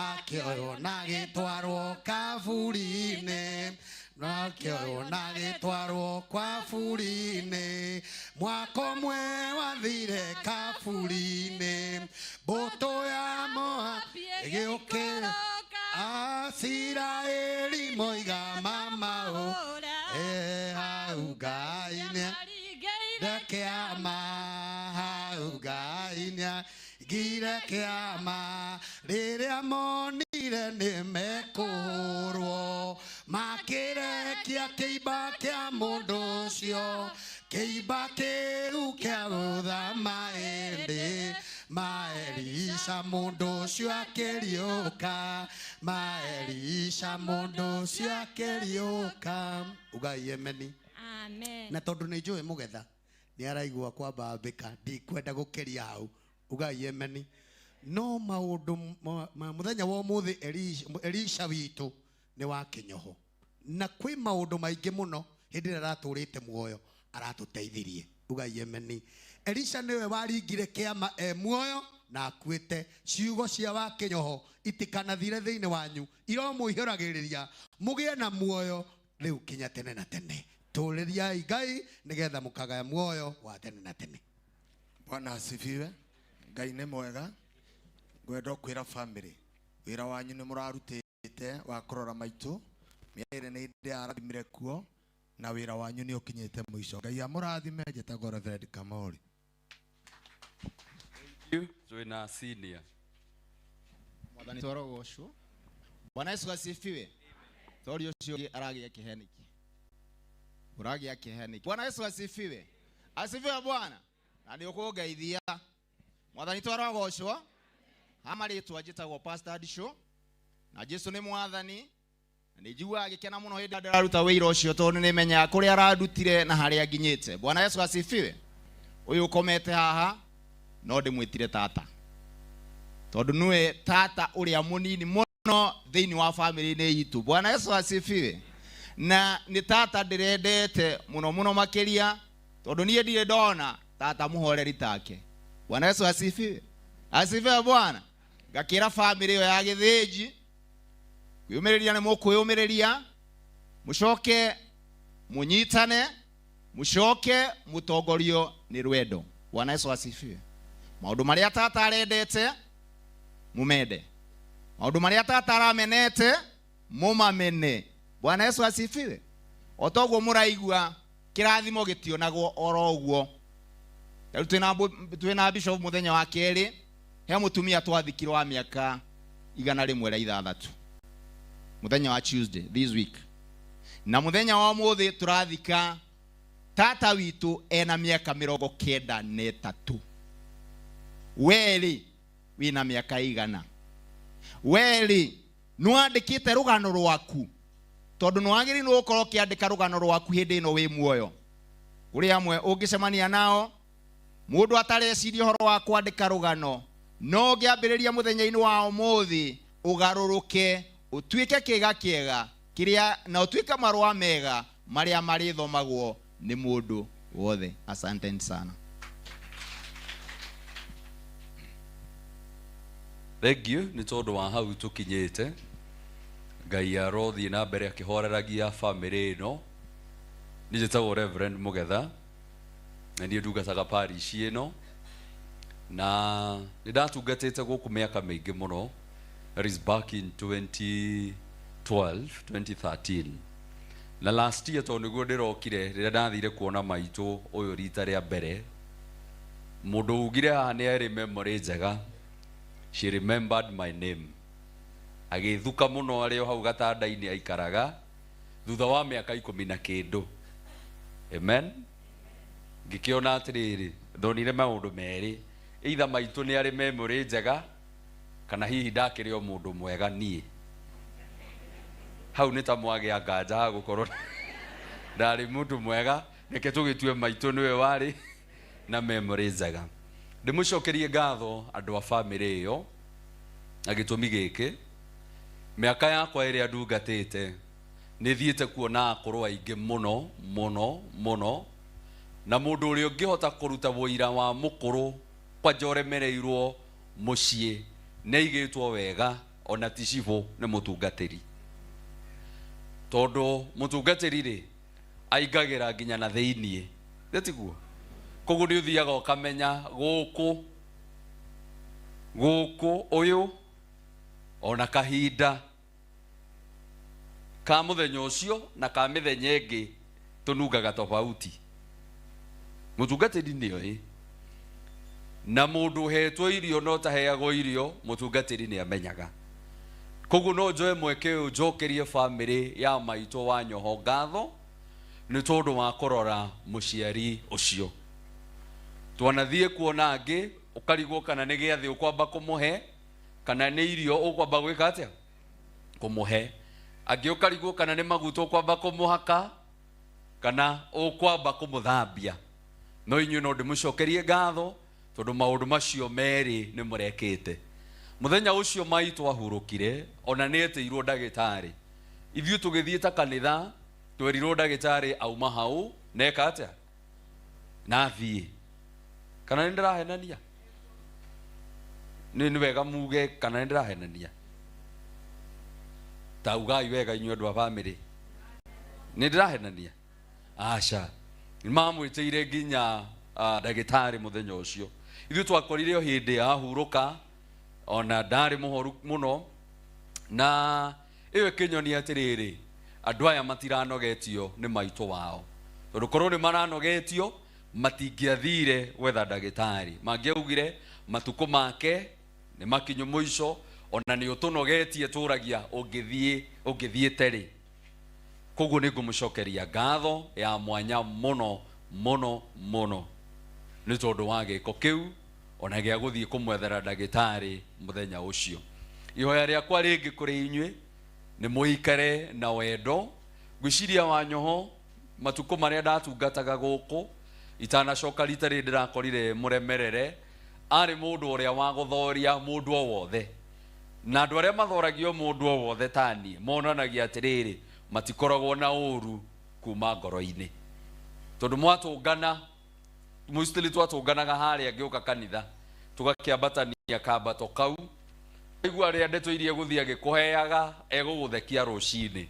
akĩoywo na agĩtwarwo kaburi-inĩ nakĩoywo na agĩtwarwo kaburi-inĩ mwaka ũmwe wathire kaburi-inĩ mbũtũ ya Moabi ĩgĩũkĩra Asiraeli moiga mamaũ hau Ngai nĩaringire kĩama hau Ngai nĩaringire kĩama rĩrĩa monire nĩmekũhũrwo makĩrekia kĩimba kĩa mũndũ ũcio kĩimba kĩu kĩa gũthama ĩndĩ ma Elisha mũndũ ũcio akĩriũka ma Elisha mũndũ ũcio akĩriũka ugai emeni. Amen. Na tondũ nĩ njũĩ mũgetha nĩ araigua kwambambĩka ndikwenda gũkĩria hau ugai emeni no maũndũ ma mũthenya wa ũmũthĩ Elisha witũ nĩ wa kĩnyoho na kwĩ maũndũ maingĩ mũno hĩndĩ ĩrĩa aratũrĩte muoyo aratũteithirie ugai emeni. Elisha nĩwe waringire kĩama e muoyo na akuĩte ciugo cia wa kĩnyoho itikanathire thĩinĩ wanyu iromũihũragĩrĩria mũgĩe na muoyo rĩu kinya tene na tene tũrĩriai Ngai nĩgetha mũkagaya muoyo wa tene na tene. Bwana asifiwe. Ngai nĩ mwega. Ngwenda kwĩra family wĩra wanyu nĩ mũrarutĩte wa kũrora maitũ mĩaka ĩrĩ nĩ ndĩarathimire kuo na wĩra wanyu nĩ ũkinyĩte mũico. Ngai amũrathime. Njĩtagwo Reverend Kamori. Thank you. Twĩna senior. Mwathani twarogocwo. Bwana Yesu asifiwe. Tori ũcio ũngĩ aragĩa kĩeha nĩkĩ? Ũragĩa kĩeha nĩkĩ? Bwana Yesu asifiwe. Asifiwe Bwana. Na nĩ ũkũngeithia. Mwathani twarogocwo. Ha marĩtwa njĩtagwo Pastor Disho. Na Jesu nĩ mwathani. Na nĩ njiguaga gĩkena mũno hĩndĩ ĩrĩa ndĩraruta wĩra ũcio tondũ nĩ menyaga kũrĩa arandutire na harĩa nginyĩte. Bwana Yesu asifiwe. Ũyũ ũkomete haha no ndĩmwĩtire tata. Tondũ nĩwe tata ũrĩa mũnini mũno thĩinĩ wa family-inĩ itũ. Bwana Yesu asifiwe. Na nĩ tata ndĩrendete mũno mũno makĩria tondũ niĩ ndirĩ ndona tata mũhoreri take. Bwana Yesu asifiwe. Asifiwe Bwana. Ngakĩra family ĩyo ya Gĩthĩnji kwĩyũmĩrĩria nĩ mũkwĩyũmĩrĩria mũcoke mũnyitane mũcoke mũtongorio nĩ rwendo. Bwana Yesu asifiwe. Maũndũ marĩa tata arendete mũmende, maũndũ marĩa tata aramenete mũmamene. Bwana Yesu asifiwe. O toguo mũraigua kĩrathimo gĩtionagwo oro ũguo. Rĩu twĩna bishop mũthenya wa kerĩ he mũtumia twathikirwo wa mĩaka 106 mũthenya wa Tuesday this week. Na muthenya wa muthi turathika tata witu ena miaka 93. Weri wina miaka igana. Weri nwandikite rugano rwaku tondu nwagiriirwo gukorwo ukiandika rugano rwaku hindi ino wi muoyo. Kuri amwe ungicemania nao mundu atareciria uhoro wa kwandika rugano, no ngiambiriria muthenya-ini wa umuthi ugaruruke utuike kiga kiega kiria na utuike marua mega maria marithomagwo ni mundu wothe. Asante sana. Thank you nĩ tondũ wa hau tũkinyĩte. Ngai arothiĩ na mbere akĩhoreragia bamĩrĩ ĩno. Niĩ njĩtagwo Reverend Mũgetha na niĩ ndungataga parish ĩno, na nĩ ndatungatĩte gũkũ mĩaka mĩingĩ mũno. That is back in 2012, 2013. Na last year tondũ nĩguo ndĩrokire rĩrĩa ndathire kuona maitũ ũyũ rita rĩa mbere, mũndũ ugire haha nĩ arĩ memory njega. She remembered my name. Agĩthuka mũno arĩ o hau gatanda-inĩ aikaraga thutha wa mĩaka 10 na kĩndũ. Amen. Ngĩkĩona atĩrĩrĩ, ndonire maũndũ merĩ, either maitũ nĩ arĩ memory njega kana hihi ndakĩrĩ o mũndũ mwega niĩ. Hau nĩ ta mwagĩa nganja ha gũkorwo ndarĩ mũndũ mwega, reke tũgĩtue maitũ nĩwe warĩ na memory njega. Ndĩmũcokerie ngatho andũ a bamĩrĩ ĩyo na gĩtũmi gĩkĩ, mĩaka yakwa ĩrĩa ndungatĩte nĩ thiĩte kuona akũrũ aingĩ mũno mũno mũno, na mũndũ ũrĩa ũngĩhota kũruta wũira wa mũkũrũ kwanja ũremereirwo mũciĩ nĩ aigĩtwo wega ona ti cibũ nĩ mũtungatĩri, tondũ mũtungatĩri rĩ aingagĩra nginya na thĩiniĩ, nĩ tiguo? Koguo nĩ ũthiaga ũkamenya gũkũ gũkũ ũyũ ona kahinda ka mũthenya ũcio na ka mĩthenya ĩngĩ tũnungaga tofauti. Mũtungatĩri nĩoĩ, na mũndũ ũhetwo irio no taheagwo irio, mũtungatĩri nĩ amenyaga. Koguo no njoe mweke ũyũ njokerie bamĩrĩ ya maitũ wa Nyoho ngatho nĩ tondũ wa kũrora mũciari ũcio. Twanathiĩ kuona angĩ ũkarigwo kana nĩ gĩathĩ ũkwamba kũmũhe kana nĩ irio ũkwamba gwĩka atĩa kũmũhe. Angĩ ũkarigwo kana nĩ maguta ũkwamba kũmũhaka kana ũkwamba kũmũthambia. No inyuĩ no ndĩmũcokerie ngatho tondũ maũndũ macio merĩ nĩ mũrekĩte. Mũthenya ũcio maitũ ahurũkire ona nĩ etĩirwo ndagĩtarĩ. Ithuĩ tũgĩthiĩ ta kanitha twerirwo ndagĩtarĩ auma hau neka atĩa na athiĩ. Kana nĩ ndĩrahenania? Nĩ wega muge kana nĩ ndĩrahenania? Ta ugai wega inyuĩ andũ a bamĩrĩ. Nĩ ndĩrahenania? Aca. Nĩ mamwĩtĩire nginya ndagĩtarĩ mũthenya ũcio. Ithuĩ twakorire o hĩndĩ ahurũka ona ndarĩ mũhoru mũno, na ĩyo ĩkĩnyonia atĩrĩrĩ, andũ aya matiranogetio nĩ maitũ wao, tondũ korwo nĩ maranogetio matingĩathire gwetha ndagĩtarĩ, mangĩaugire matukũ make nĩ makinyu mũico, ona nĩ ũtũnogetie tũragia ũngĩthiĩ ũngĩthiĩte rĩ. Koguo nĩ ngũmũcokeria ngatho ya mwanya mũno mũno mũno nĩ tondũ wa gĩko kĩu ona gĩa gũthiĩ kũmwethera ndagĩtarĩ mũthenya ũcio. Ihoya rĩakwa rĩngĩ kũrĩ inyuĩ nĩ mũikare na wendo. Ngwĩciria wa Nyoho matukũ marĩa ndatungataga gũkũ itanacoka rita rĩrĩ ndĩrakorire mũremerere, arĩ mũndũ ũrĩa wa gũthoria mũndũ o wothe, na andũ arĩa mathoragio mũndũ o wothe ta niĩ monanagia atĩrĩrĩ, matikoragwo na ũru kuma ngoro-inĩ, tondũ mwatũngana mostly twatũnganaga harĩa ngĩũka kanitha tũgakĩambatania kambato kau, igua rĩa ndeto iria egũthiĩ agĩkũheaga egũgũthekia rũcinĩ.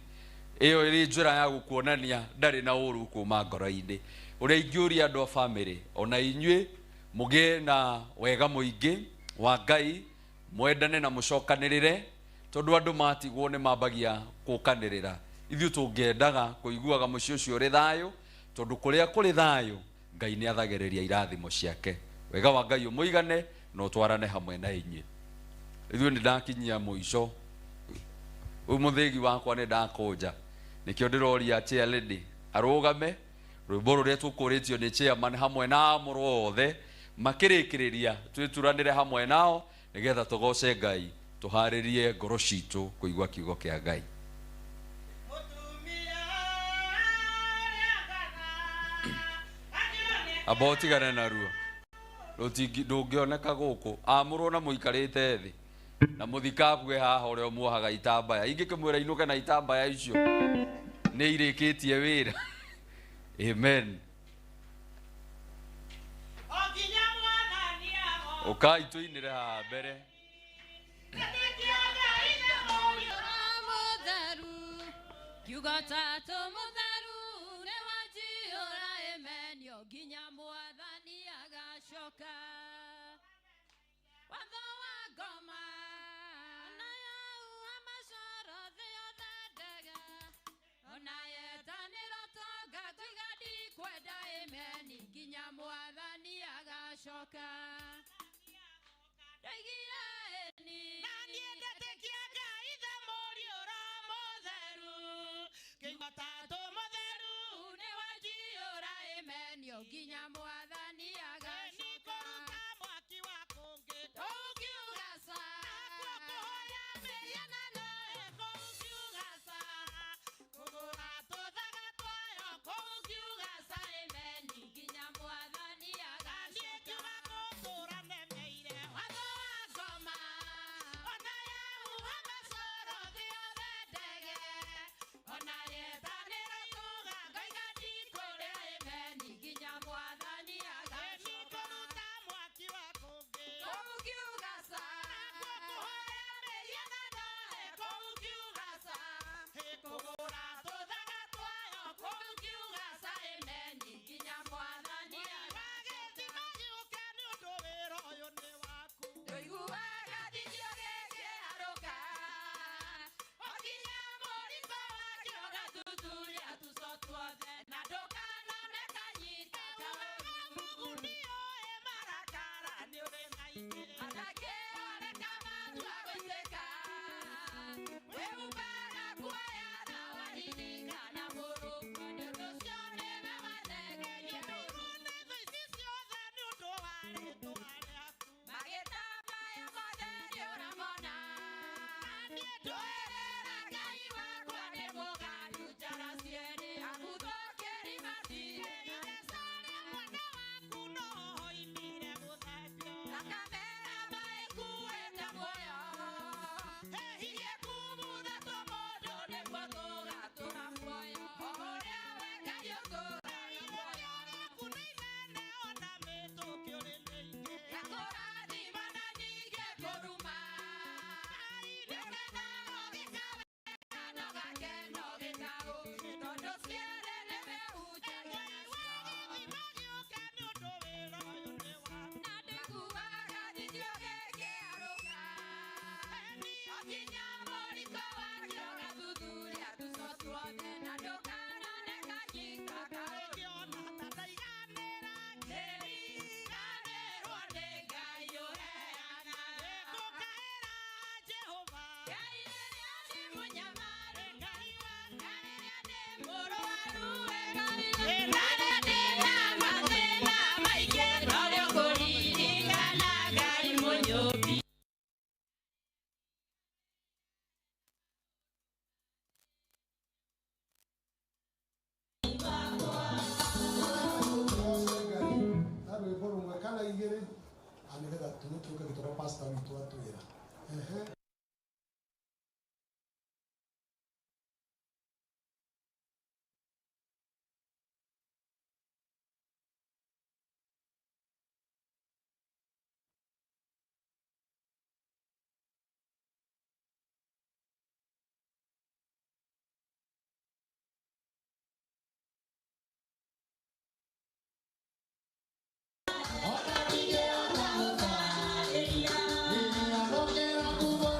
Ĩyo ĩrĩ njĩra ya gũkuonania ndarĩ na ũru kuma ngoro-inĩ. Ũrĩa ingĩũria andũ a bamĩrĩ ona inyuĩ mũgĩe na wega mũingĩ wa Ngai, mwendane na mũcokanĩrĩre, tondũ andũ matigwo nĩ mambagia kũkanĩrĩra. Ithuĩ tũngĩendaga kũiguaga mũciĩ ũcio ũrĩ thayũ, tondũ kũrĩa kũrĩ thayũ Ngai nĩ athagĩrĩria irathimo ciake. Wega wa Ngai ũmũigane na ũtwarane hamwe na inyuĩ. Ithuĩ nĩ ndakinyia mũico, ũyũ mũthĩgi wakwa nĩ ndakũnja, Nĩkĩo ndĩroria chair lady arũgame rwĩmbo rũrĩa tũkũrĩtio nĩ chairman hamwe na amũrwo othe makĩrĩkĩrĩria twĩturanĩre hamwe nao nĩgetha tũgoce Ngai tũharĩrie ngoro citũ kũigua kiugo kĩa Ngai. Amba ũtigane naruo ndũngĩoneka gũkũ amũrwo na mũikarĩte thĩ na mũthikabue haha ũrĩa ũmuohaga itambaya ingĩkĩmwĩra inũke na itambaya icio nĩ irĩkĩtie wĩra. Amen. Ũkai tũinĩre haha mbere. Kiugo tatũ mũtheru nĩ wanjiyũra ĩmenio nginya mwathani agacoka. Watho wa ngoma ona yauha macoro thĩ yothe ndege ona yetanĩro tonga ngoiga ndikwenda ĩmeni nginya mwathani agacoka. Ndoigire ĩni na niĩ ndetĩkia Ngai Ithe Mũriũ Roho Mũtheru kiugo tatũ mũtheru nĩ wanjiyũra ĩmenio nginya mwathani agacoka. Mwaki wa kũngĩ Tũngiuga ca nakuo kũhoya mĩhianano ĩ kũu ngiuga ca kũgũra tũthaga twayo kũu ngiuga ca ĩmeni nginya mwathani niĩ ngiuga agacoka. gũtũũra nemeire Watho wa ngoma ona yahuha macoro thĩ yothe ndege ona yetanĩro tuga ngoiga ndikũrĩa ĩmeni nginya mwathani agacoka. kũruta mwaki wa kũngĩ Kũu ngiuga ca nakuo kũhoya mĩhianano ĩ kũu ngiuga ca kũgũra tũthaga twayo kũu ngiuga ca ĩmeni nginya mwathani wagĩtima gĩũke nĩ ũndũ wĩra ũyũ nĩ waku. Ndũiguaga thithio gĩkĩharũka o nginya mũriko wakĩo gathuthuria tuco tuothe na ndũkanone kanyita kaũru. Mũguni ũyũ marakara nĩ ũrĩ maingĩ Anakĩoneka matua gũitĩka wĩhumbaga kuoya na waririkana mũrũguo nĩ ũndũ ũcio nĩwe wathengeria ũru. Nĩ thũ ici ciothe nĩ ũndũ wa rĩtwa rĩaku. Magĩtambaya mothe nĩũramona Niĩ ndwĩrĩra Ngai wakwa nĩ mũganyu njara cierĩ aguthũkĩri matirĩ na Ndĩrĩcaria mwana waku no hoimire gũthambio. Thakame maĩkuĩte muoyo Hihi kumutha tũmũndũ nĩguo tũgatũra muoyo o ũrĩa we Ngai ũtũraga muoyo. Rĩaku nĩ inene ona mĩtũkĩ ũrĩ mĩingĩ. Gakũrathima na ningĩ kũruma nĩgetha ũgĩkawe no gakeno gĩtaũ tondũ cierĩ nĩmehunjagia Gĩthima gĩũke nĩ ũndũ wĩra ũyũ nĩ waku. na ndĩkuaga thithio gĩkĩarũka o nginya mũriko wakĩo gathuthuria tuco tuothe na ndũkanone kanyita kaũru. Ngĩona ta ndaiganĩra Kĩriganĩrwo nĩ Ngai ũheanaga. Ngũkaĩra Jehova Ngai rĩrĩa ndĩ mũnyamaru Ngai wa na rĩrĩa ndĩ mũrũaru na rĩrĩa ndĩ na mathĩna maingĩ norĩo ngũririkana Ngai mũnyũmbi. Na rwĩmbo rũmwe kana igĩrĩ na nĩgetha tuge tũke gĩtũra pastor witũ atwĩra. Ehe. Ona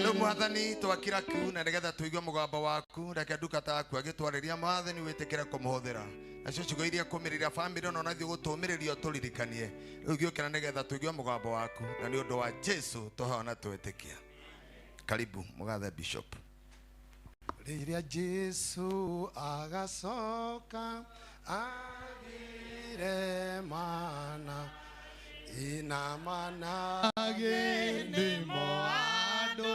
Rĩu mwathani twakira ku na nĩgetha tũigue mũgambo waku, reke ndungata yaku agĩtwarĩria mwathani wĩtĩkĩre kũmũhũthĩra nacio ciugo iria kũmĩrĩria bamĩrĩ ona ũnathiĩ gũtũmĩrĩria ũtũririkanie. Rĩu gĩũkĩra nĩgetha tũigue mũgambo waku, na nĩ ũndũ wa Jesu tũheo na twĩtĩkia. Karibu mũgathe Bishop. Rĩrĩa Jesu agacoka agĩre mana inamana gĩndĩmo andũ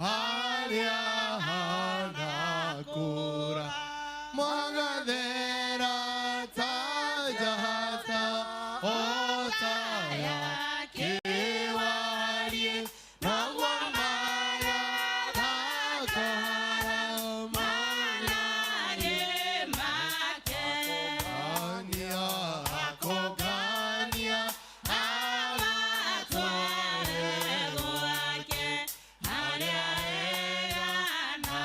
arĩa hanakũra mwagathera ta njata o ta ya kĩwarie naguo magathakara manage make akongania amatware gwake harĩa ega na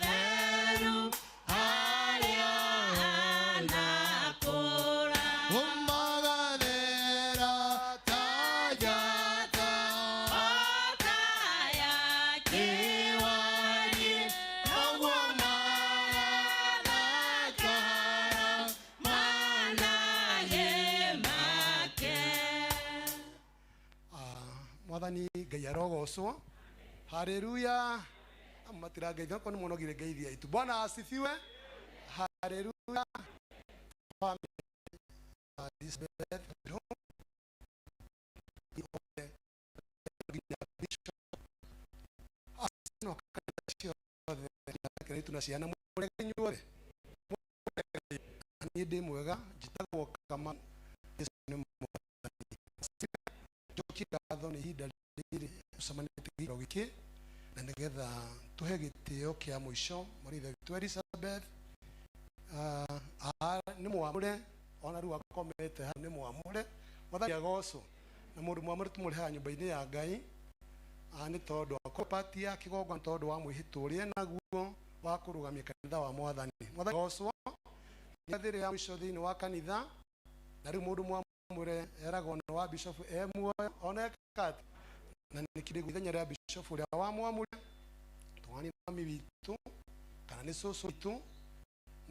theru harĩa anakũra umagathera ta njata o ta ya kĩwarie naguo magathakara manage make. Mwathani Ngai arogocwo. Haleluya. Matirangeithia okorwo nĩ mũnogire ngeithia itu. Bwana asifiwe. Haleluya. Family, Elizabeth, nginya Bishop. No kanitha ciothe na na ciana mũrega inyuothe. Niĩ ndĩ mwega, njĩtagwo Kama. Jesu nĩ Mwathani. Njokie ngatho nĩ ihinda rĩrĩ tũcemanĩtie gĩikaro gĩkĩ na nĩgetha tũhe gĩtĩo kĩa mũico mũrĩithe witũ Elizabeth. Nĩ mwamũre ona rĩu akomete hau nĩ mwamũre. Mwathani agocwo. Na mũndũ mwamũre tũmũrehaga nyũmba-inĩ ya Ngai nĩ tondũ akorwo pati ya kĩgongona tondũ wa mwĩhĩtwo ũrĩa naguo wa kũrũgamia kanitha wa Mwathani. Mwathani agocwo. Nĩ thĩrĩ ya mũico thĩinĩ wa kanitha na rĩu mũndũ mwamũre eragwo nĩ wa bishop e muoyo ona eka atĩa. Na nĩkĩrĩ ithenya rĩa bishop ũrĩa wamwamũre tũgani mami witũ kana nĩ cũcũ witũ.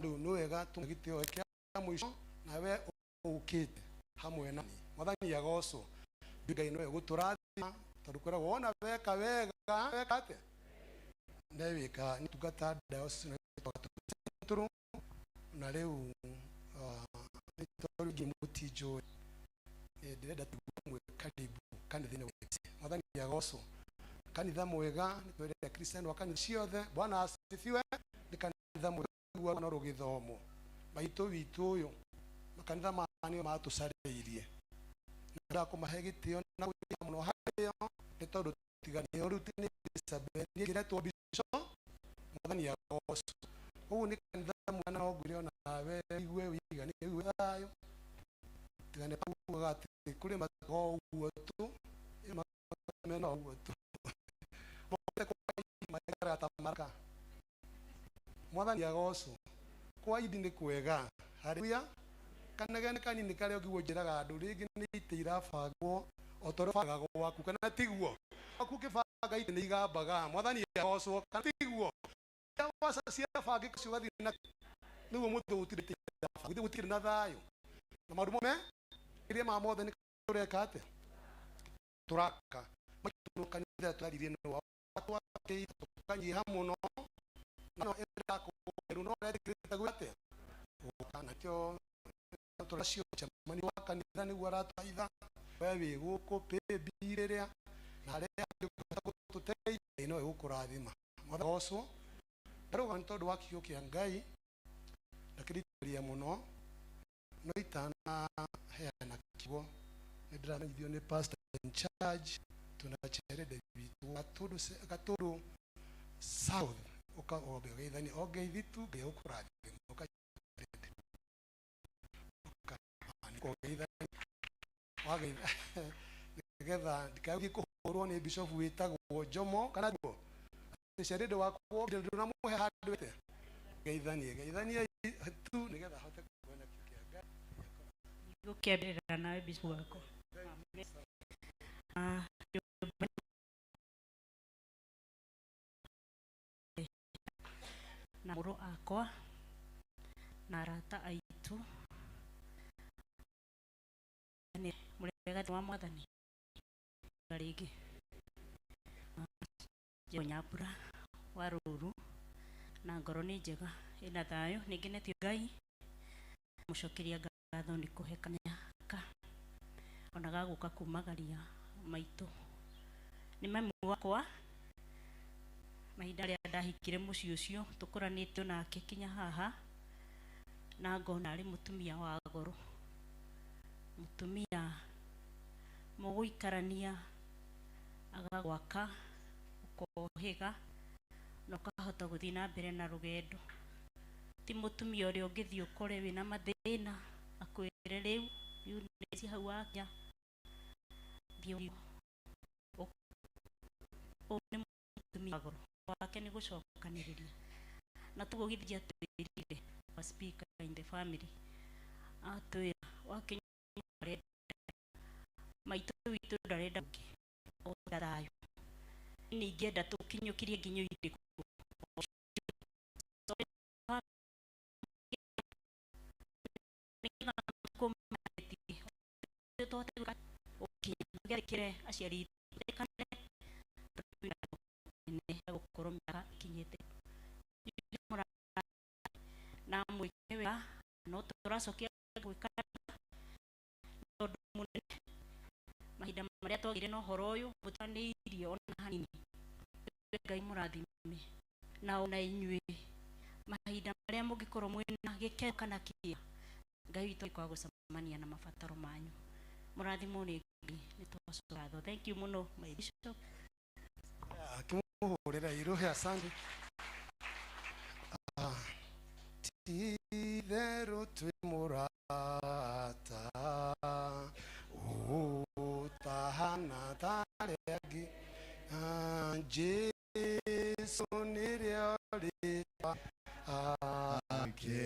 Rĩu nĩ wega tũmũhe gĩtĩo kĩa mũico nawe ũkĩte hamwe na niĩ. Mwathani agocwo. Ngai nĩwe ũgũtũrathima tondũ kwĩragwo wona weka wega weka atĩa newĩka nĩ tungata diocese ĩno na rĩu nĩ tondũ ingĩ mũtinjũĩ ndĩrenda tugue mwĩ karibu kanitha-inĩ wetu. Mwathani agocwo. Kanitha mwega nĩ twendete Kristiano wa kanitha ciothe. Bwana asifiwe. Nĩ kanitha mwega no rũgĩthomwo maitũ witũ ũyũ makanitha maya nĩo matũcarĩirie na kũmahe gĩtĩo na gwĩtĩka mũno harĩo nĩ tondũ tiga nĩo rĩu nĩ Elizabeth niĩ ngĩretwo bishop. Mwathani agocwo. Ũguo nĩ kanitha mwega na no ngwĩre onawe wigue wĩiganĩire wigue thayũ tiga nĩ kugaga atĩ kũrĩ mago ũguo tu mena ũguo tu mote kwa maikaraga ta maraka. Mwathani agocwo. Kwa indi nĩ kwega. Haleluya. Kanegene kanini karĩa ũngĩguo njĩraga andũ rĩngĩ nĩ itĩ irabangwo o ta ũrĩa ũbangaga gwaku kana tiguo. Aku kĩbanga itĩ nĩ igambaga mwathani agocwo kana tiguo ciabangĩka ciũgathiĩ na nĩguo mũthĩ gũtirĩ gũtirĩ na thayũ na maũndũ mothe iria ma mothe nĩ tũreka atĩa tũraka maitũ kanitha twaririe nĩ wa tũkanyiha mũno no ĩrakũrũ no retĩkĩrĩte gwĩ atĩa gũka nakĩo tũracio mũcemanio wa kanitha nĩguo aratwaitha we wĩ gũkũ pĩmbi rĩrĩa na harĩa angĩhota gũtũteithia no ĩgũkũrathima mwathani agocwo ndarũga nĩ tondũ wa kiugo kĩa Ngai ndakĩrĩria mũno no itanaheana kiugo nĩ ndĩramenyithio nĩ pastor in charge tuna cherede witũ Gatũndũ Gatũndũ South ũka wambe ũgeithanie o ngeithi tu Ngai agũkũrathima ũka Cherede ũka ũgeithanie wageitha nĩgetha ndikae kũhũrwo nĩ bishop wĩtagwo Jomo kana guo atĩ Cherede wakwa ndũnamũhe handũ ĩte geithanie geithanie tu nĩgetha ahote kuona kiugo kĩa Ngai. Gũkĩambĩrĩra nawe bishop wakwa. Ah, na mũrũ akwa na arata aitũ nĩ mũrega wa mwathani rĩngĩ Nyambura wa Rũru na ngoro nĩ njega ĩna thayũ nĩ ngenetio Ngai mũcokeria ngatho nĩ kũhe kanya ka ona gagũka kumagaria maitũ nĩ mami wakwa mahinda arĩa ndahikire mũciĩ ũcio tũkũranĩtio nake kinya haha na ngona arĩ mũtumia wa goro mũtumia mũgũikarania agagwaka ũkohĩga na ũkahota gũthiĩ na mbere na rũgendo ti mũtumia ũrĩa ũngĩthiĩ ũkore wĩna mathĩna akwĩre rĩu rĩu nĩ hau wakinya thiĩ ũyũ nĩ mũtumia wa goro wake nĩ gũcokanĩrĩria na tuguo githĩ atwĩrire our speaker in the family atwĩra wakinya arenda maitũ witũ ndarenda ũngĩ o thayũ nĩ ingĩenda tũkinyũkirie nginyo irĩkũ tũgerekere aciari gũkorwo mĩaka ĩkinyĩte na mwĩke wega no tũracokia gwĩka tondũ mũnene mahinda marĩa twagĩire na ũhoro ũyũ mũtiganĩirie ona hanini Ngai mũrathime na ona inyuĩ mahinda marĩa mũngĩkorwo mwĩna gĩkeno kana kĩeha Ngai witũ agĩkorwo gũcemania na mabataro manyu mũrathimwo nĩ Ngai nĩ twacoka ngatho thank you mũno my bishop. Akĩmũhũrĩra irũhĩ asante. Ah, ti-itherũ twĩ mũrata ũtahana tarĩa angĩ. Ah, Jesu nĩrĩo rĩtwa ake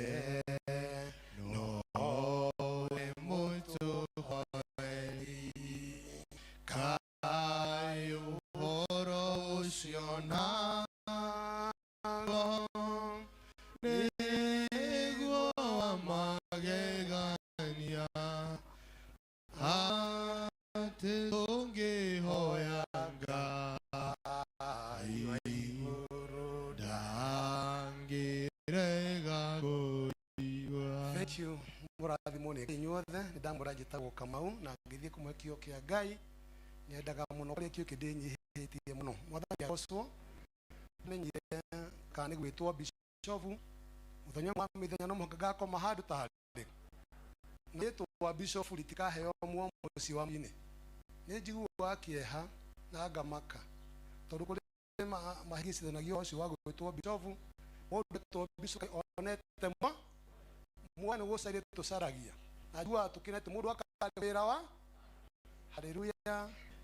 nowe mũtũhoeri kaĩ ũhoro ũcio naguo nĩguo wa magegania atĩ tũngĩhoya Ngai ndangĩrega kũigua. Thank you mũrathimwo nĩ inyuothe nĩ ndamwĩra njĩtagwo Kamau na ngĩthiĩ kũmũhe kĩo kĩa Ngai nyendaga mũno kũrĩa kĩo kĩndĩnyihĩtie mũno mwathani agocwo menyire kana nĩ gwĩtwo bishofu mũthenya wa mĩthenya no mũhaka ngakoma handũ ta harĩ na rĩtwa bishofu ritikaheo muomo mũciĩ wa inĩ nĩ njiguaga kĩeha na ngamaka tondũ kũrĩ mahĩngĩcithanagia ũcio wa gwĩtwo bishofu mũndũ etwo bishofu onete mwa mwa nĩ gũcaria tũcaragia na njiguaga tũkenete mũndũ akarĩ wĩra wa haleluya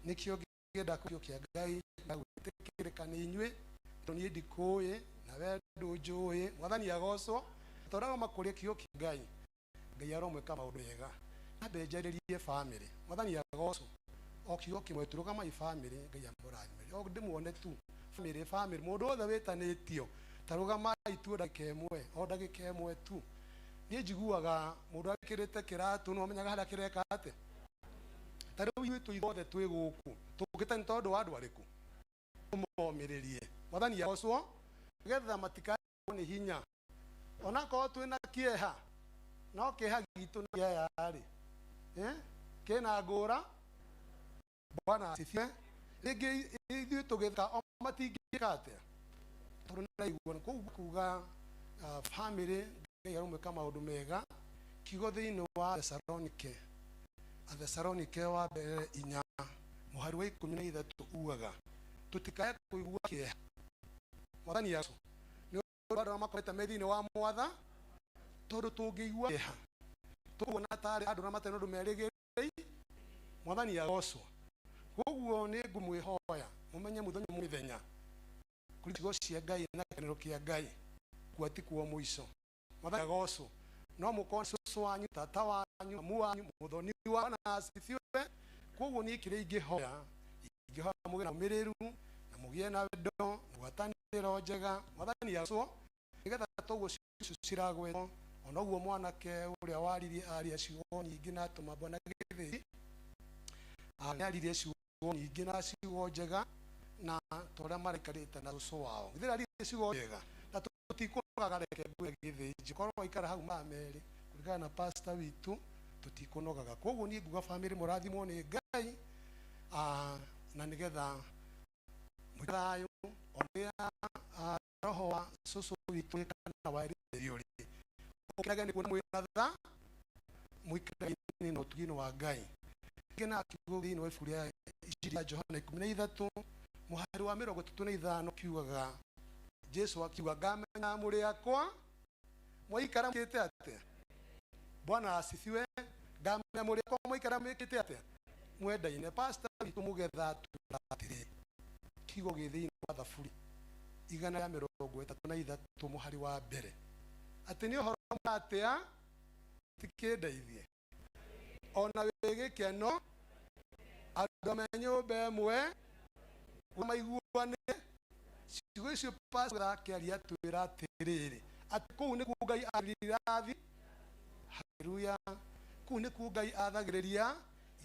nĩkĩo ngĩenda kĩo kĩa Ngai na gwĩtĩkĩrĩka nĩ inyuĩ tondũ niĩ ndikũĩ na we ndũnjũĩ mwathani agocwo tondũ makũria kĩo kĩa Ngai Ngai aromwĩka maũndũ mega ambe njarĩrie family mwathani agocwo O kiugo kĩmwe tu, rũgamai family, Ngai amũrathime. O ndĩmuone tu family, family, mũndũ wothe wĩtanĩtio ta rũgamai tu ndagĩka ĩmwe, o ndagĩka ĩmwe tu. Niĩ njiguaga mũndũ ekĩrĩte kĩratũ no amenyaga harĩa kĩreka atĩa. Ta rĩu ithuĩ twĩ ithuothe twĩ gũkũ tũkĩte nĩ tondũ wa andũ arĩkũ? Tũmomĩrĩrie. Mwathani agocwo nĩgetha matikarwo nĩ hinya. Onakorwo twĩna kĩeha, no kĩeha gitũ na kĩeha rĩ, kĩna ngũra. Bwana asifiwe. Rĩngĩ ithuĩ tũgĩtheka o matingĩka atĩa, tondũ nĩraigua kũu kuga family Ngai aromwĩka maũndũ mega. Kiugo thĩinĩ wa Thesalonike, Athesalonike wa mbere 4 mũhari wa 13 ugaga tũtikae kũigua kĩeha. Mwathani Yesu nĩ ũndũ andũ arĩa makorete me thĩinĩ wa mwatha, tondũ tũngĩigua kĩeha tũkuona tarĩ andũ arĩa matarĩ na ũndũ merĩgĩrĩire. Mwathani agocwo. Koguo nĩ ngũmwĩhoya mũmenye mũthenya mũthenya kũrĩ ciugo cia Ngai na kĩanĩrĩro kĩa Ngai kuo ti kuo mũico. Mwathani agocwo. No mũkorwo cũcũ wanyu, tata wanyu, mamu wanyu, mũthoni wa na asifiwe. Koguo niĩ kĩrĩa ingĩhoya, ingĩhoya mũgĩe na ũmĩrĩru na mũgĩe na wendo na ngwatanĩro njega. Mwathani agocwo, nĩgetha toguo ciugo ciragwetwo, ona ũguo mwanake ũrĩa waririe aria ciugo nyingĩ na atũma Bwana Gĩthĩnji aririe ciugo nyingĩ na ciugo njega, na ta ũrĩa maraikarĩte na cũcũ wao. Githĩ aririe ciugo njega na tũtikũnogaga. Reke ngwĩre Gĩthĩnji, korwo waikara hau mathaa merĩ kũringana na pastor witũ, tũtikũnogaga. Koguo niĩ nguga family mũrathimwo nĩ Ngai, na nĩgetha mũikare thayũ ona rĩrĩa roho wa cũcũ witũ kana wa Elizabeth ũrĩ ũkenage nĩ kuona mwĩna tha, mũikare na ũtugi-inĩ wa Ngai. Rĩngĩ na kiugo thĩinĩ wa ibuku rĩa Injiri ya Johana 13 mũhari wa 35 kiugaga, Jesu akiuga, ngamenya mũrĩ akwa mwaikara mwĩkĩte atĩa? Bwana asifiwe. Ngamenya mũrĩ akwa mwaikara mwĩkĩte atĩa? Mwendaine. Pastor witũ mũgetha atwĩra atĩrĩ, kiugo gĩ thĩinĩ wa Thaburi 133 mũhari wa mbere, atĩ nĩ ũhoro atĩa tikĩndeithie ona wĩ gĩkeno andũ me nyũmba ĩmwe maiguane. Ciugo icio pastor akĩaria atwĩra atĩrĩrĩ, atĩ kũu nĩkuo Ngai athagĩrĩria, haleluya, kũu nĩkuo Ngai athagĩrĩria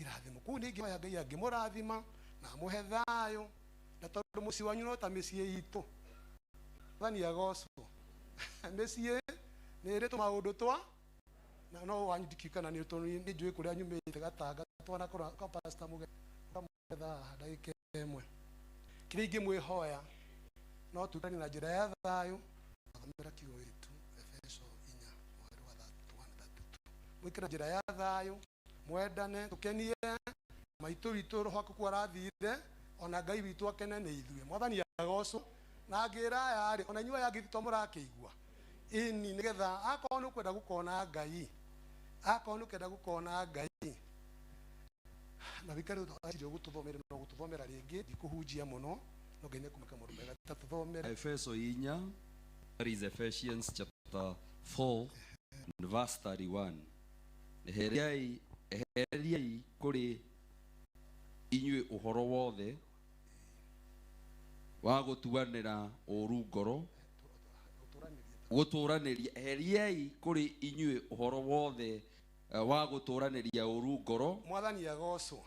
irathimo. Kũu nĩ ingĩhoya Ngai angĩmũrathima na amũhe thayũ, na tondũ mũciĩ wanyu no ta mĩciĩ itũ. Mwathani agocwo. Mĩciĩ nĩ ĩrĩ tũmaũndũ twa na no wanyu ndikiũĩ kana nĩ tondũ nĩ njũĩ kũrĩa nyumĩte gatanga twanakorwo kwa pastor mũgetha haha ndagĩka ĩmwe. Kĩrĩa ingĩmwĩhoya no tuikanie na njĩra ya thayũ. Thomera kiugo gĩtũ Efeso 4 mũhari wa 31 32. Mũikare na njĩra ya thayũ, mwendane, tũkenie maitũ witũ roho waku arathire, ona Ngai witũ akene nĩ ithuĩ. Mwathani agocwo. Na ngĩra aya rĩ, ona inyuĩ aya angĩ to mũrakĩigua ĩni, nĩgetha akorwo nĩ ũkwenda gũkona Ngai, akorwo nĩ ũkwenda gũkona Ngai na wikare ũtacire gũtũthomera, no gũtũthomera rĩngĩ ndikũhunjia mũno, no Ngai nĩekũmĩka maũndũ mega. Ta tũthomere Efeso 4, that is Ephesians chapter 4 and verse 31. Eheriai, eheriai kũrĩ inyuĩ ũhoro wothe wa gũtuanĩra ũũru ngoro, gũtũranĩria. Eheriai kũrĩ inyuĩ ũhoro wothe wa gũtũranĩria ũũru ngoro. Mwathani agocwo.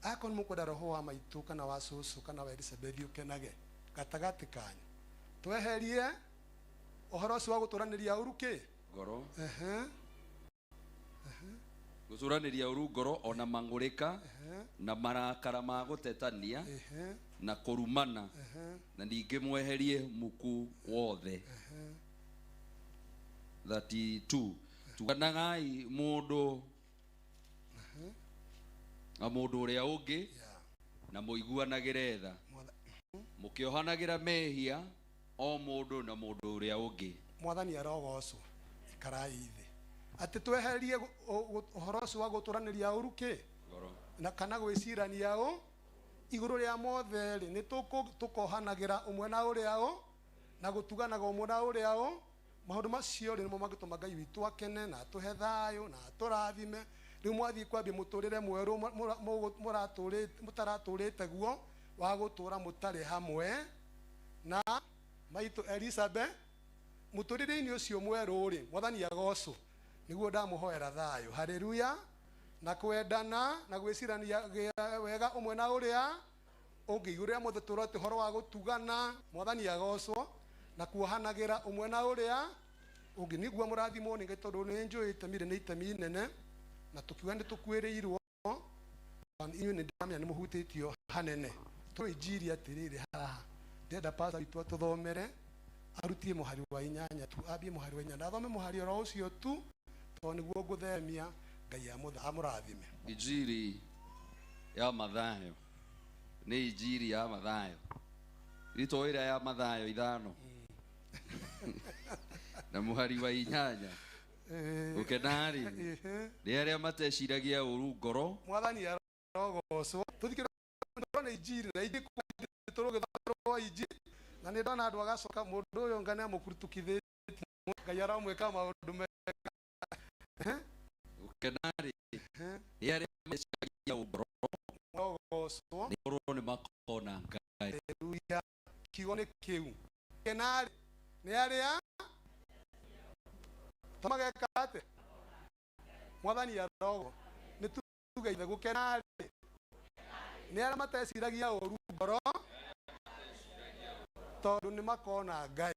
Akorwo nĩ mũkwenda roho wa maitũ kana wa cũcũ kana wa Elizabeth ũkenage gatagatĩ kanyu, tweherie ũhoro ũcio wa gũtũranĩria ũũru kĩ ngoro, gũtũranĩria ũũru ngoro, ona mang'ũrĩka na marakara ma gũtetania na kũrumana, na ningĩ mweherie muku wothe. 32 tuganagai mũndũ na mũndũ ũrĩa ũngĩ na mũiguanagĩre tha, mũkĩohanagĩra mehia o mũndũ na mũndũ ũrĩa ũngĩ. Mwathani arogocwo. Ikarai thĩ. Atĩ tweherie ũhoro ũcio wa gũtũranĩria ũũru kĩ ngoro na kana gwĩcirania ũ igũrũ rĩa mothe rĩ, nĩ tũkohanagĩra ũmwe na ũrĩa ũ na gũtuganaga ũmwe na ũrĩa ũ. Maũndũ macio rĩ, nĩmo mangĩtũma Ngai witũ akene na atũhe thayũ na atũrathime. Rĩu mwathiĩ kwambia mũtũrĩre mwerũ mũtaratũrĩte guo wa gũtũra mũtarĩ hamwe na maitũ Elizabeth. Mũtũrĩre-inĩ ũcio mwerũ rĩ, mwathani agocwo, nĩguo ndamũhoera thayũ, haleluya, na kwendana na gwĩcirania wega ũmwe na ũrĩa ũngĩ. Igũrũ rĩa mothe tũrote ũhoro wa gũtugana, mwathani agocwo, na kuohanagĩra ũmwe na ũrĩa ũngĩ. Nĩguo mũrathimwo nĩ Ngai, tondũ nĩ njũĩ itemi rĩ nĩ itemi inene, na tũkiuga nĩ tũkuĩrĩirwo, inyuĩ nĩ ndĩramenya nĩ mũhutĩtio hanene. Tũĩ injiri atĩrĩrĩ, haha ndĩrenda pastor witũ atũthomere, arutie mũhari wa 8 tu, ambie mũhari wa 8, athome mũhari oro ũcio tu, tondũ nĩguo ngũthemia. Ngai amũrathime. Injiri ya Mathayo nĩ injiri ya Mathayo ritũ ĩrĩa ya Mathayo 5 na mũhari wa 8. Gũkena-rĩ nĩ arĩa mateciragia ũru ngoro. Mwathani arogocwo. Tũthikĩrĩrie injiri na injiri tũrũgĩtharwo injiri, na nĩ ndona andũ agacoka mũndũ ũyũ Ngai nĩamũkurutukithĩtie, Ngai aramwĩka maũndũ mega. Gũkena-rĩ nĩ arĩa mateciragia ũru ngoro, arogocwo, nĩ gũkorwo nĩ makona Ngai. Haleluya. Kiugo nĩ kĩu. Gũkena-rĩ nĩ arĩa mageka atĩa? Mwathani arogo. Nĩ tuge ithe, gũkena-rĩ nĩ arĩa mateciragia ũru ngoro, tondũ nĩ makona Ngai.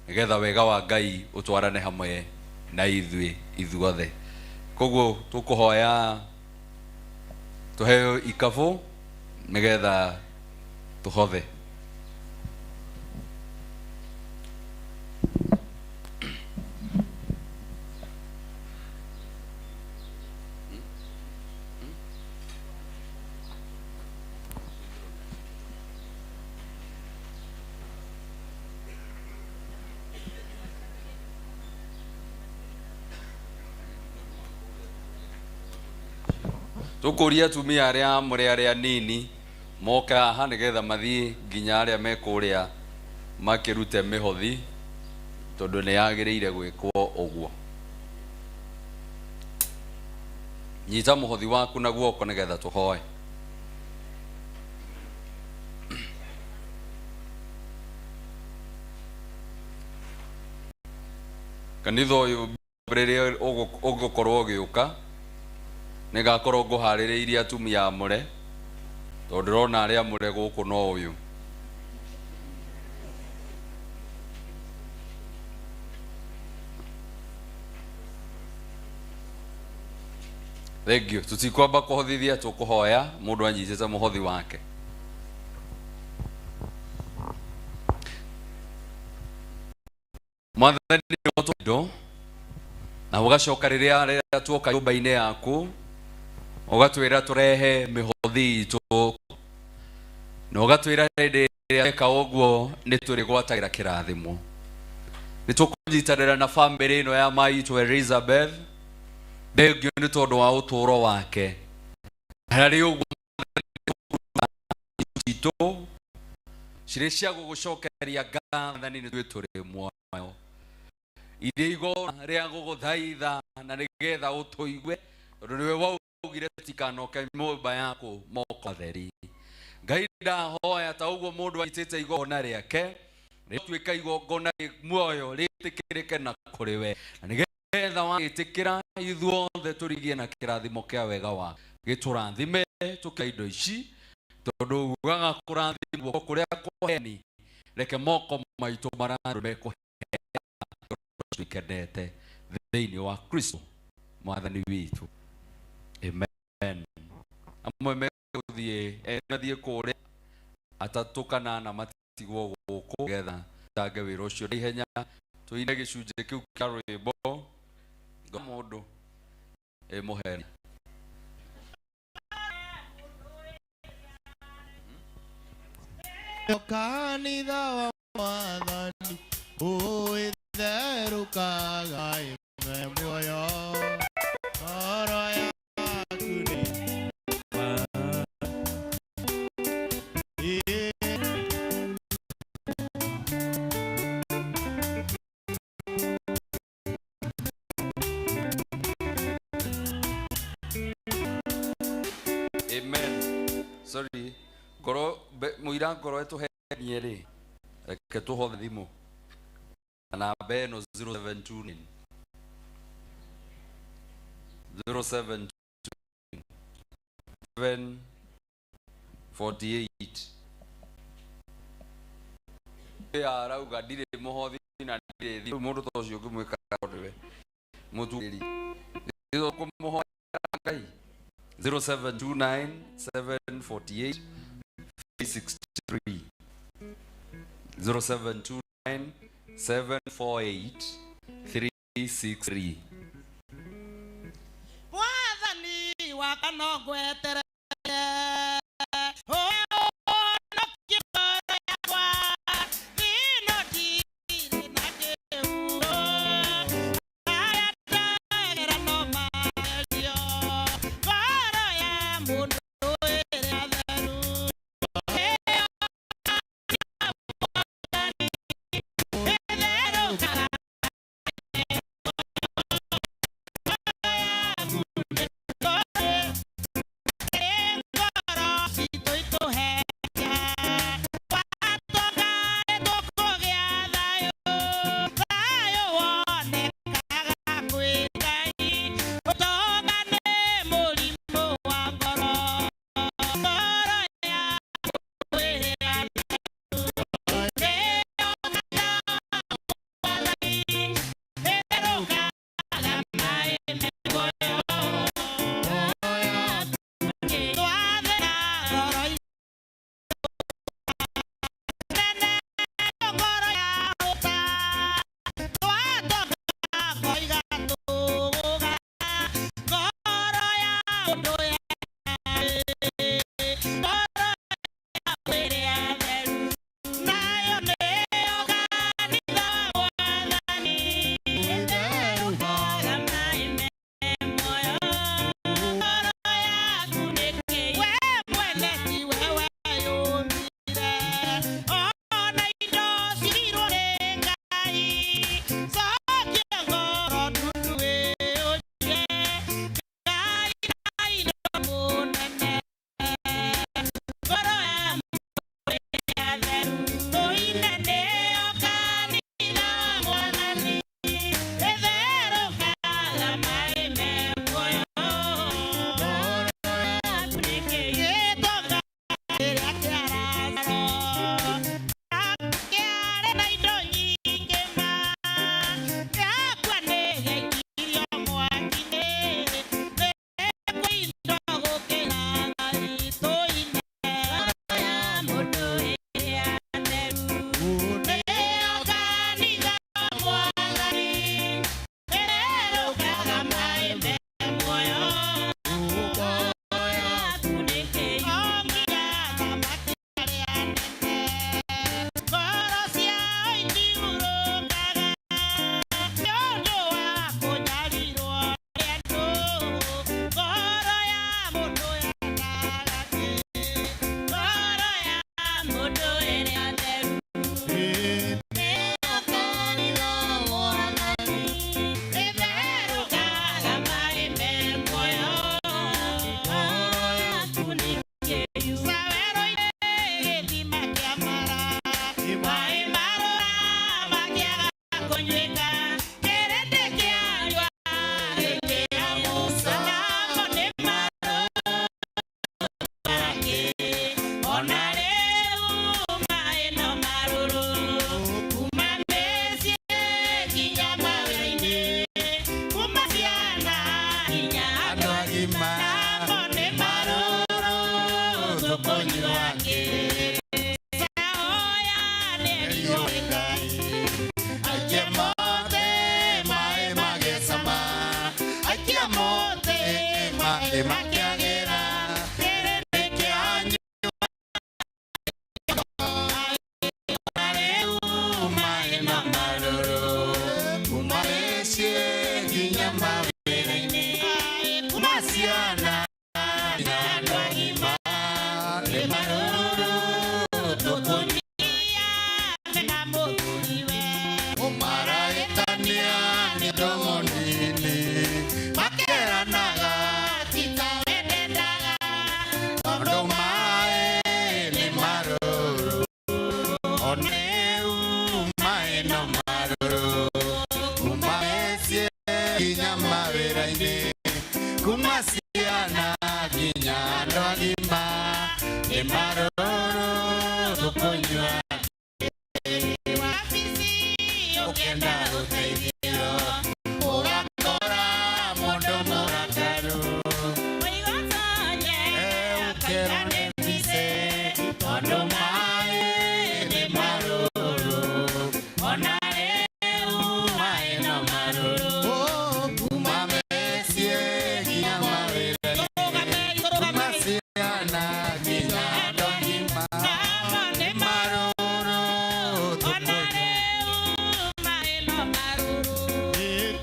Nĩgetha wega wa Ngai ũtwarane hamwe na ithuĩ ithuothe. Koguo tũkũhoya tũheo ikabũ nĩgetha tũhothe. Tũkũria atumia arĩa amũre arĩa nini moke haha nĩgetha mathiĩ nginya arĩa me kũrĩa makĩrute mĩhothi tondũ nĩ yagĩrĩire gwĩkwo ũguo. Nyita mũhothi waku na guoko nĩgetha tũhoe. Kanitha ũyũ rĩrĩa ũgũkorwo ũgĩũka nĩngakorwo ngũharĩrĩirie atumia amũre tondũ ndĩrona arĩa amũre gũkũ no ũyũ. Thank you. Tũtikwamba kũhothithia, tũkũhoya mũndũ anyitĩte mũhothi wake. Mwathani ndo na ũgacoka rĩrĩa rĩrĩa tuoka nyũmba-inĩ yaku ũgatwĩra tũrehe mĩhothi itũ na ũgatwĩra hĩndĩ ĩrĩa tweka ũguo nĩ tũrĩgwatagĩra kĩrathimo. Nĩ tũkũnyitanĩra na bamĩrĩ ĩno ya maitũ Elizabeth, thengio nĩ tondũ wa ũtũũro wake. Harĩ ũguo itũ cirĩ cia gũgũcokeria ngatho nĩ ithuĩ tũrĩ muoyo, irĩ igongona rĩa gũgũthaitha na nĩgetha ũtũigue tondũ nĩwe waugire tũtikanoke nyũmba yaku moko matheri. Ngai ndahoya ta ũguo mũndũ anyitĩte igongona rĩake rĩtuĩka igongona rĩ muoyo rĩtĩkĩrĩke na kũrĩ we, na nĩgetha wagĩtĩkĩra ithuothe tũrigie na kĩrathimo kĩa wega wa gĩtũrathime tũkĩra indo ici tondũ ugaga kũrathimwo kũrĩa kũheani, reke moko maitũ mararũ mekũheana ikenete thĩinĩ wa Kristo mwathani witũ. Amen. Amwe megũthiĩ mathiĩ kũrĩa atatũ kana ana matigwo gũkũ nĩgetha tange wĩra ũcio na ihenya tũine gĩcunjĩ kĩu kĩa rwĩmbo mũndũ ĩ mũheni. Kanitha wa Mwathani ũĩtherũkaga ĩme muoyo ngoro yaku nĩ. Amen. Sorry. Ngoro mũira ngoro ĩtũhenie rĩ, reke tũhothe thimũ na namba ĩno 0729 072 748. Arauga ndirĩ mũhothi na ndirĩ thimũ. Mũndũ ta ũcio ũngĩmwĩka nĩwe mũturi kũmũhoera Ngai. 0729 748 363, 0729 748 363. Mwathani wakwa no ngweterere ũhonokie ngoro yakwa, thĩna ndirĩ na kĩhuno, harĩa ndagera no magerio, ngoro ya mũndũ ĩrĩa theru ĩyo Mwathani ĩtherũkaga. agima nĩ marũrũ tũkũnyua kĩ Aikia mothe maĩ magĩcama, aikia mothe maĩ makĩagĩra, kĩrĩndĩ kĩanyua rĩu maĩ no marũrũ, kuma mĩciĩ nginya mawĩra-inĩ, kuma ciana nginya andũ agima, nĩ marũrũ tũkũnyua. Marahĩtania nĩ ũndũ mũnini, makeranaga ti ta wendendaga, tondũ maĩ nĩ marũrũ, ona rĩu maĩ no marũrũ, kuma mĩciĩ nginya mawĩra-inĩ, kuma ciana nginya andũ agima, nĩ marũrũ tũkũnyua. Ũkĩenda gũteithio ũgakora mũndũ mũrakaru, ũkerwo nĩ mbice tondũ maĩ nĩ marũrũ, ona rĩu maĩ no marũrũ, kuma mĩciĩ nginya mawĩra-inĩ, kuma ciana nginya andũ agima, nĩ marũrũ tũkũnyua.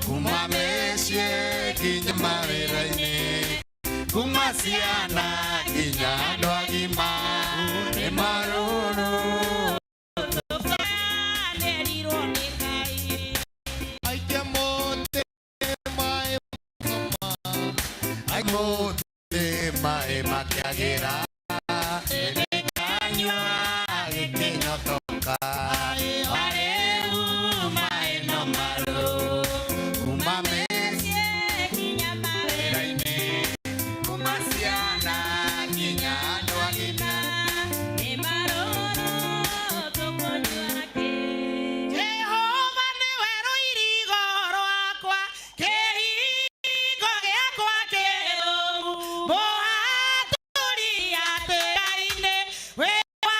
Kuma mĩciĩ nginya mawĩra-inĩ, kuma ciana nginya andũ agima, nĩ marũrũ. Aikia mũtĩ maĩ makama, aikia mũtĩ maĩ makĩagĩra, nĩnganyua gĩkĩnyotoka, o rĩu maĩ no marũrũ, kuma mĩciĩ nginya mawĩra-inĩ, kuma ciana nginya andũ agima, nĩ marũrũ tũkũnyua kĩ. Jehova nĩwe rũirigo rwakwa, kĩhingo gĩakwa kĩrũmu, mũhatũri atĩra-inĩ, wĩ wa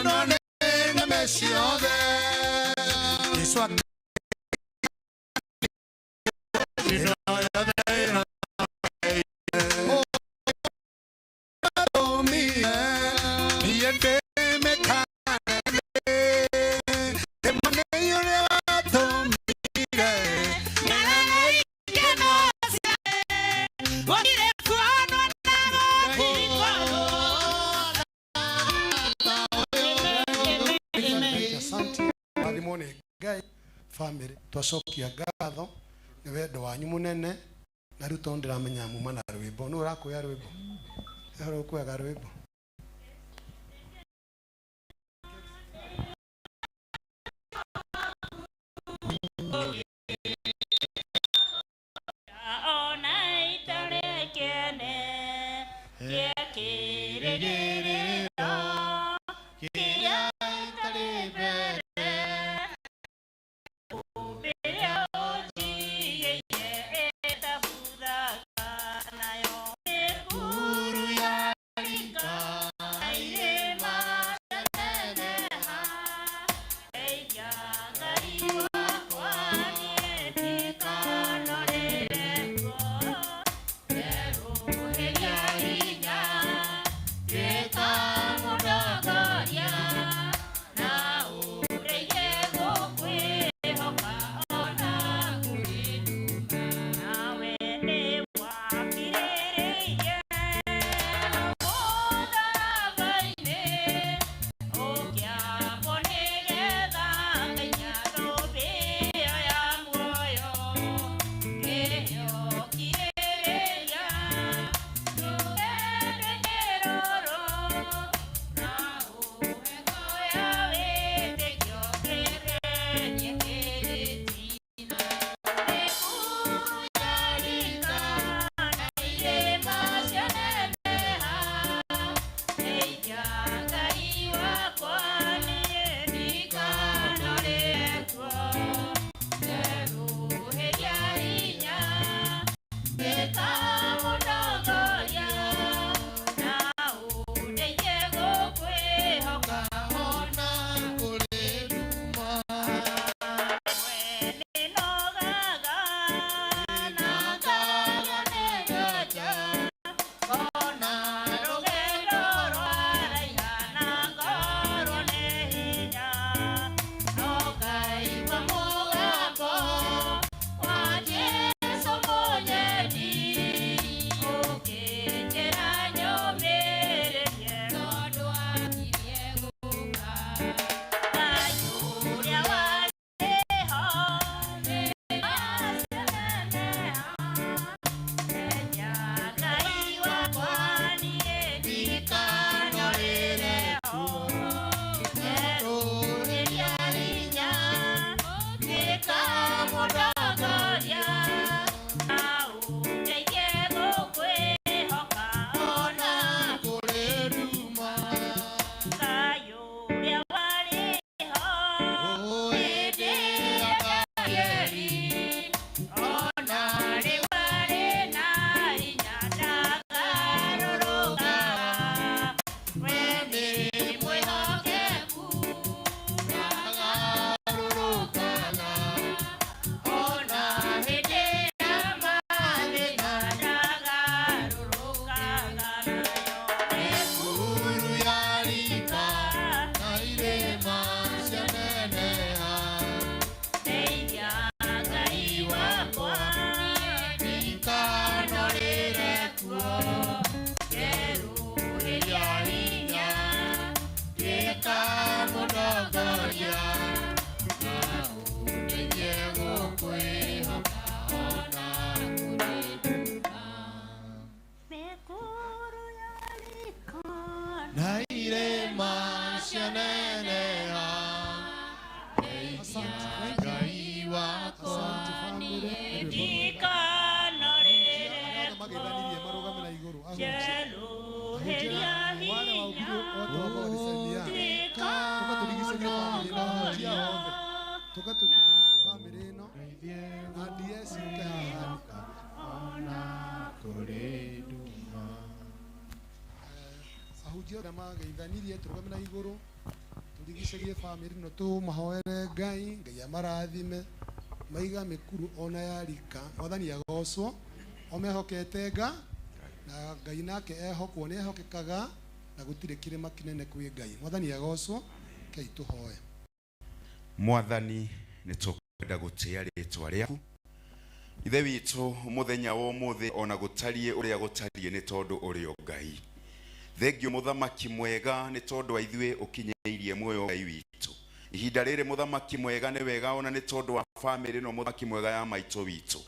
Ĩronwo nĩ nĩmĩ ciothe. Jesũ ĩno yothe ĩratũmire niĩ ndĩmĩkane thĩ. Ĩma nĩ ũrĩa watũmire. Asante. Rathimwo nĩ Ngai family twacokia ngatho nĩ wendo wanyu mũnene na rĩu tondũ ndĩramenya muma na rwĩmbo nũ ũrakuoya rwĩmbo ũrĩa ũkuoyaga rwĩmbo. Ona itarĩ kĩene gĩa kĩĩrĩgĩrĩro kĩrĩa itarĩ mbere ũmbĩrĩa ũnjigĩire ĩtabuthaga nayo mĩkuru ya rika irĩma cianeneha ndeithia Ngai wakwa niĩ ndikanorĩre kuo. Nderũhĩria hinya tuĩka mũndongoria na ũndeithie gũkwĩhoka ona kũrĩ nduma. Nawe nĩwakirĩrĩirie mũtharaba-inĩ ũkĩambwo nĩgetha ngainya thũmbĩ ĩyo ya muoyo. Kĩheo kirĩrĩria rũgendo-inĩ rũrũ na ũhe ngoro ya wĩtĩkio kĩgerie kĩrĩtina. Mĩkuru ya rika na irĩma cianeneha ndeithia Ngai wakwa niĩ ndikanorĩre kuo. Nderũhĩria hinya tuĩka mũndongoria na ũndeithie gũkwĩhoka ona kũrĩ nduma. We nĩnogaga na ngaga nĩ nganja ona rũgendo rwaraiha na ngorwo nĩ hinya no ngaigua mũgambo wa Jesũ mũnyendi ũkĩnjĩra nyũmĩrĩrie tondũ akirie gũka. Ngai ũrĩa warĩ ho nĩacianeneha ndeithia Ngai wakwa niĩ ndikanorĩre ho. Nderũhĩria hinya tuĩka mũndongoria na ũndeithie gũkwĩhoka ona kũrĩ nduma. Ngai ũrĩa warĩ ho hĩndĩ ya Danieli ona rĩu arĩ na hinya ndagarũrũkaga. We nĩ mwĩhokeku Ndagarũrũkaga ona hĩndĩ ya mathĩna ndagarũrũkaga nayo. Mĩkuru ya rika na irĩma cianeneha Ndeithia Ngai wakwa niĩ ndikanorĩre kuo. Nderũhĩria hinya Tuĩka mũndongoria na ũndeithie gũkwĩhoka ona kũrĩ nduma. Mĩkuru ya rika Na irĩma cianeneha ndeithia Ngai wakwa niĩ ndikanorĩre Mageithanirie marũgame na igũrũ. Njerũhĩria Wale hinya wahubiri wote ambao walisaidia. tuĩka Tũgatũrigicĩria family ĩno ahunjia othe. Tũgatũrigicĩria family ĩno na DS yũke haha. Ona kũrĩ nduma. Ahunjia othe mageithanirie tũrũgame na igũrũ. Tũrigicĩrie bamĩrĩ ĩno tũmahoere Ngai, Ngai amarathime, maiga mĩkuru ona ya rika. Mwathani agocwo, o mehokete nga na Ngai nake ehokwo nĩ ehokekaga na gũtirĩ kĩrĩma kĩnene kwĩ Ngai. Mwathani agocwo, kei tũhoe. Mwathani, nĩ tũkwenda gũtĩa rĩtwa rĩaku Ithe witũ mũthenya wa ũmũthĩ, ona gũtariĩ ũrĩa gũtariĩ, nĩ tondũ ũrĩ o Ngai. Thengio mũthamaki mwega, nĩ tondũ wa ithuĩ ũkinyĩirie muoyo Ngai witũ ihinda rĩrĩ. Mũthamaki mwega, nĩ wega ona nĩ tondũ wa bamĩrĩ ĩno, mũthamaki mwega, ya maitũ witũ.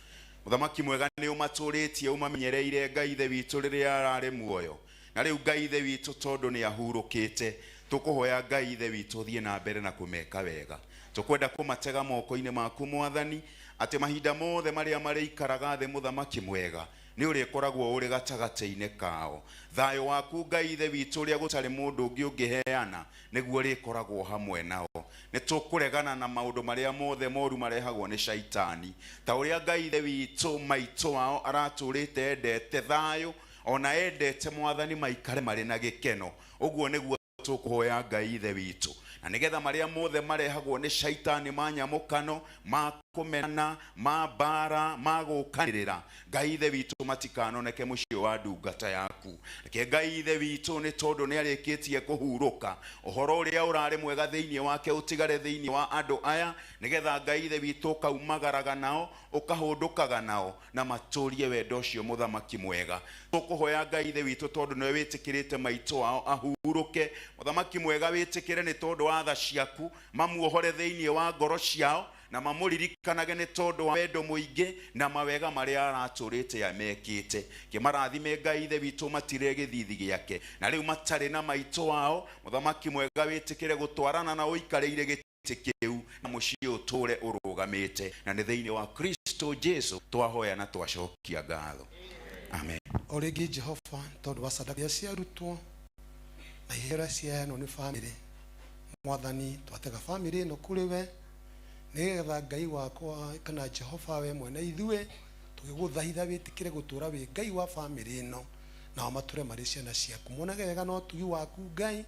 Mũthamaki mwega, nĩ ũmatũrĩtie ũmamenyereire Ngai Ithe witũ rĩrĩa ararĩ muoyo, na rĩu Ngai Ithe witũ tondũ nĩ ahurũkĩte, tũkũhoya Ngai Ithe witũ thiĩ na mbere na kũmeka wega. Tũkwenda kũmatega moko-inĩ maku Mwathani, atĩ mahinda mothe marĩa marĩikaraga thĩ, mũthamaki mwega, nĩ ũrĩkoragwo ũrĩ gatagatĩ-inĩ kao. Thayũ waku Ngai Ithe witũ ũrĩa gũtarĩ mũndũ ũngĩ ũngĩheana nĩguo ũrĩkoragwo hamwe nao. Nĩ tũkũregana na maũndũ marĩa mothe moru marehagwo nĩ shaitani, ta ũrĩa Ngai Ithe witũ maitũ wao aratũrĩte endete thayũ, ona endete Mwathani maikare marĩ na gĩkeno. Ũguo nĩguo tũkũhoya Ngai Ithe witũ, na nĩgetha marĩa mothe marehagwo nĩ shaitani ma nyamũkano, ma kũmenana, ma mbara, ma gũkanĩrĩra, Ngai Ithe witũ matikanoneke mũciĩ wa ndungata yaku. Reke Ngai Ithe witũ, nĩ tondũ nĩ arĩkĩtie kũhurũka, ũhoro ũrĩa ũrarĩ mwega thĩinĩ wake ũtigare thĩinĩ wa andũ aya, nĩgetha Ngai Ithe witũ ũkaumagaraga nao, ũkahũndũkaga nao, na matũrie wendo ũcio. Mũthamaki mwega, tũkũhoya Ngai Ithe witũ, tondũ nĩwe wĩtĩkĩrĩte maitũ wao ahurũke, mũthamaki mwega, wĩtĩkĩre nĩ tondũ wa tha ciaku mamuohore thĩinĩ wa ngoro ciao, na mamũririkanage nĩ tondũ wa wendo mũingĩ na mawega marĩa aratũrĩte amekĩte. Kĩmarathime Ngai Ithe witũ, matire gĩthithi gĩake, na rĩu matarĩ na maitũ wao, mũthamaki mwega, wĩtĩkĩre gũtwarana na ũikarĩire gĩtĩ kĩu, na mũciĩ ũtũre ũrũgamĩte, na nĩ thĩinĩ wa Kristo Jesu twahoya na twacokia ngatho, amen. O rĩngĩ Jehova, tondũ wa sadaka iria ciarutwo na iheo ciaheanwo nĩ bamĩrĩ, Mwathani, twatega bamĩrĩ ĩno kũrĩ we, nĩgetha Ngai wakwa kana Jehova, we mwene ithuĩ tũgĩgũthaitha wĩtĩkĩre gũtũra wĩ Ngai wa bamĩrĩ ĩno, nao matũre marĩ ciana ciaku, monage wega na ũtugi waku Ngai.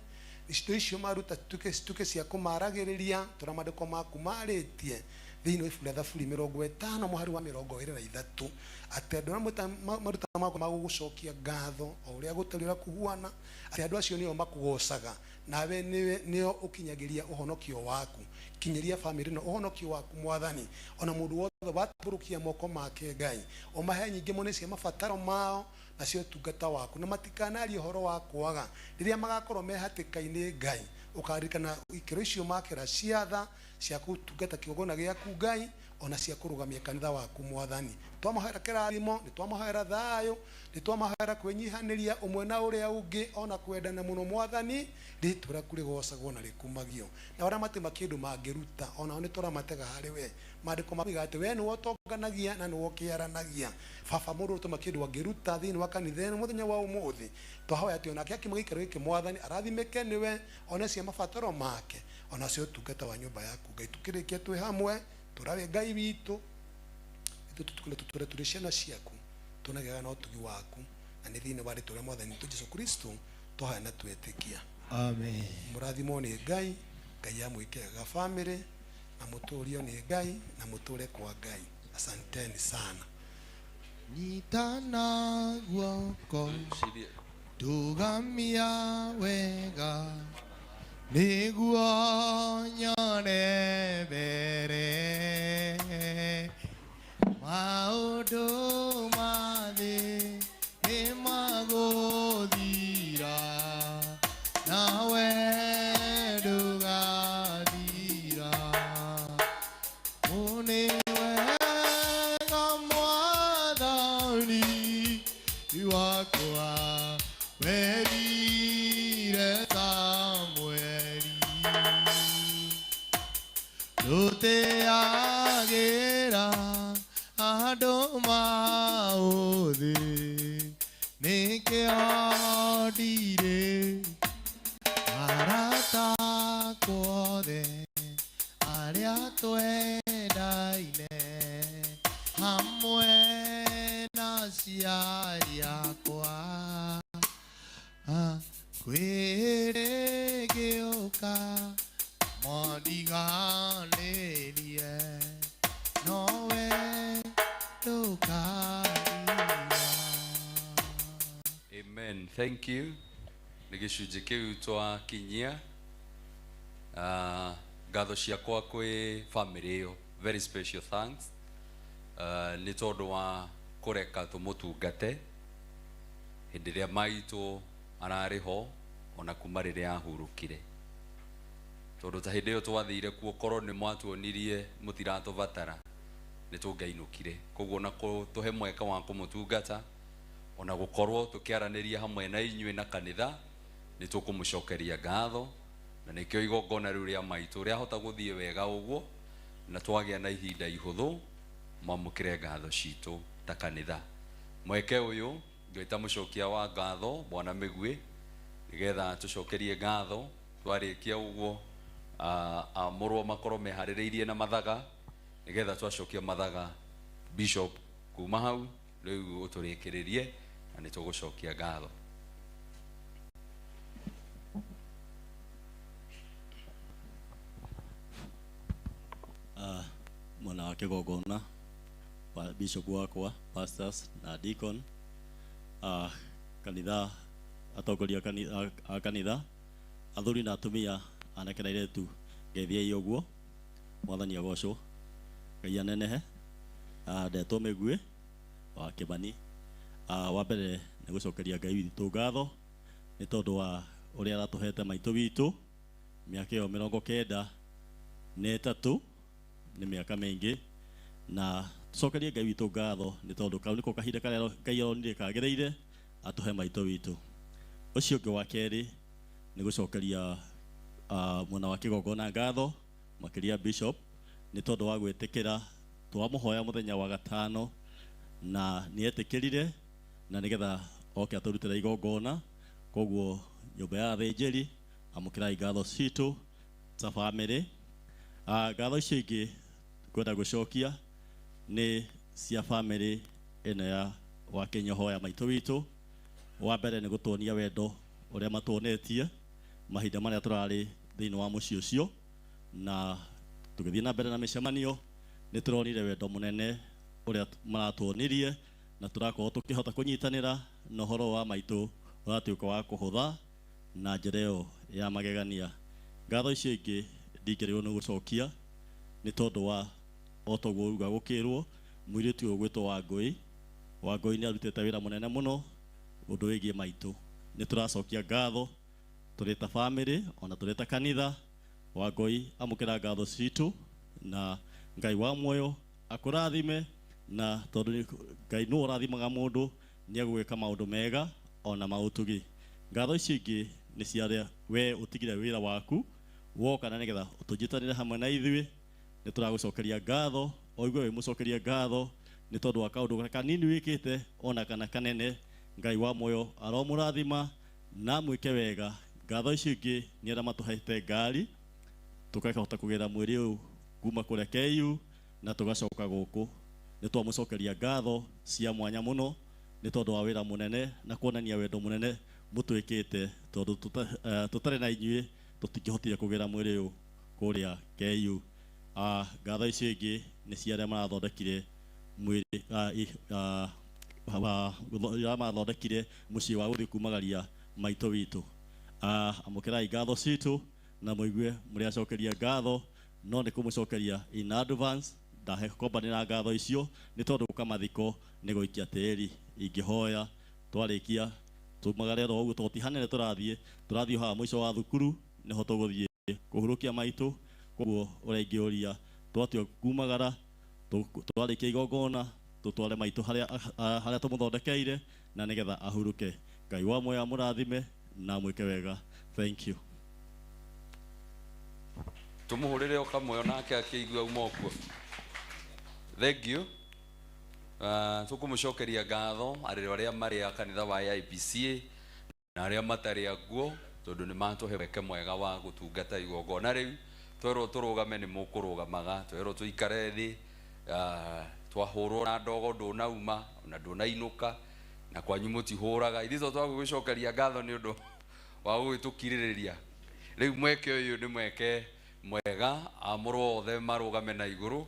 Indo icio maruta cituĩke cia kũmaragĩrĩria tũrĩa maandĩko maku marĩtie thĩinĩ wa ibuku rĩa Thaburi 50 mũhari wa 23, atĩ andũ arĩa marutaga magongona ma gũgũcokia ngatho o ũrĩa gũtariĩ, ũrĩa kũhuana, atĩ andũ acio nĩo makũgocaga, nawe nĩo ũkinyagĩria ũhonokio waku. Kinyĩria bamĩrĩ ĩno ũhonokio waku Mwathani, ona mũndũ wothe watambũrũkia moko make Ngai, ũmahe nyingĩ mũno cia mabataro mao nacio ũtungata waku, na matikanarie ũhoro wa kwaga rĩrĩa magakorwo me hatĩka-inĩ. Ngai, ũkaririkana ikĩro icio makĩra cia tha cia gũtungata kĩgongona gĩaku Ngai, ona cia kũrũgamia kanitha waku Mwathani. Twamahoera kĩrathimo, nĩ twamahoera thayũ, nĩ twamahoera kwĩnyihanĩria ũmwe na ũrĩa ũngĩ, ona kwendana mũno Mwathani. Rĩtwa rĩaku rĩgocagwo na rĩkumagio, na arĩa matima kĩndũ mangĩruta onao nĩ tũramatega harĩ we. Maandĩko moigaga atĩ we nĩwe ũtonganagia na nĩwe ũkĩaranagia. Baba, mũndũ ũtũma kĩndũ angĩruta thĩinĩ wa kanitha ĩno mũthenya wa ũmũthĩ, twahoya atĩ onake akiuma gĩikaro gĩkĩ Mwathani arathimĩke nĩwe, one cia mabataro make, ona cia ũtungata wa nyũmba yaku Ngai. Tũkĩrĩkia twĩ hamwe, tũra wĩ Ngai witũ, ithuĩ tũtũkĩre tũtũre tũrĩ ciana ciaku, tuonagĩra na ũtugi waku, na nĩ thĩinĩ wa rĩtwa rĩa Mwathani witũ Jesu Kristo twahoya na twetĩkia. Amen. Mũrathimwo nĩ Ngai, Ngai amwĩke wega bamĩrĩ, na mũtũrio nĩ Ngai, na mũtũre kwa Ngai. Asanteni sana. Nyitana guoko, ndũgamia wega, nĩguo nyone mbere. Maũndũ ma thĩ nĩ magũthira, nawe ndũgathira. Nĩ wega Mwathani wakwa werire Samueli, ndũtĩagĩra andũ maũthĩ, nĩkĩo ndirĩ arata akwa othe arĩa twendaine hamwe na aciari akwa. Kwĩrĩ gĩũka. Mondiganĩrie nowe ndũkandiga. Amen. Thank you. Nĩ gĩcunjĩ kĩu twakinyia. Ngatho ciakwa kwĩ family ĩyo, very special thanks, nĩ tondũ wa kũreka tũmũtungate hĩndĩ ĩrĩa maitũ ararĩ ho ona kuma rĩrĩa ahurũkire, tondũ ta hĩndĩ ĩyo twathire kuo korwo nĩ mwatuonirie mũtiratũbatara nĩ tũngĩainũkire. Koguo na tũhe mweke wa kũmũtungata ona gũkorwo tũkĩaranĩria hamwe na inyuĩ na kanitha, nĩ tũkũmũcokeria ngatho, na nĩkĩo igongona rĩu rĩa maitũ rĩahota gũthiĩ wega ũguo na twagĩa na ihinda ihũthũ. Mwamũkĩre ngatho citũ ta kanitha. Mweke ũyũ ngwĩta mũcokia wa ngatho Bwana Mĩguĩ nĩgetha tũcokerie ngatho. Twarĩkia ũguo, amũrwo makorwo meharĩrĩirie na mathaga nĩgetha twacokia mathaga, Bishop kuma hau rĩu ũtũrĩkĩrĩrie na nĩ tũgũcokia ngatho. Mwena wa kĩgongona wa bishop wakwa, pastors na deacon, kanitha, atongoria a kanitha, athuri na atumia, anake na airĩtu, ngeithiai ũguo. Mwathani agocwo, Ngai anenehe. Ndetwo Mĩguĩ wa Kĩmani. Wa mbere nĩ gũcokeria Ngai witũ ngatho nĩ tondũ wa ũrĩa aratũhete maitũ witũ mĩaka ĩyo 93, nĩ mĩaka mĩingĩ, na tũcokerie Ngai witũ ngatho nĩ tondũ kau nĩko kahinda karĩa Ngai aronire kagĩrĩire atũhe maitũ witũ. Ũcio ũngĩ wa kerĩ nĩ gũcokeria mwena wa kĩgongona ngatho, makĩria bishop, nĩ tondũ wa gwĩtĩkĩra twamũhoya mũthenya wa gatano na nĩ etĩkĩrire na nĩgetha oke atũrutĩre igongona. Koguo nyũmba ya athĩnjĩri, amũkĩrai ngatho citũ ta bamĩrĩ. Ngatho icio ingĩ ngwenda gũcokia nĩ cia bamĩrĩ ĩno ya wa Kĩnyoho ya maitũ witũ. Wa mbere nĩ gũtuonia wendo ũrĩa matuonetie mahinda marĩa tũrarĩ thĩinĩ wa mũciĩ ũcio, na tũgĩthiĩ na mbere na mĩcemanio nĩ tũronire wendo mũnene ũrĩa maratuonirie, na tũrakorwo tũkĩhota kũnyitanĩra na ũhoro wa maitũ ũratuĩka wa kũhũtha na njĩra ĩyo ya magegania. Ngatho icio ingĩ ndingĩrĩrwo nĩ gũcokia nĩ tondũ wa o toguo uga gũkĩrwo mũirĩtu ũyũ ũgwĩtwo Wangũi. Wangũi nĩ arutĩte wĩra mũnene mũno ũndũ wĩgiĩ maitũ. Nĩ tũracokia ngatho tũrĩ ta bamĩrĩ ona tũrĩ ta kanitha. Wangũi, amũkĩra ngatho citũ na Ngai wa muoyo akũrathime, na tondũ Ngai nĩwe ũrathimaga mũndũ nĩ egũgĩka maũndũ mega ona maũtugi. Ngatho icio ingĩ nĩ cia arĩa we ũtigire wĩra waku woka na nĩgetha ũtũnyitanĩre hamwe na ithuĩ. Nĩ tũragũcokeria ngatho, oigue wĩ mũcokerie ngatho nĩ tondũ wa kaũndũ kanini wĩkĩte ona kana kanene. Ngai wa muoyo aromũrathima na mwĩke wega. Ngatho icio ingĩ nĩ arĩa matũhete ngari tũkahota kũgĩra mwĩrĩ ũyũ kuma kũrĩa KU na tũgacoka gũkũ. Nĩ twamũcokeria ngatho cia mwanya mũno nĩ tondũ wa wĩra mũnene na kuonania wendo mũnene mũtwĩkĩte, tondũ tũtarĩ na inyuĩ tũtingĩhotire kũgĩra mwĩrĩ ũyũ kũrĩa KU. Ngatho icio ingĩ nĩ cia arĩa marathondekire mwĩrĩ, arĩa marathondekire mũciĩ wa gũthiĩ kumagaria maitũ witũ. Amũkĩrai ngatho citũ na mũigue mũrĩacokeria ngatho, no nĩ kũmũcokeria in advance ndahe kombanĩra ngatho icio nĩ tondũ gũka mathiko nĩ gũikia tĩri. Ingĩhoya twarĩkia tumagare oro ũguo, tondũ ti hanene tũrathiĩ haha mũico wa thukuru nĩho tũgũthiĩ kũhurũkia maitũ. Koguo ũrĩa ingĩũria, twatua kumagara twarĩkia igongona tũtware maitũ harĩa tũmũthondekeire na nĩgetha ahurũke. Ngai wa muoyo amũrathime na mwĩke wega. Thank you. Tumuhurire o kamwe onake akĩigua uma ũkuo. Thank you. Tũkũmũcokeria ngatho arĩrĩ arĩa marĩ a kanitha wa IPCA na arĩa matarĩ aguo, tondũ nĩ matũhe mweke mwega wa gũtungata igongona rĩu. Twerwo tũrũgame nĩ mũkũrũgamaga, twerwo tũikare thĩ, twahũrwo na ndogo ndũnauma na ndũnainũka na kwanyu mũtihũraga. Ithuĩ to twagũgĩcokeria ngatho nĩ ũndũ wa gũgĩtũkirĩrĩria. Rĩu mweke ũyũ nĩ mweke Mwega amũrwo othe marũgame na igũrũ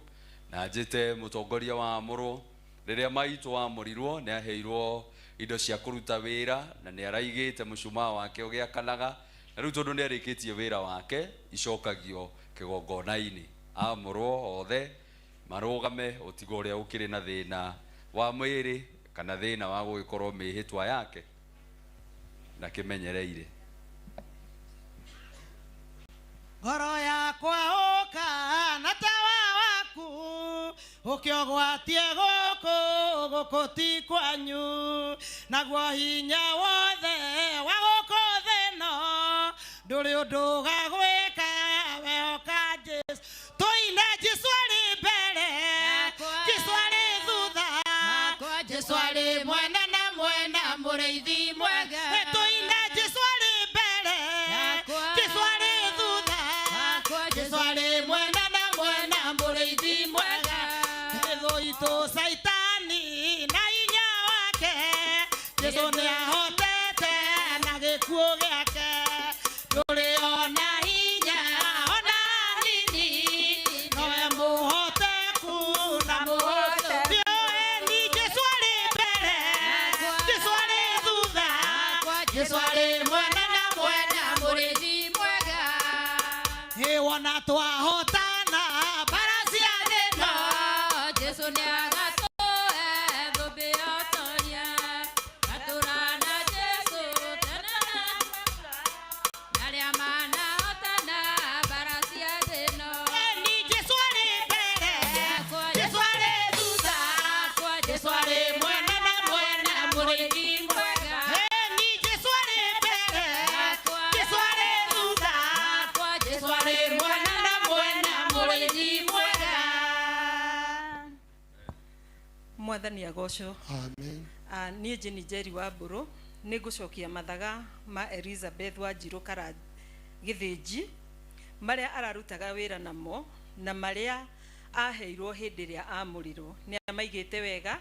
na njĩte mũtongoria wa amũrwo rĩrĩa maitũ amũrirwo nĩ aheirwo indo cia kũruta wĩra na nĩ araigĩte mũcumaa wake ũgĩakanaga na rĩu tondũ nĩ arĩkĩtie wĩra wake icokagio kĩgongona-inĩ. Amũrwo othe marũgame ũtigo ũrĩa ũkĩrĩ na thĩna wa mwĩrĩ kana thĩna wa gũgĩkorwo mĩhĩtwa yake na kĩmenyereire. Ngoro yakwa ũka na tawa waku ũkĩogwatie gũkũ gũkũ ti kwanyu naguo hinya wothe wa gũkũ thĩ ĩno ndũrĩ ũndũ ũgagwĩka wehoka Jesũ. Tũine Jesũ arĩ mbere, Jesũ arĩ thutha, Jesũ arĩ mwena na mwena mũrĩithi mwega. Tũine Jesũ arĩ mbere, Jesũ arĩ thutha, Jesũ arĩ mwena na mwena mũrĩithi mwega. Thũ itũ Caitani na hinya wake, Jesũ nĩahotete na gĩkuũ gĩake. Ndũrĩ ona hinya ona nini, nowe mũhoteku na mũhoteku. Nĩũĩ ni Jesũ arĩ mbere, Jesũ arĩ thutha, Jesũ arĩ mwena na mwena mũrĩithi mwega. Ĩ wona twahotana mbara cia thĩ ĩno, Jesũ nĩagatũhe thũmbĩ ya ũtoria. Gatũra na Jesũ tene na arĩa manahotana mbara cia thĩ ĩno. Ni Jesũ arĩ mbere, Jesũ arĩ thutha, Jesũ arĩ mwena na mwena mũrĩithi mwega. Ni Jesũ arĩ mbere, Jesũ arĩ thutha, Jesũ arĩ mwena na mwena mũrĩithi mwega. Mwathani agocwo. Amen. Niĩ Jane Njeri wa Mbũrũ nĩ ngũcokia mathaga ma Elizabeth Wanjirũ Kara Gĩthĩnji marĩa ararutaga wĩra namo na marĩa aheirwo hĩndĩ ĩrĩa amũrirwo nĩ amaigĩte wega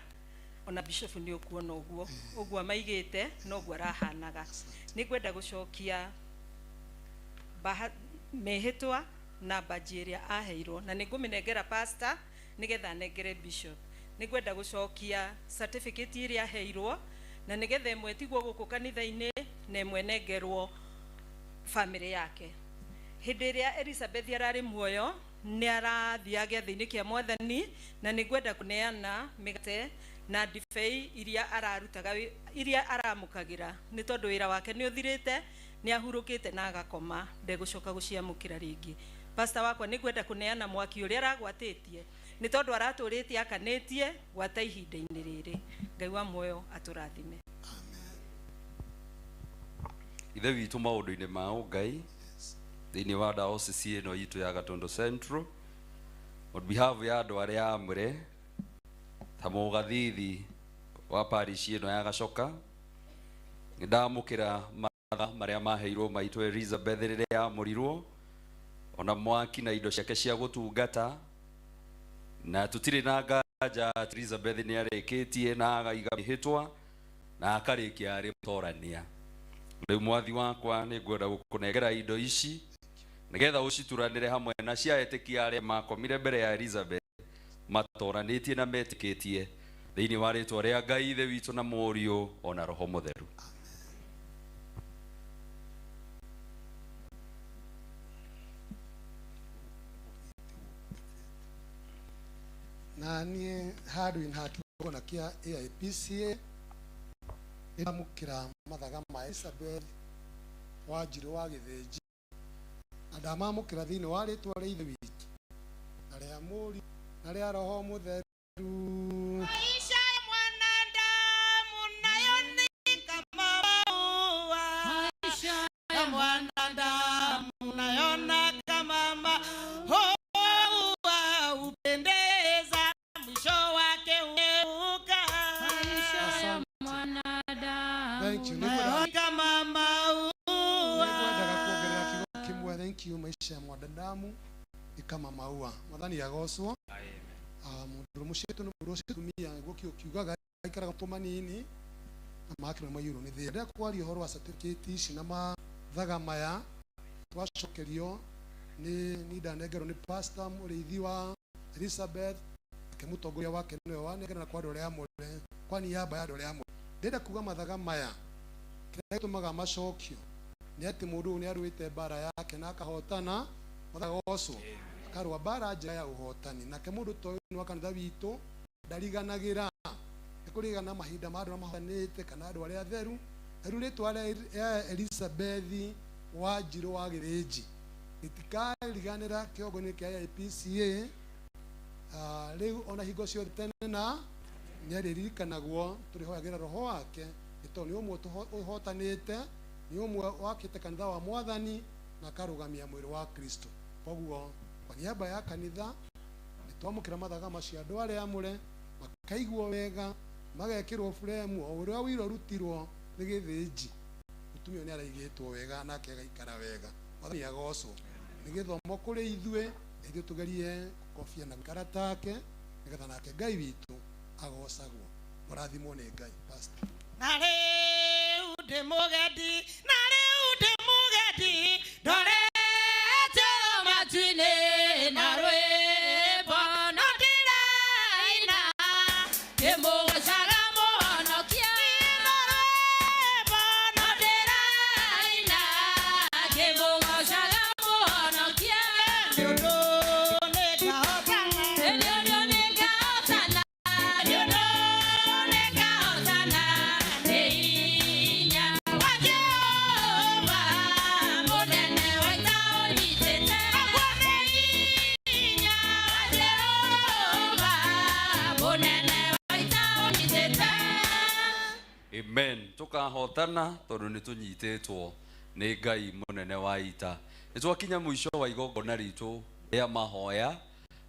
ona bishop nĩ ũkuona ũguo ũguo amaigĩte noguo arahanaga. Nĩ ngwenda gũcokia mĩhĩtwa na mbanji ĩrĩa aheirwo na nĩ ngũmĩnengera pastor nĩgetha anengere bishop. Nĩ ngwenda gũcokia certificate ĩrĩa aheirwo na nĩgetha ĩmwe ĩtigwo gũkũ kanitha-inĩ na ĩmwe ĩnengerwo family yake. Hĩndĩ ĩrĩa Elizabeth ararĩ muoyo nĩ arathiaga gĩathĩ-inĩ kĩa mwathani na nĩ ngwenda kũneana mĩgate na ndibei iria ararutaga iria aramũkagĩra nĩ tondũ wĩra wake nĩ ũthirĩte, nĩ ahurũkĩte na agakoma, ndegũcoka gũciamũkĩra rĩngĩ. Pastor wakwa nĩ ngwenda kũneana mwaki ũrĩa aragwatĩtie nĩ tondũ aratũrĩtie akanĩtie gwata ihinda-inĩ rĩrĩ. Ngai wa muoyo atũrathime. Ithe witũ maũndũ-inĩ ma ũngai thĩinĩ wa diocese ĩno itũ ya Gatundu Central, on behalf ya andũ arĩa amũre ta mũgathithi wa parish ĩno ya Gacoka, nĩ ndamũkĩra matha marĩa maheirwo maitũ Elizabeth rĩrĩa amũrirwo, ona mwaki na indo ciake cia gũtungata, na tũtirĩ na nganja atĩ Elizabeth nĩ arĩkĩtie na agaiga mĩhĩtwa na akarĩkia arĩ mũtorania. Rĩu mwathi wakwa nĩ ngwenda gũkũnengera indo ici nĩgetha ũcituranĩre hamwe na cia etĩkia arĩa makomire mbere ya Elizabeth matoranĩtie na metĩkĩtie thĩinĩ wa rĩtwa rĩa Ngai Ithe witũ na Mũriũ ona Roho Mũtheru. Na niĩ handũ-inĩ ha kĩgongona kĩa AIPCA nĩndamũkĩra mathaga ma Elizabeth Wanjirũ wa Gĩthĩnji na ndamamũkĩra thĩinĩ wa rĩtwa rĩa Ithe witũ na rĩa Mũriũ na rĩa Roho Mũtheru. Maisha ya mwanadamu nayo ni kama maua. Maisha ya mwanadamu nayo na kama maua upendeza, mwisho wake hueuka. Maisha ya mwanadamu Thank you. Nayo kama maua. Nĩngwendaga kuongerera kiugo kĩmwe. Thank you. Maisha ya mwanadamu ni kama maua. Mwathani agocwo. Mũndũ mũciĩ nĩ mũndũ ũcio tumia nĩguo kiugo kiugaga aikaraga matũ manini na makĩra maiyũrwo nĩ thĩna. Ndĩrenda kwaria ũhoro wa certificate ici na mathaga maya twacokerio Nĩ ndanengerwo nĩ pastor mũrĩithi wa Elizabeth, ake mũtongoria wake nĩwe wanengera kwa andũ arĩa amũre, kwa niaba ya andũ arĩa amũre. Ndĩrenda kuga mathaga maya, kĩrĩa gĩtũmaga macokio nĩ atĩ mũndũ ũyũ nĩ arũĩte mbara yake na akahotana, mathagocwo akarũa mbara njega ya ũhotani. Nake mũndũ ta ũyũ nĩ wa kanitha witũ, ndariganagĩra nĩ kũrigana mahinda ma andũ arĩa mahotanĩte kana andũ arĩa atheru. Na rĩu rĩtwa rĩa Elizabeth Wanjirũ wa Gĩthĩnji rĩtikariganĩra kĩongo-inĩ kĩa AIPCA. Rĩu ona hingo ciothe tene na nĩ arĩririkanagwo, tũrĩhoyagĩra roho wake nĩ tondũ nĩ ũmwe ũhotanĩte, nĩ ũmwe wakĩte kanitha wa Mwathani na akarũgamia mwĩrĩ wa Kristo. Koguo kwa niaba ya kanitha nĩ twamũkĩra mathaga macio andũ arĩa amũre makaiguo wega, magekĩrwo buremu o ũrĩa ũira ũrutirwo nĩ Gĩthĩnji. Mũtumia ũyũ nĩ araigĩtwo wega nake agaikara wega. Mwathani agocwo. Nĩ gĩthomo kũrĩ ithuĩ, na ithuĩ tũgerie gũkobia na gũikara take nĩgetha nake Ngai witũ agocagwo. Mũrathimwo nĩ Ngai. Pastor. Na rĩu ndĩ mũgendi, na rĩu ndĩ mũgendi, ndorete matu-inĩ na rwĩmbo no ndĩraina, ndĩmũgocaga Mũhonokia. Na rwĩmbo no ndĩraina, ndĩmũgocaga Mũhonokia. Nĩ ũndũ nĩngahotana, nĩ ũndũ nĩngahotana, nĩ ũndũ nĩngahotana, nĩ hinya wa Jehova mũnene wa ita ũnyitĩte. Nĩ hinya wa Jehova mũnene wa ita ũnyitĩte. Amen. Tukahotana tondu ni tunyititwo ni Ngai munene wa ita. Ni twakinya muico wa igongona ritu ria mahoya,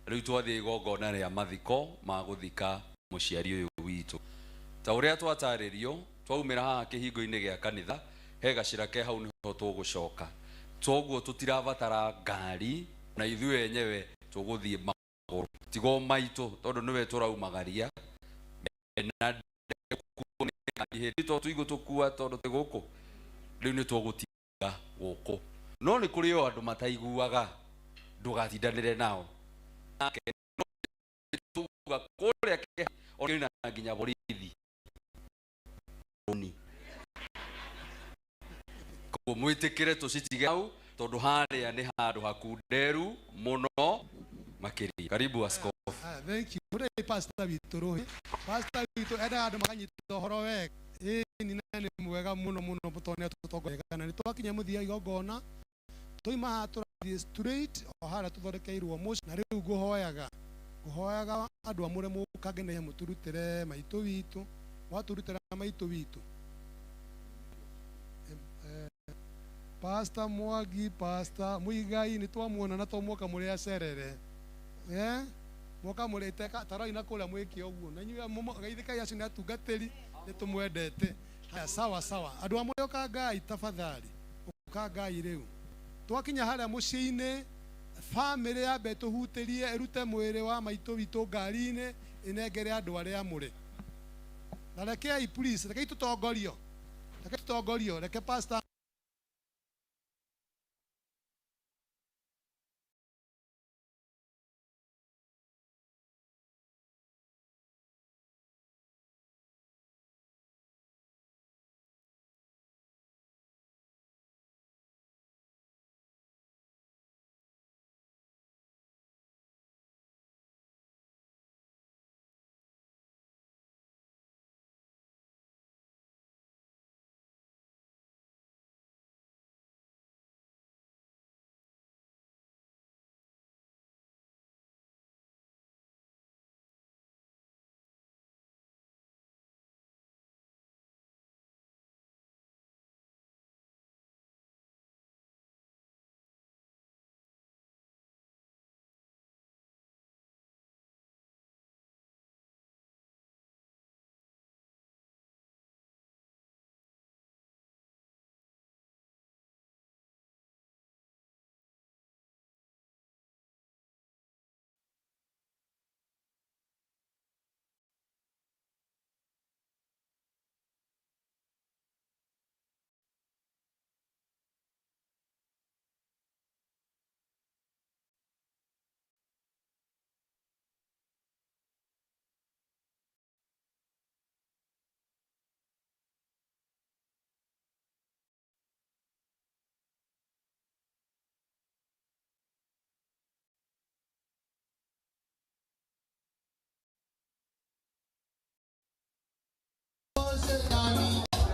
riu twathie igongona ria mathiko ma guthika muciari uyu witu. Ta uria twataririo, twaumira haha kihingo-ini gia kanitha, he gacira ke hau niho tugucoka. Toguo tutirabatara ngari na ithuĩ enyewe tuguthie magũrũ. Tigo maitũ tondu niwe tũraumagaria. Na hĩndĩ to tũigũ tũkua tondu tĩ gũkũ. Rĩu nĩ tũgũtiga gũkũ. No nĩ kũrĩ o andũ mataiguaga, ndũgatindanĩre nao. Nake no tuga kũrĩa ona nginya borithi. Koguo mwĩtĩkĩre tũcitige hau tondu harĩa nĩ handũ hakunderu mũno makĩria. Karibu askofu. Thank you. Mũrĩ pastor witũ rũhĩ. Pastor witũ endaga andũ makanyita ũhoro wega. Ĩĩ nĩ na nĩ mwega mũno mũno tondũ nĩ atũtongoragia. Na nĩ twakinya mũthia igongona, twauma haha tũrathiĩ straight o harĩa tũthondekeirwo mũciĩ. Na rĩu ngũhoyaga andũ amũre mũkange na ihenya mũtũrutĩre maitũ witũ. Mwatũrutĩra maitũ witũ. Pastor Mwangi, Pastor Muigai, nĩ twamuona na to mwoka mũrĩ acerere. Mwoka mũrĩte taroi na kũrĩa mwĩke ũguo. Na inyuĩ geithĩkai acio nĩ atungatĩri, nĩ tũmwendete. Haya, sawa sawa. Andũ amwe ũka Ngai tafadhali. Ũka Ngai rĩu. Twakinya harĩa mũciĩ-inĩ, famĩlĩ yambe tũhutĩrie ĩrute mwĩrĩ wa maitũ witũ ngari-inĩ ĩnengere andũ arĩa amũre. Na rekei please, rekei tũtongorio. Rekei tũtongorio, reke pastor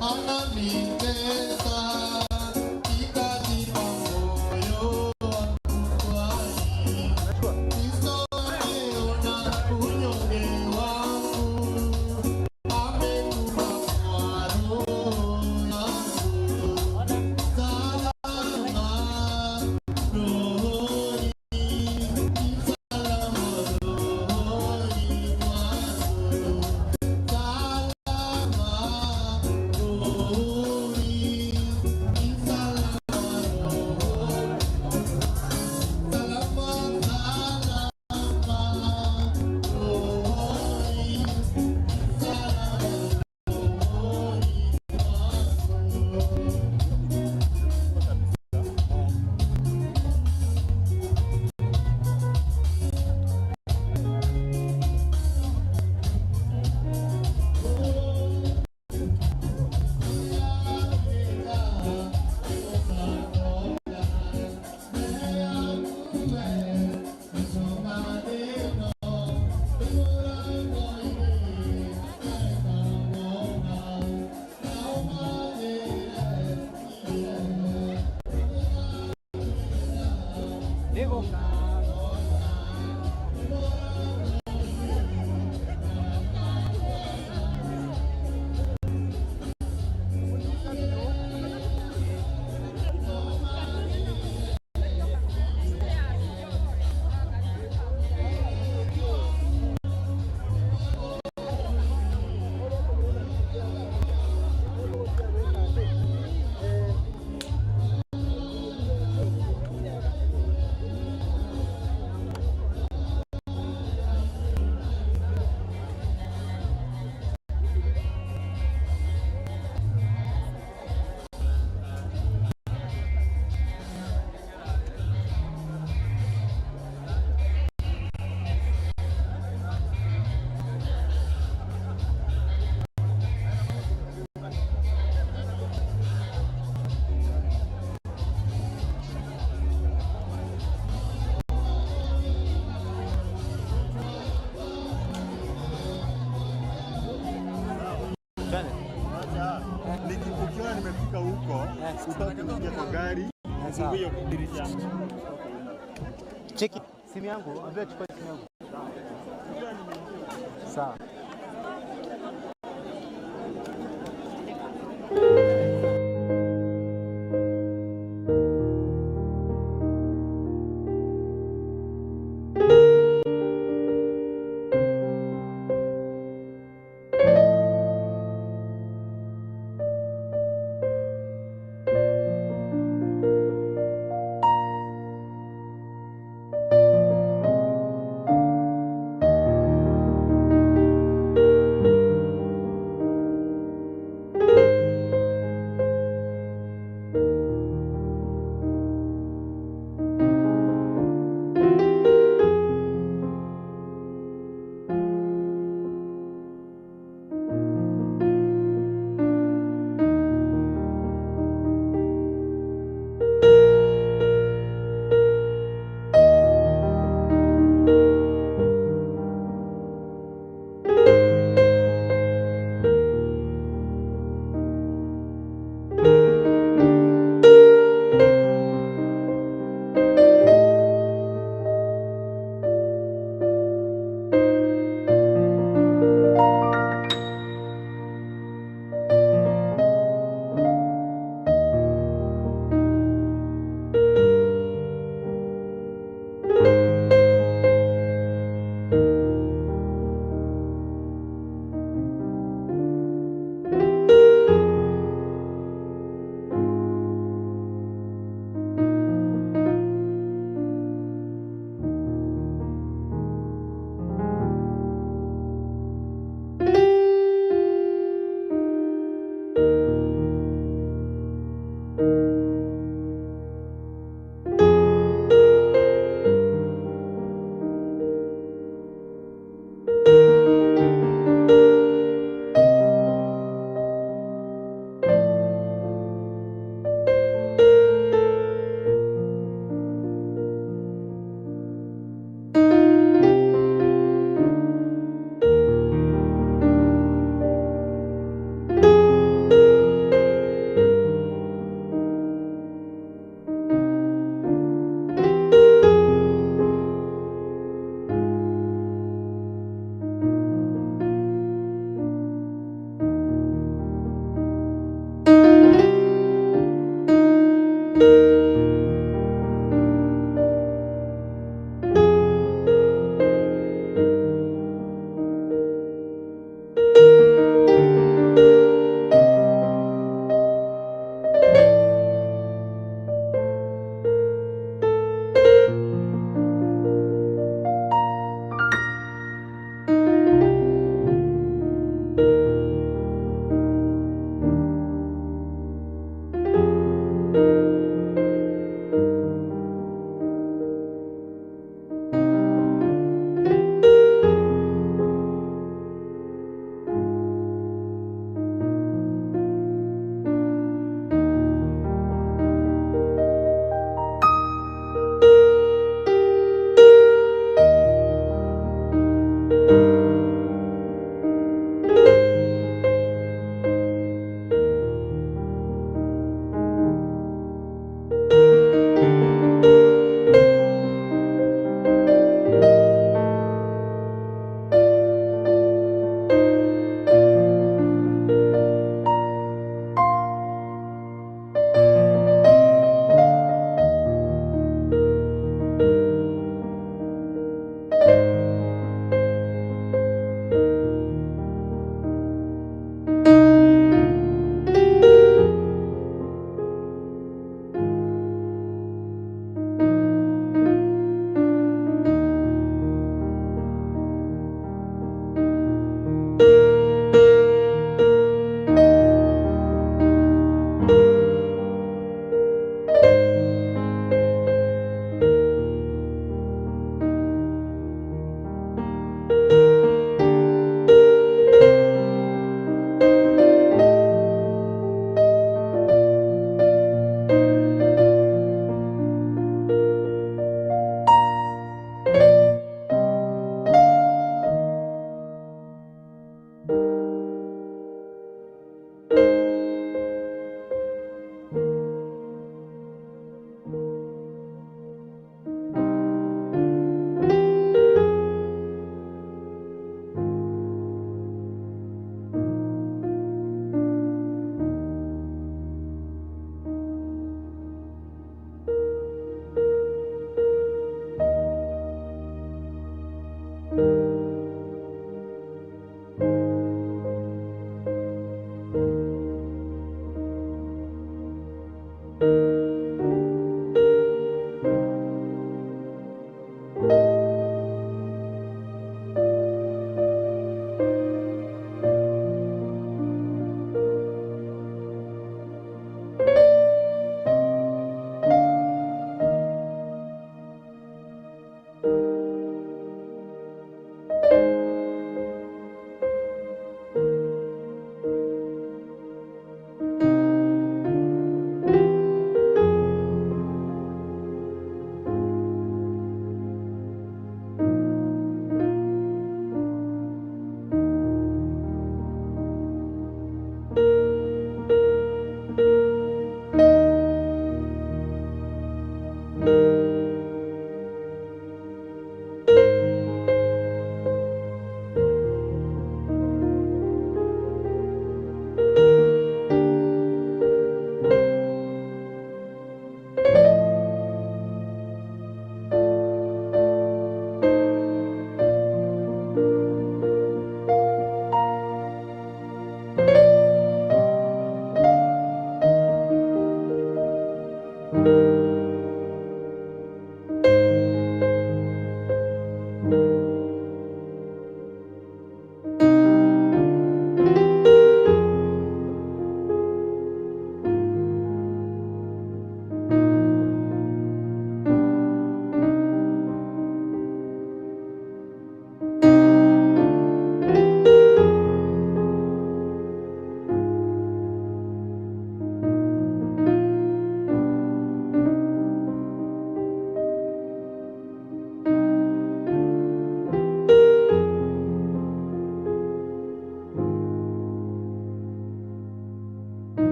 Ananitesa ikatika moyo wangu kwani Kristo ameona unyonge wangu, amekula kwa roho yangu. Salama rohoni, salama rohoni mwangu. Salama rohoni, salama rohoni. Salama, salama rohoni, salama rohoni mwangu. Ukiona nimefika huko, utaki kuingia kwa gari, ufungue hiyo dirisha. Cheki simu yangu, ambia chukua simu yangu. Sawa. Thank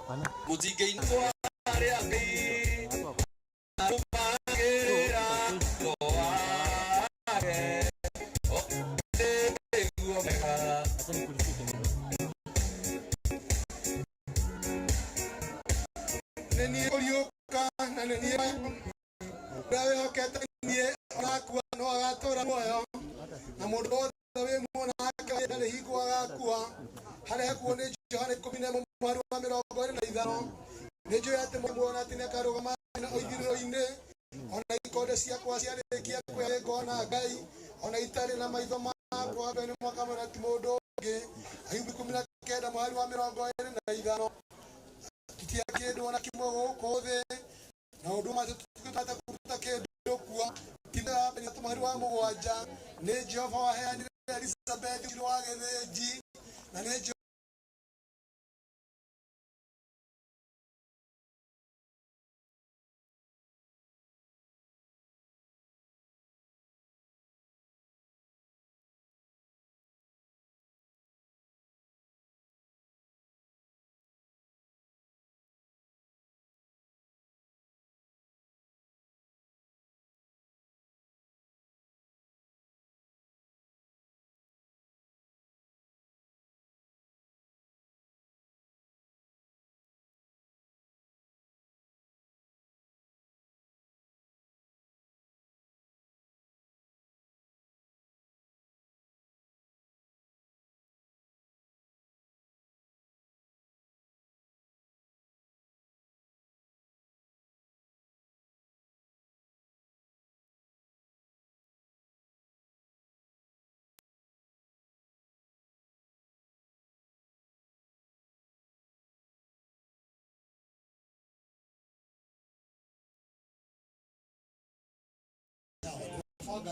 Mũtingĩinwo arĩa Ngai arũmagĩrĩra watho wake. Nĩguo mega. Nĩ niĩ kũriũka na nĩ niĩ ũrĩa wĩhokete niĩ onakua no agatũra muoyo na mũndũ wothe wĩ muoyo nake ndarĩ hingo agakua. Harĩa hakuo nĩ Johana 11 mũhari wa 25. Nĩ njũĩ atĩ muoyo atĩ nĩakarũgama na ithirĩro-inĩ ona ikonde ciakwa ciarĩkia kũhĩa ngona Ngai ona itarĩ na maitho makwa. Ngai nĩ mwakamwĩra ti mũndũ ũngĩ. Ayubu 19 mũhari wa 25. Tutia kĩndũ ona kĩmwe gũkũ thĩ na ũndũ ũmwe tũtingĩhota kũruta kĩndũ kuo. Timotheo mũhari wa 7. Nĩ Jehova waheanire Elizabeth wa Gĩthĩnji na nĩ Jehova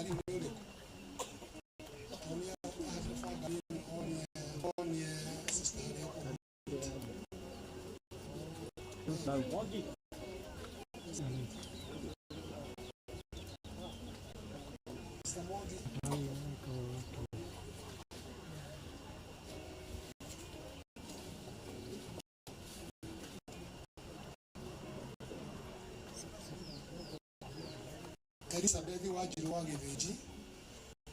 nĩ ũrĩkũ? Onia onie onie sister ũrĩa. Sister Mwangi. Elizabeth Wanjiru wa Gĩthĩnji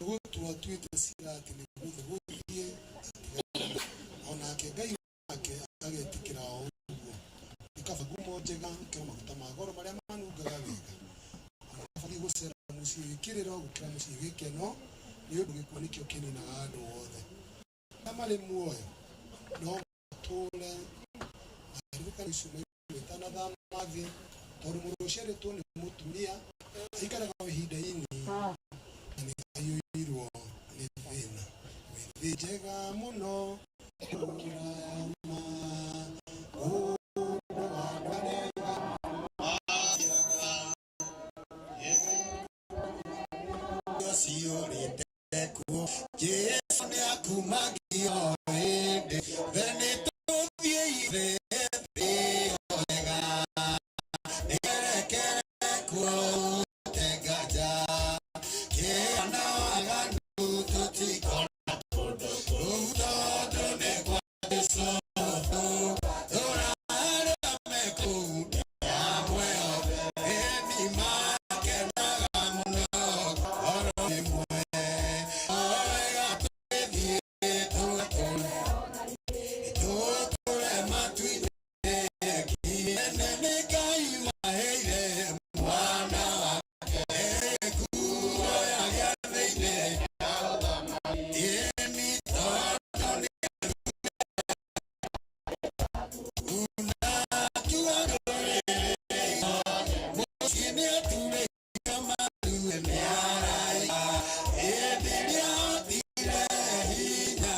nĩ gũtua atuĩte cira atĩ nĩ gũthiĩ atigane onake Ngai wake agetĩkĩra o ũguo. Nĩ kaba ngumo njega gũkĩra maguta ma goro marĩa manungaga wega, ona kaba gũcera mũciĩ wĩ kĩrĩro gũkĩra mũciĩ wĩ gĩkeno, nĩ ũndũ gĩkuũ nĩkĩo kĩninaga andũ othe. Arĩa marĩ muoyo no matũũre maririkane icio maitanathama thĩ, tondũ mũndũ ũciarĩtwo nĩ mũtumia aikaraga o ihinda inini na nĩ aiyũirwo nĩ thĩna. Wĩ thĩ njega mũno kũraya ma ũndũ wa andũ arĩa ciũrĩte kuo. Jesu nĩ akumagio hĩndĩ the nĩ tũthiĩ ithe thĩ wega nĩerekere kuo tenganja kĩana na waganu tũtikona kũndũ kũu tondũ nĩ kwa Jesu. Tũra arĩa me kũu nĩ amwe othe ĩni makenaga mũno oro rĩmwe wega twĩthiĩ tũgatũre tũtũre matu-inĩ kĩene nĩ Ngai waheire mwana wake nguo ya gĩathĩ-inĩ ĩni tondũ nĩ unakiuga ndũrĩrĩ mũciĩ nĩ aturĩte maru nĩ araika hĩndĩ ĩrĩa othire hinya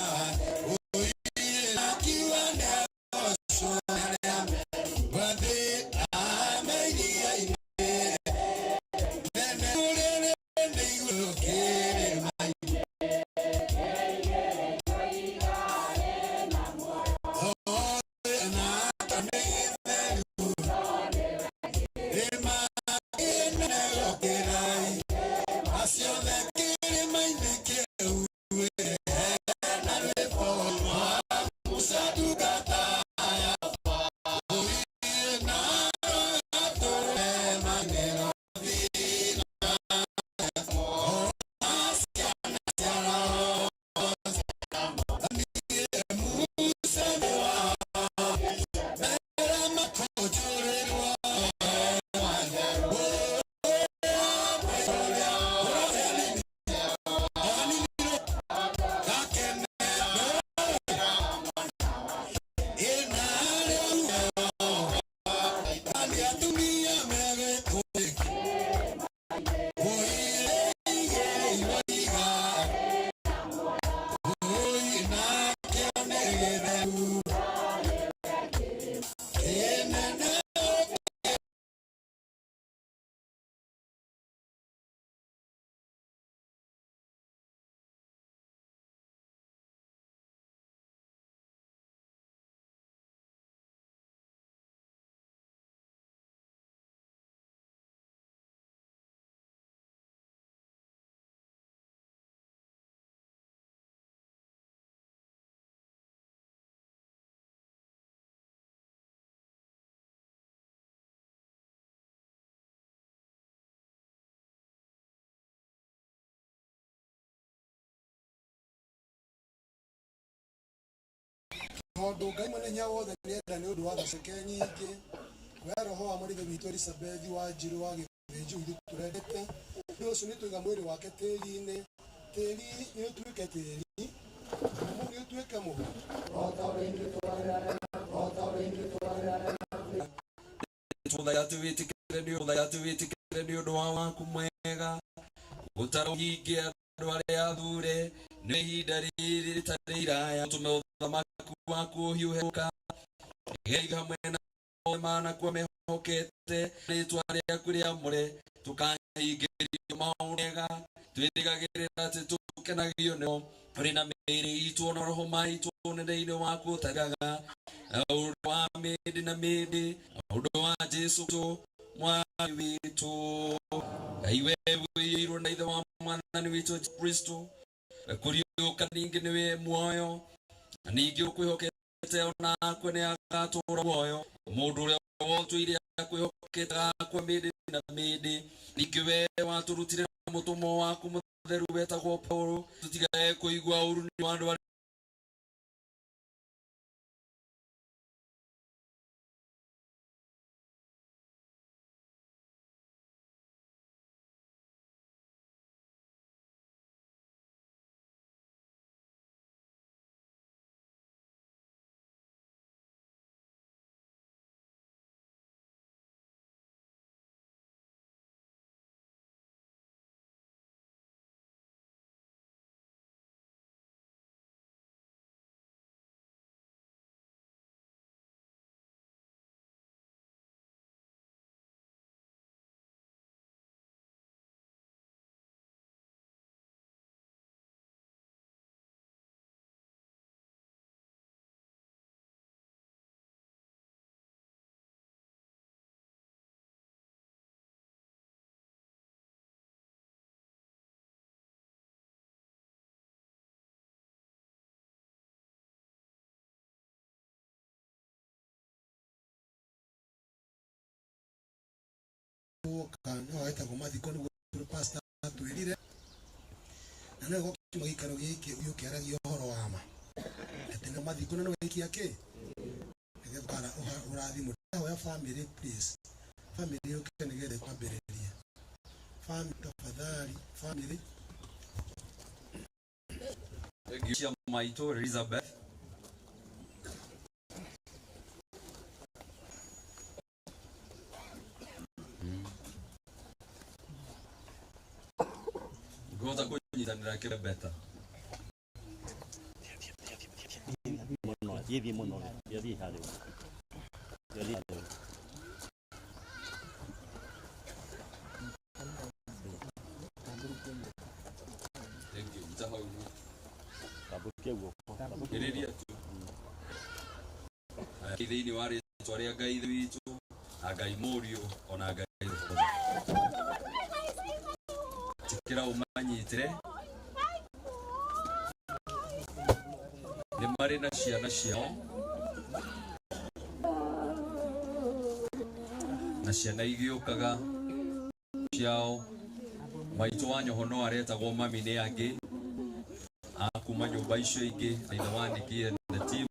akiuga nĩ agocwo arĩa gwathĩ ameiria-inĩ nene rũrĩrĩ nĩ igũrũ kĩrĩma-inĩ. Tondũ Ngai mwene hinya wothe nĩenda nĩ ũndũ wa tha ciake nyingĩ we roho wa mũrĩithi witũ Elizabeth wa Njirũ wa Gĩthĩnji ithuĩ tũrendete nĩ ũcio nĩ tũiga mwĩrĩ wake tĩri-inĩ tĩri nĩ ũtuĩke tĩri mũhu nĩ ũtuĩke mũhu. Tũthaitha nĩ ũndũ wa waku mwega gũtarũhingia andũ arĩa athure nĩ ihinda rĩrĩ rĩtarĩ iraya tũme ũthamaki waku ũhiũhe gũka nĩgeetha hamwe na othe manakuo mehokete rĩtwa rĩaku rĩamũre tũkahingĩrio maũndũ mega twĩrĩgagĩrĩra atĩ tũkenagio nĩmo tũrĩ na mĩĩrĩ itũ na roho maitũ ũnene-inĩ waku ũtagaga ũndũ wa mĩndĩ na mĩndĩ ũndũ wa Jesũ mwathi witũ. Ngai we wĩiyũirwo na ithe wa mwathani witũ Jesũ Kristo kũriũka ningĩ nĩwe muoyo na ningĩ ũkwĩhokete ona akue nĩ agatũũra muoyo mũndũ ũrĩa wotũire akwĩhokete agakua mĩndĩ na mĩndĩ ningĩ we watũrutire na mũtũmwo waku mũtheru wetagwo Paulo tũtigae kũigua ũru nĩ wa andũ arĩa Woka nĩho hetagwo mathiko nĩguo pastor atwĩrire na nĩwe gũkiuma gĩikaro gĩkĩ ũyũ ũkĩaragia ũhoro wa ma atĩ nĩ mathiko na nĩwe gĩkia kĩ nĩgetha ũrathimwo. Ndahoya family please, family yũke nĩgetha ĩkwambĩrĩrie. Family tafadhali, family. Cia maitũ Elizabeth ngũhota kũnyitanĩra kĩbeta. Mũno thiĩ mũno thiĩ harĩ thiĩ harĩ. Thank you. Nyita hau. Tambũrũkia guoko. Ĩrĩria tu. Haya, thĩinĩ wa rĩtwa rĩa Ngai Ithe witũ na Ngai Mũriũ ona Ngai Roho. Tĩkĩra ũmanyitĩre nĩ marĩ na ciana ciao na ciana igĩũkaga ciao maitũ wa nyoho no aretagwo mami nĩ angĩ a kuma nyũmba icio ingĩ ithe wa Nikki and the team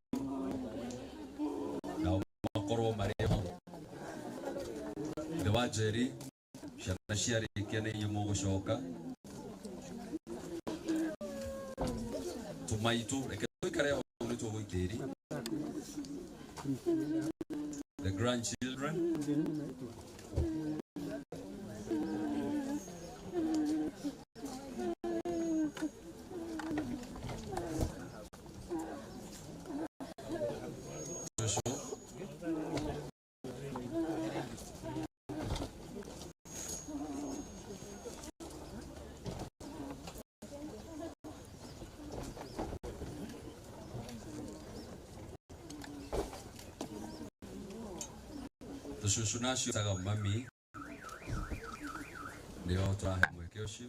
nao makorwo marĩ ho ithe wa Jerry ciana ciarĩkia nĩ inyuĩ mũgũcoka tũmaitũ reke tũikare hau nĩ tũgũitĩri the grandchildren. Joshua. Tũcũcũ nacio taga mami nĩo tũrahe mweke ũcio.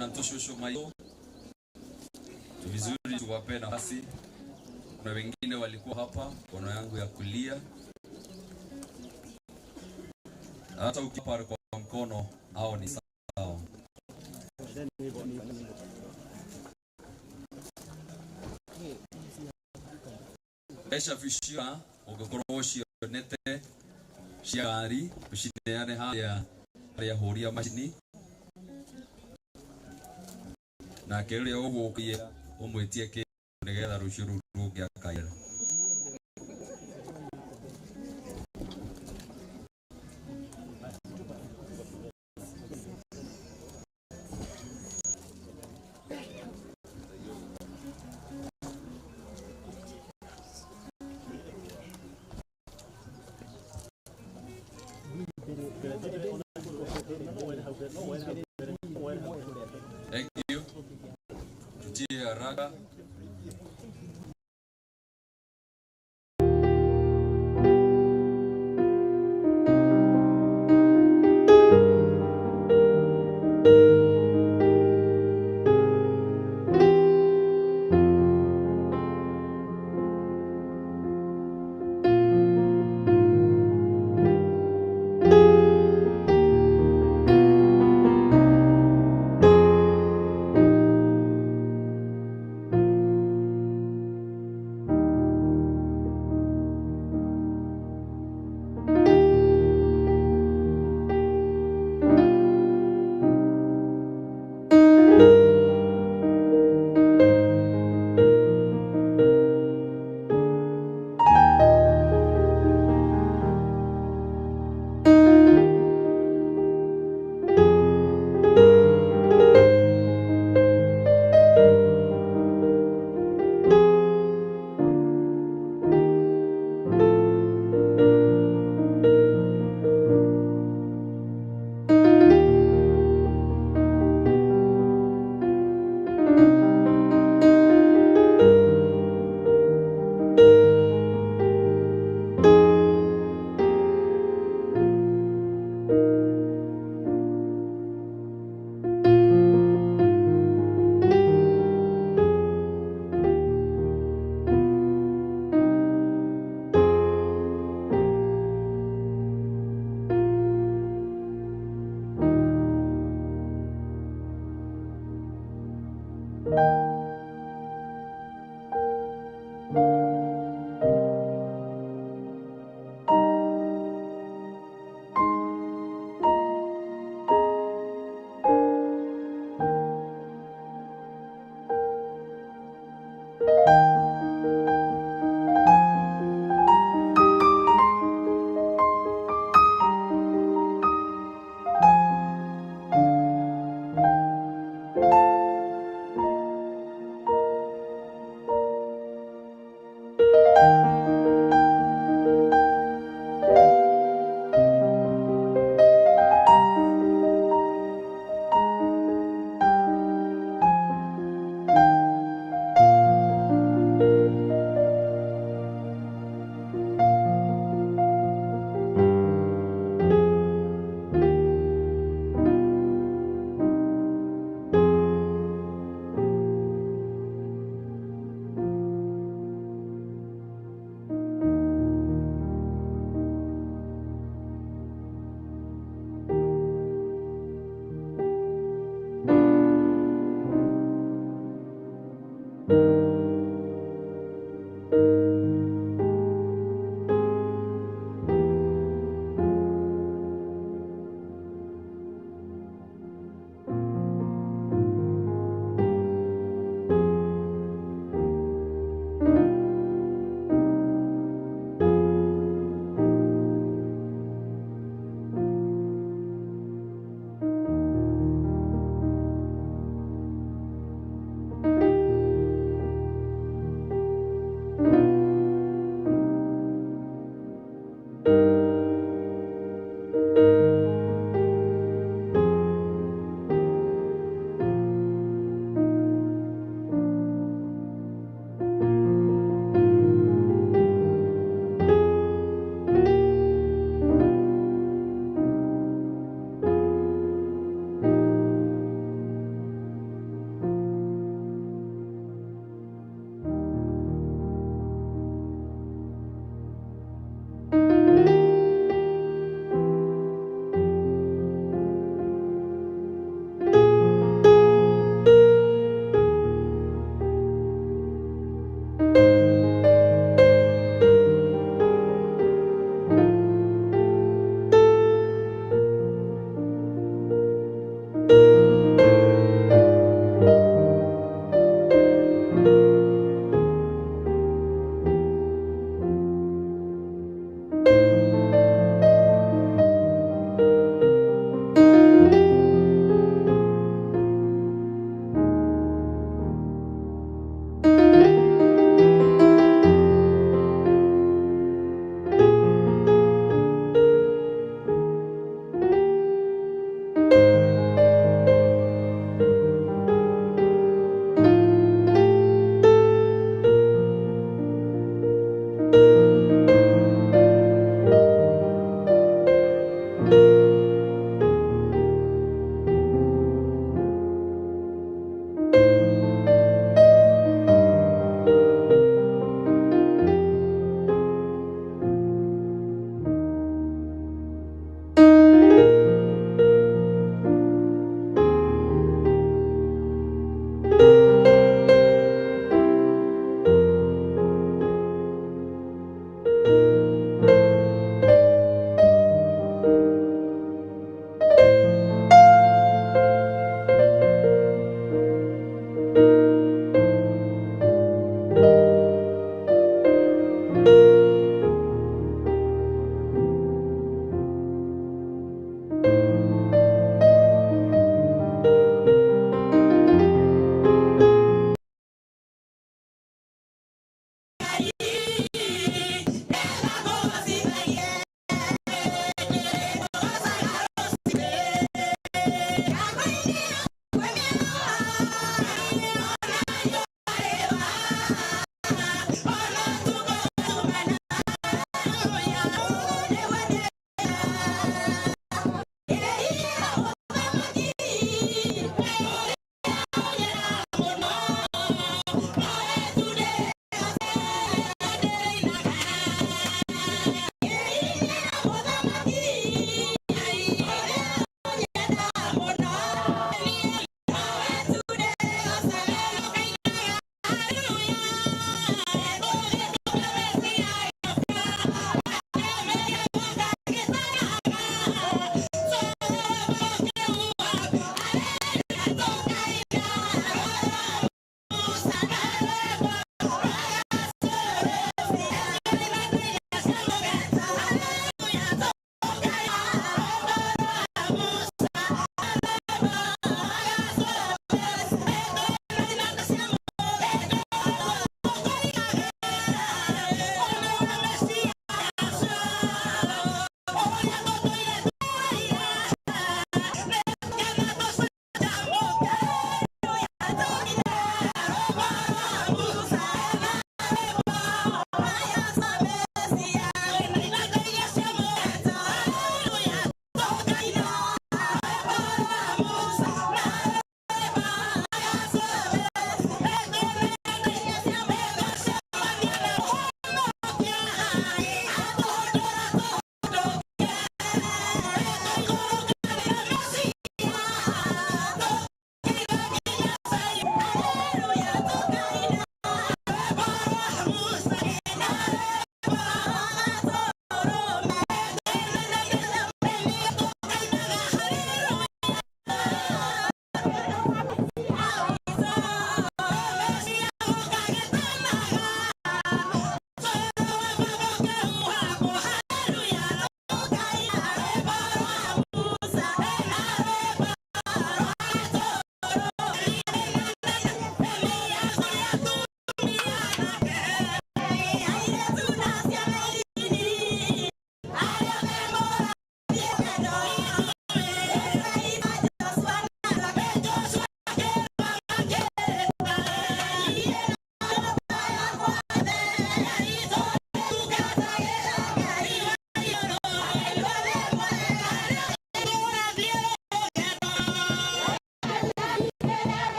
Kuna mtoshosho maito. Vizuri tuwape nafasi. Kuna wengine walikuwa hapa mkono yangu ya kulia. Hata ukipa kwa mkono au ni sawa. Mbeca bicio ũngĩkorwo ũcionete cia ngari ũcineane harĩa harĩa hũri a macini nake ũrĩa ũgũkĩia ũmwĩtie kĩndũ nĩgetha rũciũ rũu rũngĩ akaiyĩra. Thank you. Tutie haraka.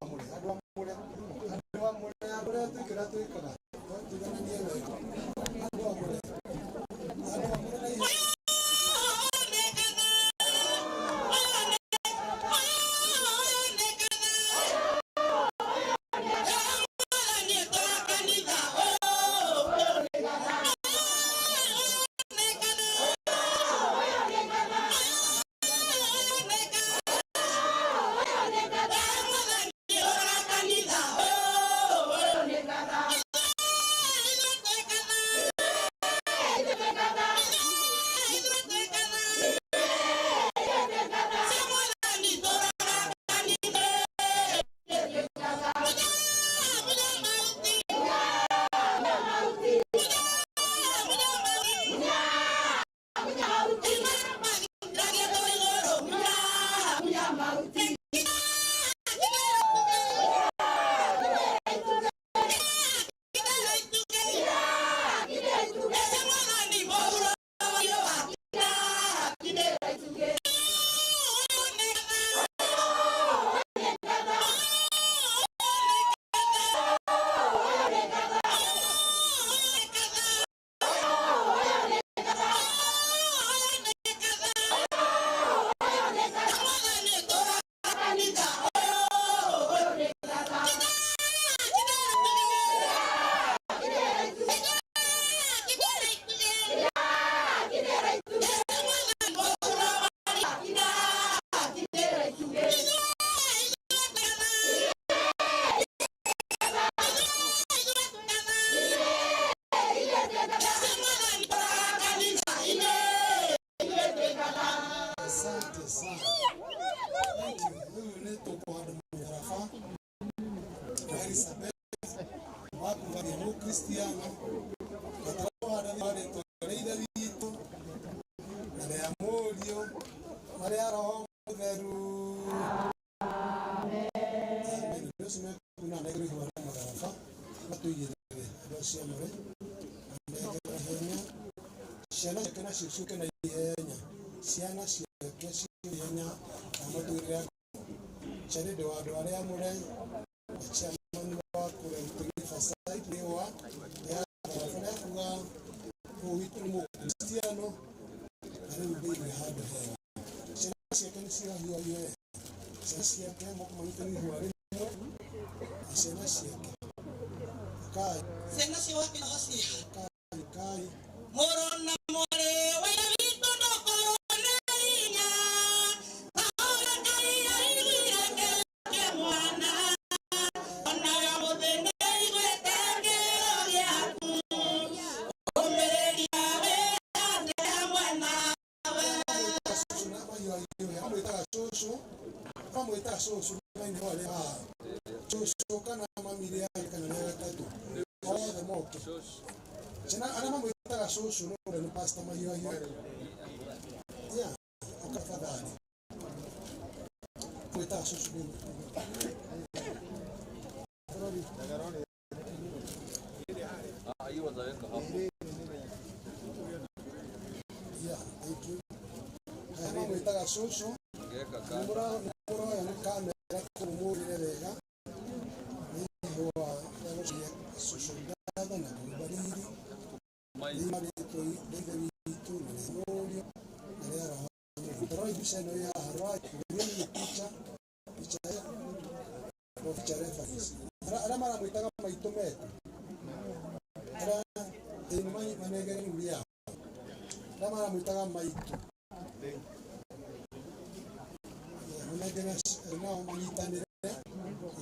amũre andũ amũre andũ amũre andũ twĩkĩra twĩkaga tuigananie wega andũ amũre andũ amũre na ihenya. Asante sana. Thank you. Rĩu nĩ tũkũhanda mũtharaba wa Elizabeth wa kugaria mũkristiano na tũrahanda thĩinĩ wa rĩtwa rĩa Ithe witũ na rĩa Mũriũ na rĩa Roho Mũtheru. Amen. Andũ acio mekuna nengere ihũa rĩa mũtharaba matũigĩrĩre andũ acio amũre manengere ihenya ciana ciake nacio ciũke na ihenya ciana ciake ciũke ihenya na matũigĩrĩre charĩndĩ wa andũ arĩa amũre na chairman wa kũrĩa gwitũ Riverside rĩũa rĩa mũtharaba rĩa kuga ũũ witũ nĩ mũkristiano na rĩu ndĩire handũ hega ciana ciake nĩ cirahiũhahiũhe ciana ciake moko manyitani ihũa rĩmwe na ciana ciake kai Ciana cia wake no cio. kai kai Mũrũ na mwarĩ wa Ithe witũ ndũkorwo na hinya. Ta ũrĩa Ngai aiguire kĩrĩro kĩa mwana, onawe ũmũthĩ nĩaiguĩte kĩrĩro gĩaku. Ũmĩrĩria wĩyande hamwe nawe. Cũcũ na mahiũhahiũhe amwĩtaga cũcũ amwĩtaga cũcũ maine harĩa haha cũcũ kana mami rĩa kana rĩa gatatũ othe moke ciana arĩa mamwĩtaga cũcũ no ũrĩa nĩ pastor mahiũhahiũhe yeah ũka tafadhali mwĩtaga cũcũ nĩ Yeah, thank you. Aya mamwĩtaga cũcũ nĩ mũroya nĩ kamera kũu mũrĩre wega nĩ ihũa rĩa gũcokia cũcũ ngatho na kũmba riri thĩinĩ wa rĩtwa rĩa Ithe witũ na rĩa Mũriũ na rĩa Roho Mũtheru. Rorai mbica ĩno ĩ haha rorai ũrĩa picha picha ya for future reference. Arĩa maramwĩtaga maitũ meku arĩa ĩ nĩ manengere rĩu rĩao arĩa maramwĩtaga maitũ manengere nao manyitanĩre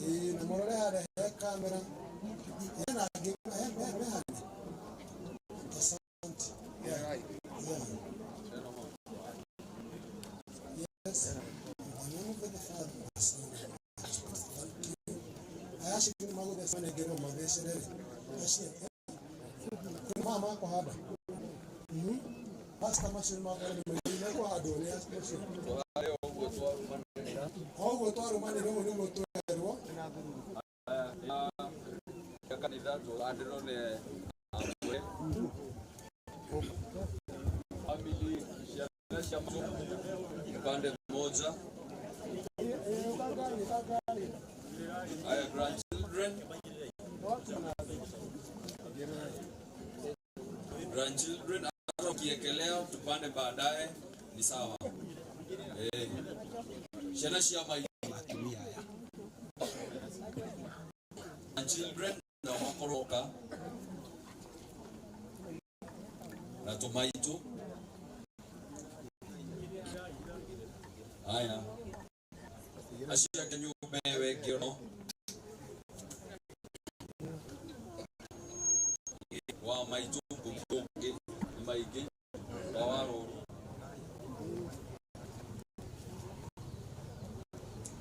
ĩĩ na mũrore harĩa he kamera hena angĩ me harĩa asante yeah. Yeah. Yes. In the name of the Father, the Son, and the Holy Spirit. Thank you. Aya acio nĩ magũtheca manengerwo mathecerere acio kwĩ mama makũhanda Pastor macio nĩ makorwo nĩ maingĩ mekũhandwo nĩ acio o ũguo twarũmanĩra ũguo nĩguo twerwo kanitha tũhandĩrwo nĩ amwe family ciana cia upande mmoja. Haya, grandchildren. Grandchildren, hata ukiekelea tupande baadaye ni sawa. Eh. Ciana cia maitũ. Atumia aya. Grandchildren nao makoroka na tũmaitũ. Haya, acio angĩ nyũmba ĩyo ĩngĩ ono wa maitũ ũngĩ nĩ maingĩ wa warũru.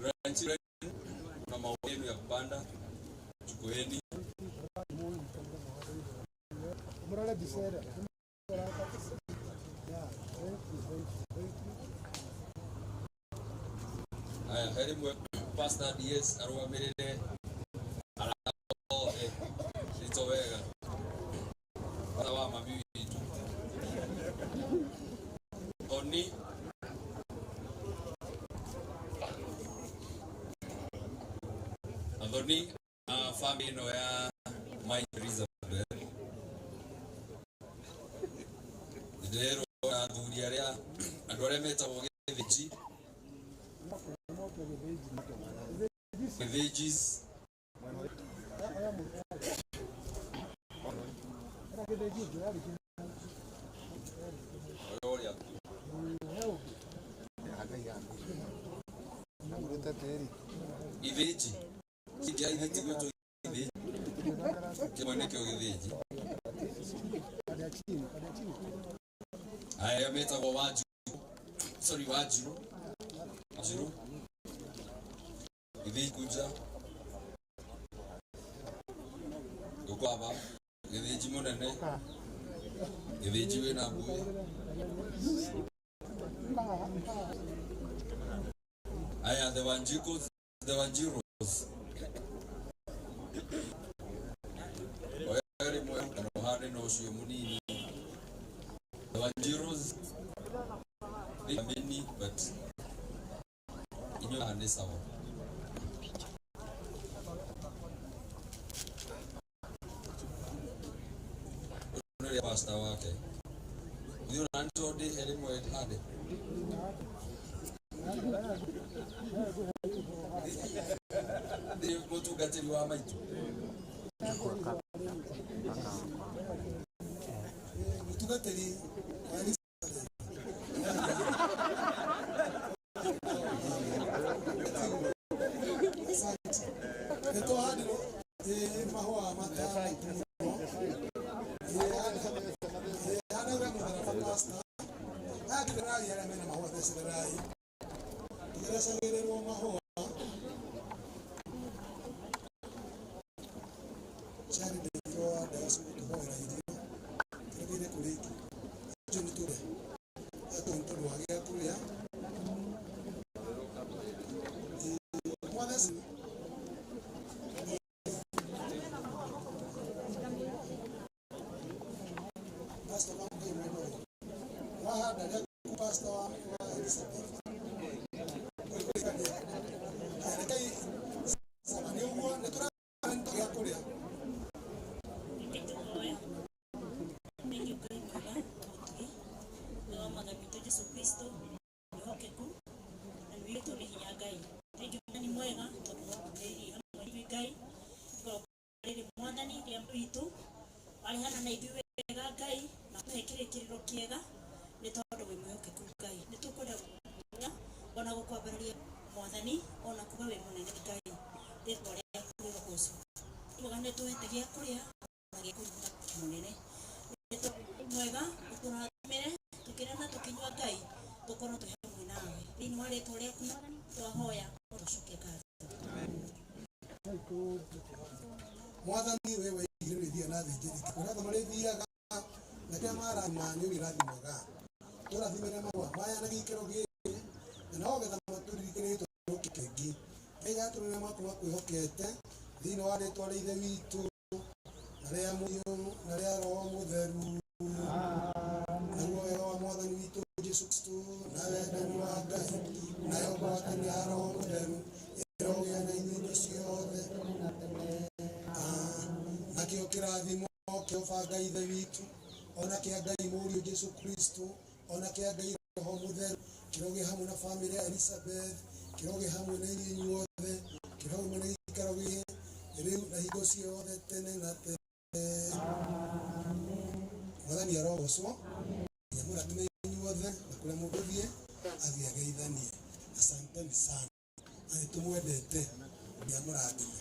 Grandchildren, kuna maua yenu ya kupanda, chukueni. Murore mbica ĩrĩa. Yeah, thank you, thank you, thank you. Haya, he rĩmwe Pastor DS arũgamĩrĩre arata othe rito wega bata wa mami witũ Tony. Athoni a family ĩno ya Mike Elizabeth, ndĩrerwo na athuri arĩa andũ arĩa metagwo gĩthĩnji gĩthĩnjis. Ũrĩa ithĩnji ingĩa ithĩnji gwĩtwo ithĩnji kĩmwe nĩkĩo gĩthĩnji. Aya metagwo wanjiru, sorry, wanjiru, wanjiru gĩthĩnji kuja gũkwaba gĩthĩnji mũnene gĩthĩnji wĩna mbuĩ. Aya, the Wanjikos, the Wanjiros, oya rĩmwe kana ũhande na ũcio mũnini. The Wanjiros, they are many, but inyuĩ haha nĩ sawa. Ũyũ nĩ pastor wake thiĩ ona nĩ tondũ he rĩmwe hande thiĩ mũtungatĩri wa maitũ. Mũtungatĩri wa Elizabeth. Asante. Nĩ twahandirwo mahũa matandatũ mũno. Hanaura mũtharaba pastor. Aya tũgererai arĩa mena mahũa thecererai. Tũgerecagĩrĩrwo mahũa. Charity wa diocese gũtũhoera irio. Tũrĩgĩire kũrĩa ingĩ. Acio nĩ tũrĩa. Atũ nĩ tondũ wa gĩa kũrĩa. Mwatheci. Pastor wa Ngai mwena ũyũ. Wahanda rĩaku pastor wa Elizabeth. Ũrĩkania. Rekei sama nĩ ũguo nĩ tũrarĩa gĩa kũrĩa. Thank you, Ngai mwega mũtugi nĩ wa Mwathani witũ Jesu Kristo mwĩhokeku na nĩ witũ nĩ hinya Ngai. Thank you Mwathani mwega tondũ watũteithirie hamwe ithuĩ Ngai igongona rĩrĩ Mwathani rĩa witũ warĩhana na ithuĩ wega Ngai na kũhe kĩrĩkĩrĩro kĩega nĩ tondũ wĩ mwĩhokeku Ngai. Nĩ tũkwenda gũkũhoya ona gũkwambararia Mwathani ona kuga wĩ mũnene Ngai, rĩtwa rĩaku rĩrogocwo. Mwega nĩ tũhete gĩa kũrĩa na gĩa kũnyua mũnene mwega ũtũrathimĩre tũkĩrĩa na tũkĩnyua Ngai tũkorwo twĩ hamwe nawe thĩinĩ wa rĩtwa rĩaku Mwathani twahoya tũcoke ngatho. Mwathani we waigire rĩthia na thĩnjĩri kũrĩa othe marĩthiaga na kĩrĩa marathima nĩ ũrĩrathimaga. Tũrathimĩre mahũa maya na gĩikaro gĩkĩ na no getha matũririkane tũrũke kĩngĩ. Ngai gatũrĩre maku makwĩhokete thĩinĩ wa rĩtwa rĩa Ithe witũ na rĩa Mũriũ na rĩa Roho Mũtheru. Naguo wega wa Mwathani witũ Jesu Kristo na wendani wa Ngai nayo ngwatanĩro ya Roho Mũtheru ĩrogĩa na inyuĩ ciothe. Kĩrathimo kĩa Baba Ngai Ithe witũ, ona kĩa Ngai Mũriũ Jesu Kristo, ona kĩa Ngai Roho Mũtheru, kĩrogĩe hamwe na bamĩrĩ ya Elizabeth, kĩrogĩe hamwe na inyuĩ inyuothe, kĩrogĩe hamwe na gĩikaro gĩkĩ rĩu na hingo ciothe tene na tene. Mwathani arogocwo. Nyamũrathime inyuothe na kũrĩa mũgũthiĩ athiĩ ageithanie. Asanteni sana na nĩ tũmwendete. Ngai amũrathime.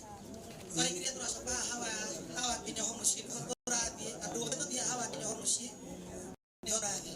Twarĩkirie tũracoka hawa hawa nginya ho mũciĩ nĩho tũrathiĩ andũ othe tũthiĩ hawa nginya ho mũciĩ nĩho tũrathiĩ.